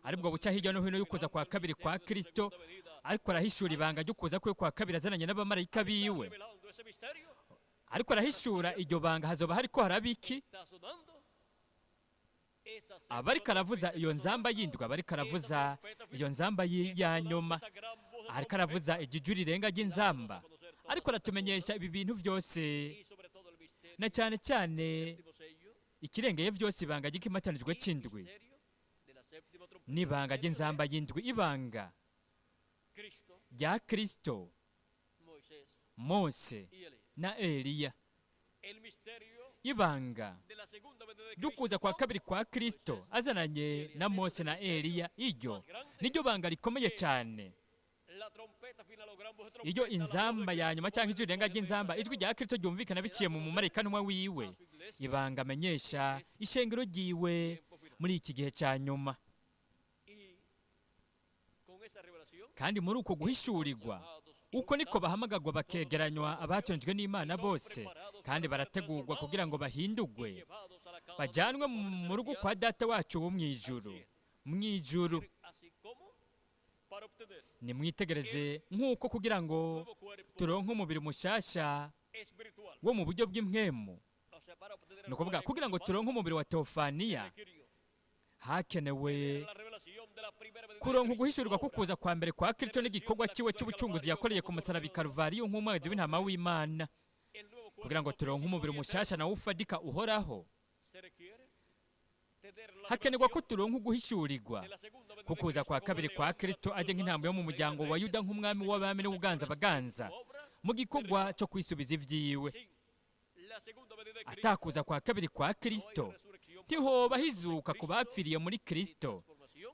aribwo buca hirya no hino y'ukuza kwa kabiri kwa Kristo, ariko arahishura ibanga ry'ukuza kwe kwa kabiri azananye n'abamarayika biwe. Ariko arahishura iryo banga, hazoba hariko harabiki? Abariko aravuza iyo nzamba y'indwi, abariko aravuza iyo nzamba ya nyuma, ariko aravuza ijwi rirenga ry'inzamba, ariko aratumenyesha ibi bintu byose, na cyane cyane ikirengeye byose ibanga ry'ikimatanijwe c'indwi n'ibanga ry'inzamba y'indwi, ibanga rya Kristo, Mose na Eliya, Ibanga ry'ukuza kwa kabiri kwa Kristo azananye na Mose na Eliya, iryo niryo banga rikomeye cyane. Iyo inzamba ya nyuma cyangwa ijwi rirenga ry'inzamba, ijwi rya Kristo ryumvikana biciye mu mumarayika wiwe, ibanga amenyesha ishengero ryiwe muri iki gihe cya nyuma. Kandi muri uko guhishurirwa uko niko bahamagagwa bakegeranywa abatonjwe n'Imana bose, kandi barategurwa kugira ngo bahindugwe bajyanwe mu rugo kwa Data wacu wo mu ijuru. Mu ijuru nimwitegereze nk'uko kugira ngo turonke umubiri mushasha wo mu buryo bw'impwemu, ni ukuvuga kugira ngo turonke umubiri wa teofaniya, hakenewe kuronka uguhishurirwa kukuza kwa mbere kwa Kristo n'igikorwa cyiwe cy'ubucunguzi yakoreye ku musaraba i Karuvariyo nk'umwagazi w'intama w'Imana. Kugira ngo turonke umubiri mushasha nawo ufadika uhoraho, hakenerwa ko turonka uguhishurirwa kukuza kwa kabiri kwa Kristo aje nk'intambwe yo mu muryango wa Yuda, nk'umwami w'abami n'ubuganza baganza mu gikorwa cyo kwisubiza ibyiwe. Atakuza kwa kabiri kwa Kristo ntihoba hizuka ku bapfiriye muri Kristo,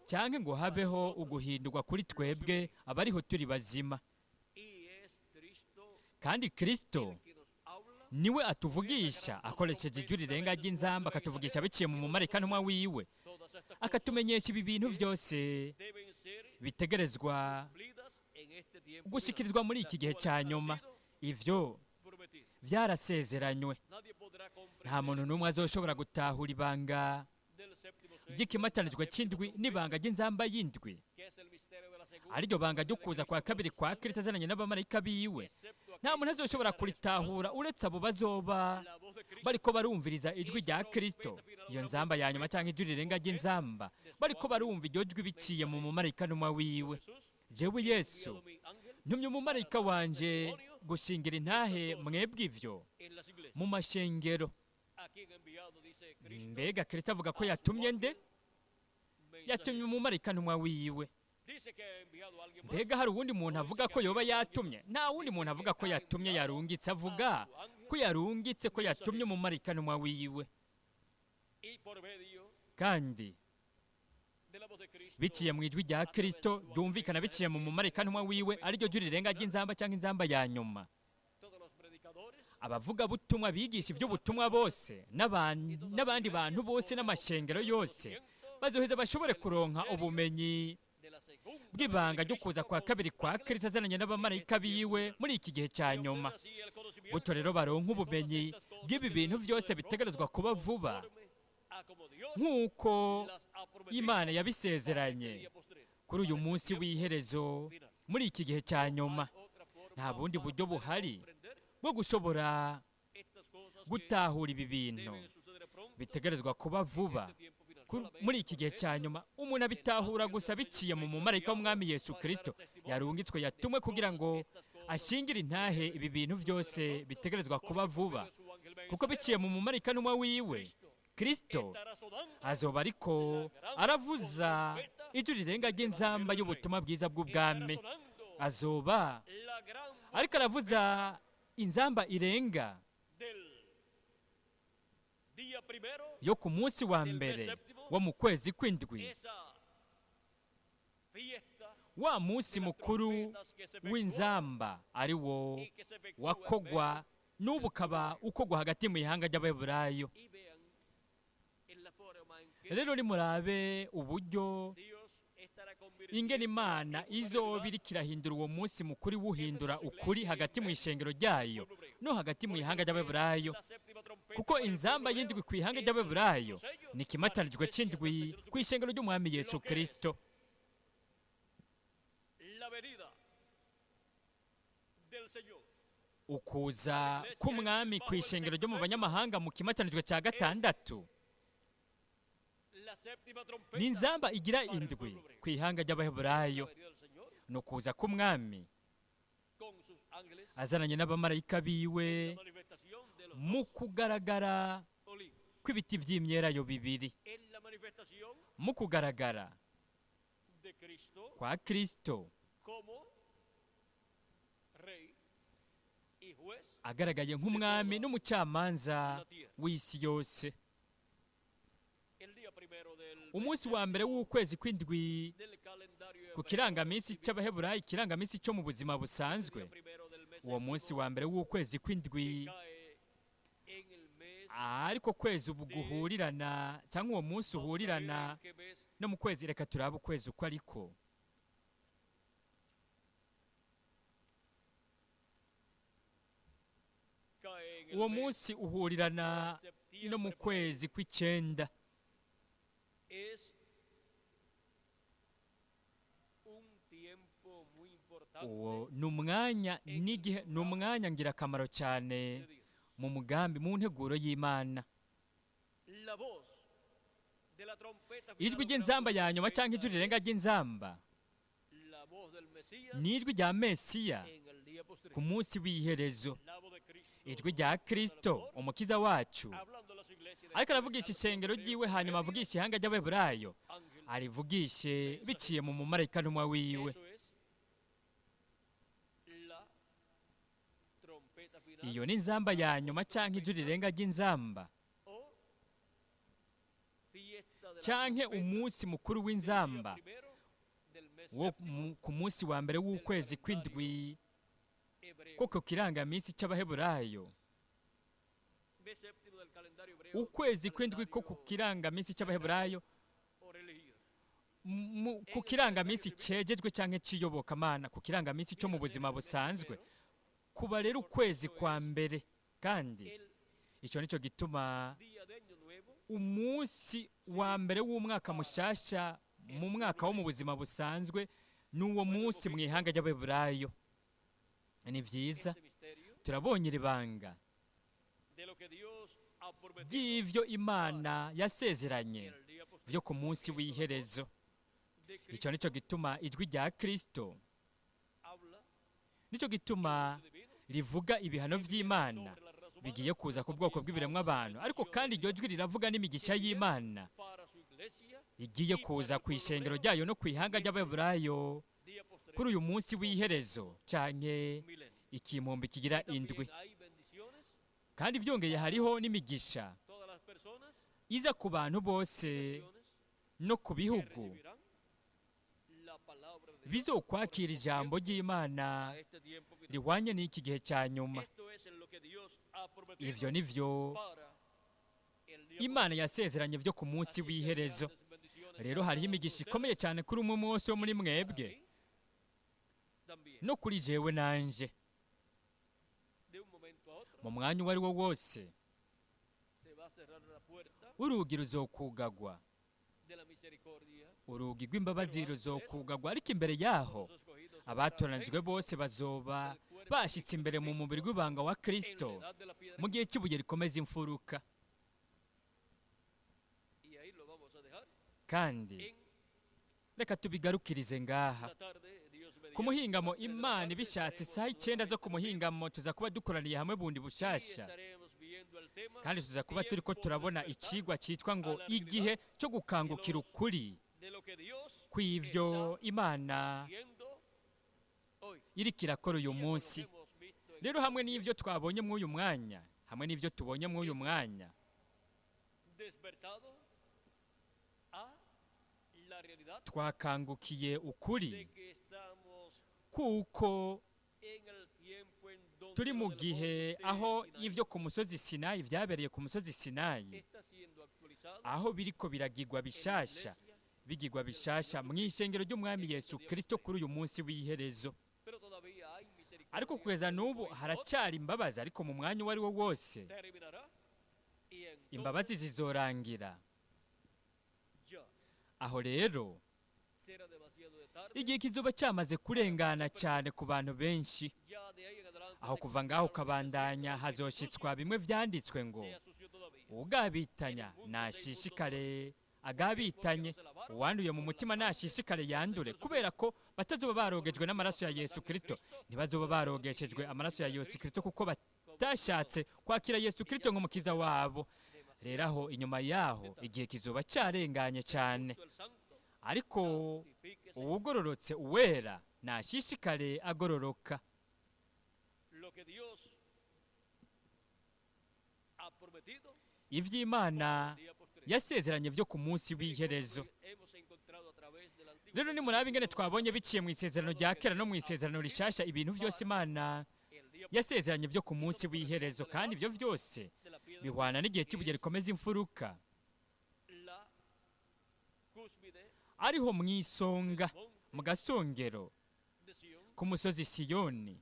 cyangwa ngo habeho uguhindurwa kuri twebwe abariho turi bazima. Kandi Kristo niwe atuvugisha akoresheje ijwi rirenga ry'inzamba, akatuvugisha biciye mu mumarayika wiwe, akatumenyesha ibi bintu byose bitegerezwa gushikirizwa muri iki gihe cya nyuma. Ivyo byarasezeranywe. Nta muntu n'umwe azoshobora gutahura ibanga ry'ikimatanijwe cy'indwi n'ibanga ry'inzamba y'indwi, ariryo banga ryo kuza kwa kabiri kwa Kristo azananye n'abamarayika biwe. Nta muntu azoshobora kuritahura uretse abo bazoba bariko barumviriza ijwi rya Kristo, iyo nzamba ya nyuma cyangwa ijwi rirenga ry'inzamba, bariko barumva iryo jwi biciye mu mumarayika ntumwa wiwe. Jewe Yesu ntumye umumarayika wanje gushingira intahe mwebwe ivyo mu mashengero. Mbega Kristo avuga ko yatumye nde? Yatumye umumarayika ntumwa wiwe. Mbega hari uwundi muntu avuga ko yoba yatumye? Nta wundi muntu avuga ko yatumye yarungitse, avuga ko yarungitse ko yatumye umumarayika ntumwa wiwe. Kandi biciye mu ijwi rya Kristo ryumvikana biciye mu mumarayika ntumwa wiwe, ariryo jwi rirenga ry'inzamba cyangwa inzamba ya nyuma, abavuga butumwa bigisha iby'ubutumwa bose n'abandi bantu bose n'amashengero yose bazoheza bashobore kuronka ubumenyi bw'ibanga ryo kuza kwa kabiri kwa Kristo azananye n'abamarayika biwe muri iki gihe cya nyuma. Gutyo rero baronka ubumenyi bw'ibi bintu byose bitegerezwa kuba vuba nk'uko Imana yabisezeranye kuri uyu munsi w'iherezo muri iki gihe cya nyuma. Nta bundi buryo buhari bwo gushobora gutahura ibi bintu bitegerezwa kuba vuba muri iki gihe cya nyuma. Umuntu abitahura gusa biciye mu mumarayika w'umwami Yesu Kristo yarungitswe, yatumwe kugira ngo ashingire intahe ibi bintu byose bitegerezwa kuba vuba, kuko biciye mu mumarayika ntumwa wiwe Kristo azoba ariko aravuza ijwi rirenga ry'inzamba y'ubutumwa bwiza bw'ubwami. Azoba ariko aravuza inzamba irenga yo ku munsi wa mbere wo mu kwezi kw'indwi, wa munsi mukuru w'inzamba ari wo wakogwa n'ubu ukaba ukogwa hagati mu ihanga ry'Abaheburayo. Rero nimurabe uburyo ingene Imana izoba iriko irahindura uwo munsi mukuru, iwuhindura ukuri hagati mu ishengero ryayo no hagati mu ihanga ry'Abaheburayo, kuko inzamba y'indwi ku ihanga ry'Abaheburayo ni ikimatanijwe c'indwi ku ishengero ry'umwami Yesu Kristo. Ukuza k'umwami ku ishengero ryo mu banyamahanga mu kimatanijwe cya gatandatu ni inzamba igira indwi ku ihanga ry'Abaheburayo. Ni ukuza k'umwami azananye n'abamarayika biwe mu kugaragara kw'ibiti by'imyelayo bibiri, mu kugaragara kwa Kristo Agaragaye nk'umwami n'umucamanza w'isi yose. Umunsi wa mbere w'ukwezi kw'indwi ku kirangaminsi cy'Abaheburayi, ikirangaminsi cyo mu buzima busanzwe, uwo munsi wa mbere w'ukwezi kw'indwi, ariko kwezi ubu guhurirana, cyangwa uwo munsi uhurirana no mu kwezi, reka turabe ukwezi uko ariko. Uwo munsi uhurirana no mu kwezi kw'icenda. Uwo ni umwanya n'igihe, ni umwanya ngirakamaro cyane mu mugambi, mu nteguro y'Imana. Ijwi ry'inzamba ya nyuma cyangwa ijwi rirenga ry'inzamba ni ijwi rya Mesiya ku munsi w'iherezo, ijwi rya Kristo umukiza wacu, ariko aravugisha ishengero ryiwe, hanyuma avugisha ihanga ry'Abaheburayo, arivugishe biciye mu mumarayika ntumwa wiwe. Iyo ni inzamba ya nyuma cyangwa ijwi rirenga ry'inzamba canke umunsi mukuru w'inzamba wo ku munsi wa mbere w'ukwezi kw'indwi koko kirangaminsi cy'Abaheburayo. Ukwezi kw'indwi ko ku kirangaminsi cy'Abaheburayo, ku kirangaminsi cejejwe canke ciyobokamana, ku kirangaminsi cyo mu buzima busanzwe, kuba rero ukwezi kwa mbere. Kandi icyo nicyo gituma umunsi wa mbere w'umwaka mushasha mu mwaka wo mu buzima busanzwe n'uwo munsi mu ihanga ry'Abaheburayo. Ni byiza, turabonye iri banga ry'ivyo Imana yasezeranye byo ku munsi w'iherezo. Icyo nicyo gituma ijwi rya Kristo, nicyo gituma rivuga ibihano vy'Imana bigiye kuza ku bwoko bw'ibiremwa abantu, ariko kandi iryo jwi riravuga n'imigisha y'Imana igiye kuza ku ishengero ryayo no ku ihanga ry'Abaheburayo kuri uyu munsi w'iherezo canke ikimpumbi kigira indwi. Kandi byongeye hariho n'imigisha iza ku bantu bose no ku bihugu bizokwakira ijambo ry'Imana rihwanye n'iki gihe cya nyuma. Ivyo nivyo Imana yasezeranye byo ku munsi w'iherezo. Rero hariho imigisha ikomeye cyane kuri umwe munsi wo muri mwebwe no kuri jewe nanje. Mu mwanya uwo ari wo wose urugi ruzokugagwa, urugi rw'imbabazi ruzokugagwa, ariko imbere yaho abatoranijwe bose bazoba bashyitse imbere mu mubiri w'ibanga wa Kristo mu gihe cy'ibuye rikomeza imfuruka. Kandi reka tubigarukirize ngaha. Ku muhingamo, Imana ibishatse, isaha 9 zo ku muhingamo tuza kuba dukoraniye hamwe bundi bushasha, kandi tuza kuba turiko turabona icigwa cyitwa ngo igihe cyo gukangukira ukuri kw'ivyo Imana iriko irakora uyu munsi. Rero hamwe n'ivyo twabonye mw'uyu mwanya, hamwe n'ivyo tubonye mw'uyu mwanya, twakangukiye ukuri kuko turi mu gihe aho ivyo ku musozi Sinayi vyabereye ku musozi Sinayi, aho biriko biragirwa bishasha, bigirwa bishasha mu ishengero ry'Umwami Yesu Kristo kuri uyu munsi w'iherezo. Ariko kugeza n'ubu haracyari imbabazi, ariko mu mwanya uwo ari wo wose imbabazi zizorangira. Aho rero igihe kizoba cyamaze kurengana cyane ku bantu benshi, aho kuva ngaho ukabandanya hazoshitswa bimwe vyanditswe ngo ugabitanya nashishikare agabitanye, uwanduye mu mutima nashishikare yandure, kubera ko batazoba barogejwe n'amaraso ya Yesu Kristo. Ntibazoba barogeshejwe amaraso ya Yesu Kristo kuko batashatse kwakira Yesu Kristo nk'umukiza wabo. Rero aho inyuma yaho igihe kizoba cyarenganye cyane, ariko uwugororotse uwera nashishikare agororoka. Ivy'Imana yasezeranye byo ku munsi w'iherezo. Rero nimuraba ingene twabonye biciye mu isezerano rya kera no mu isezerano rishasha, ibintu byose Imana yasezeranye byo ku munsi w'iherezo, kandi ibyo byose bihwana n'igihe cy'ibuye rikomeza imfuruka, ariho mu isonga, mu gasongero ku musozi Siyoni,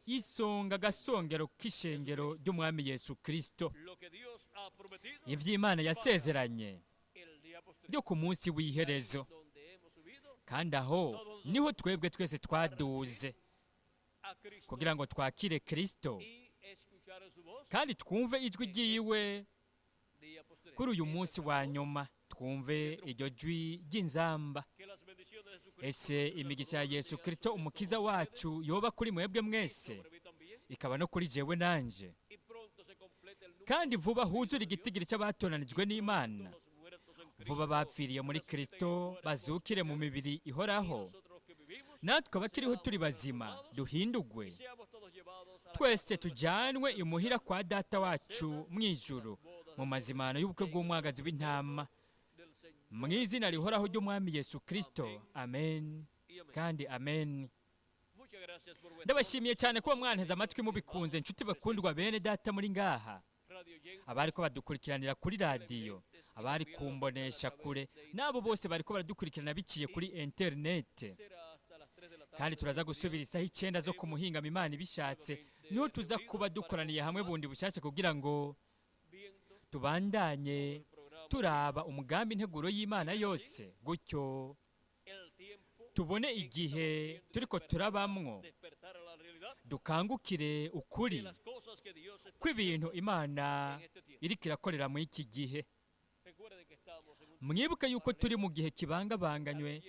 isonga gasongero k'ishengero ry'Umwami Yesu Kristo. Iby'Imana yasezeranye byo ku munsi w'iherezo, kandi aho niho twebwe twese twaduze kugira ngo twakire Kristo kandi twumve ijwi ryiwe kuri uyu munsi wa nyuma, twumve iryo jwi ry'inzamba. Ese imigisha ya Yesu Kristo Umukiza wacu yoba kuri mwebwe mwese, ikaba no kuri jewe nanje, kandi vuba huzure igitigiri cy'abatonanijwe n'Imana, vuba bapfiriye muri Kristo bazukire mu mibiri ihoraho, natwe abakiriho turi bazima duhindugwe, twese tujyanwe imuhira kwa Data wacu mu ijuru, mu mazimano y'ubukwe bw'Umwagazi w'Intama, mu izina rihoraho ry'Umwami Yesu Kristo. Amen kandi amen. Ndabashimiye cyane kuba mwanteze amatwi mubikunze, inshuti bakundwa, bene Data muri ngaha, abari ko badukurikiranira kuri radiyo, abari kumbonesha kure, n'abo bose bariko baradukurikirana biciye kuri interinete. Kandi turaza gusubira isaha 9 zo ku muhingamo, Imana ibishatse, niho tuza kuba dukoraniye hamwe bundi bushyashya kugira ngo tubandanye turaba umugambi, integuro y'Imana yose, gutyo tubone igihe turiko turabamwo, dukangukire ukuri kw'ibintu Imana iriko irakorera muri iki gihe. Mwibuke yuko turi mu gihe kibangabanganywe,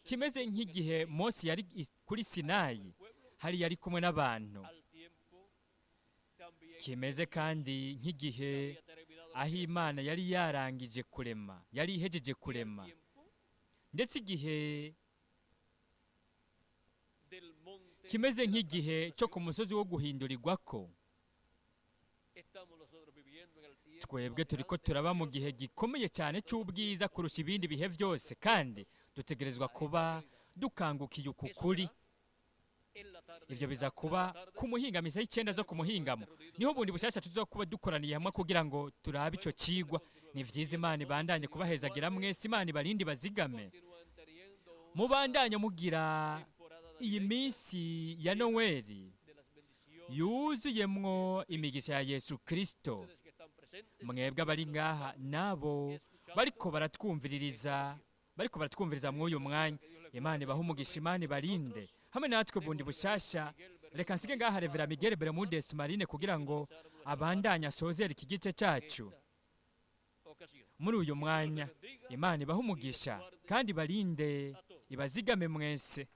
kimeze nk'igihe Mose yari kuri Sinayi, hari yari kumwe n'abantu, kimeze kandi nk'igihe aho Imana yari yarangije kurema, yari ihejeje kurema, ndetse igihe kimeze nk'igihe cyo ku musozi wo guhindurirwako. Twebwe turiko turaba mu gihe gikomeye cyane cy'ubwiza kurusha ibindi bihe byose, kandi dutegerezwa kuba dukangukiye uku kuri. Ibyo biza kuba ku muhingamo, isaha 9 zo ku muhingamo, niho bundi bushyashya tuza kuba dukoraniye hamwe kugira ngo turabe icyo kigwa. Ni byiza, Imana ibandanye kubahezagira mwese, Imana ibarindi bazigame, mubandanye mugira iyi minsi ya Noweli yuzuyemwo imigisha ya Yesu Kristo. Mwebwe abari ngaha nabo bariko baratwumviririza mw'uyu mwanya, Imana ibahe umugisha, Imana ibarinde hamwe natwe bundi bushasha. Reka nsige ngaha Revera Miguel Bermudes Marine kugira ngo abandanye asozere iki gice cyacu muri uyu mwanya. Imana ibahe umugisha kandi ibarinde, ibazigame mwese.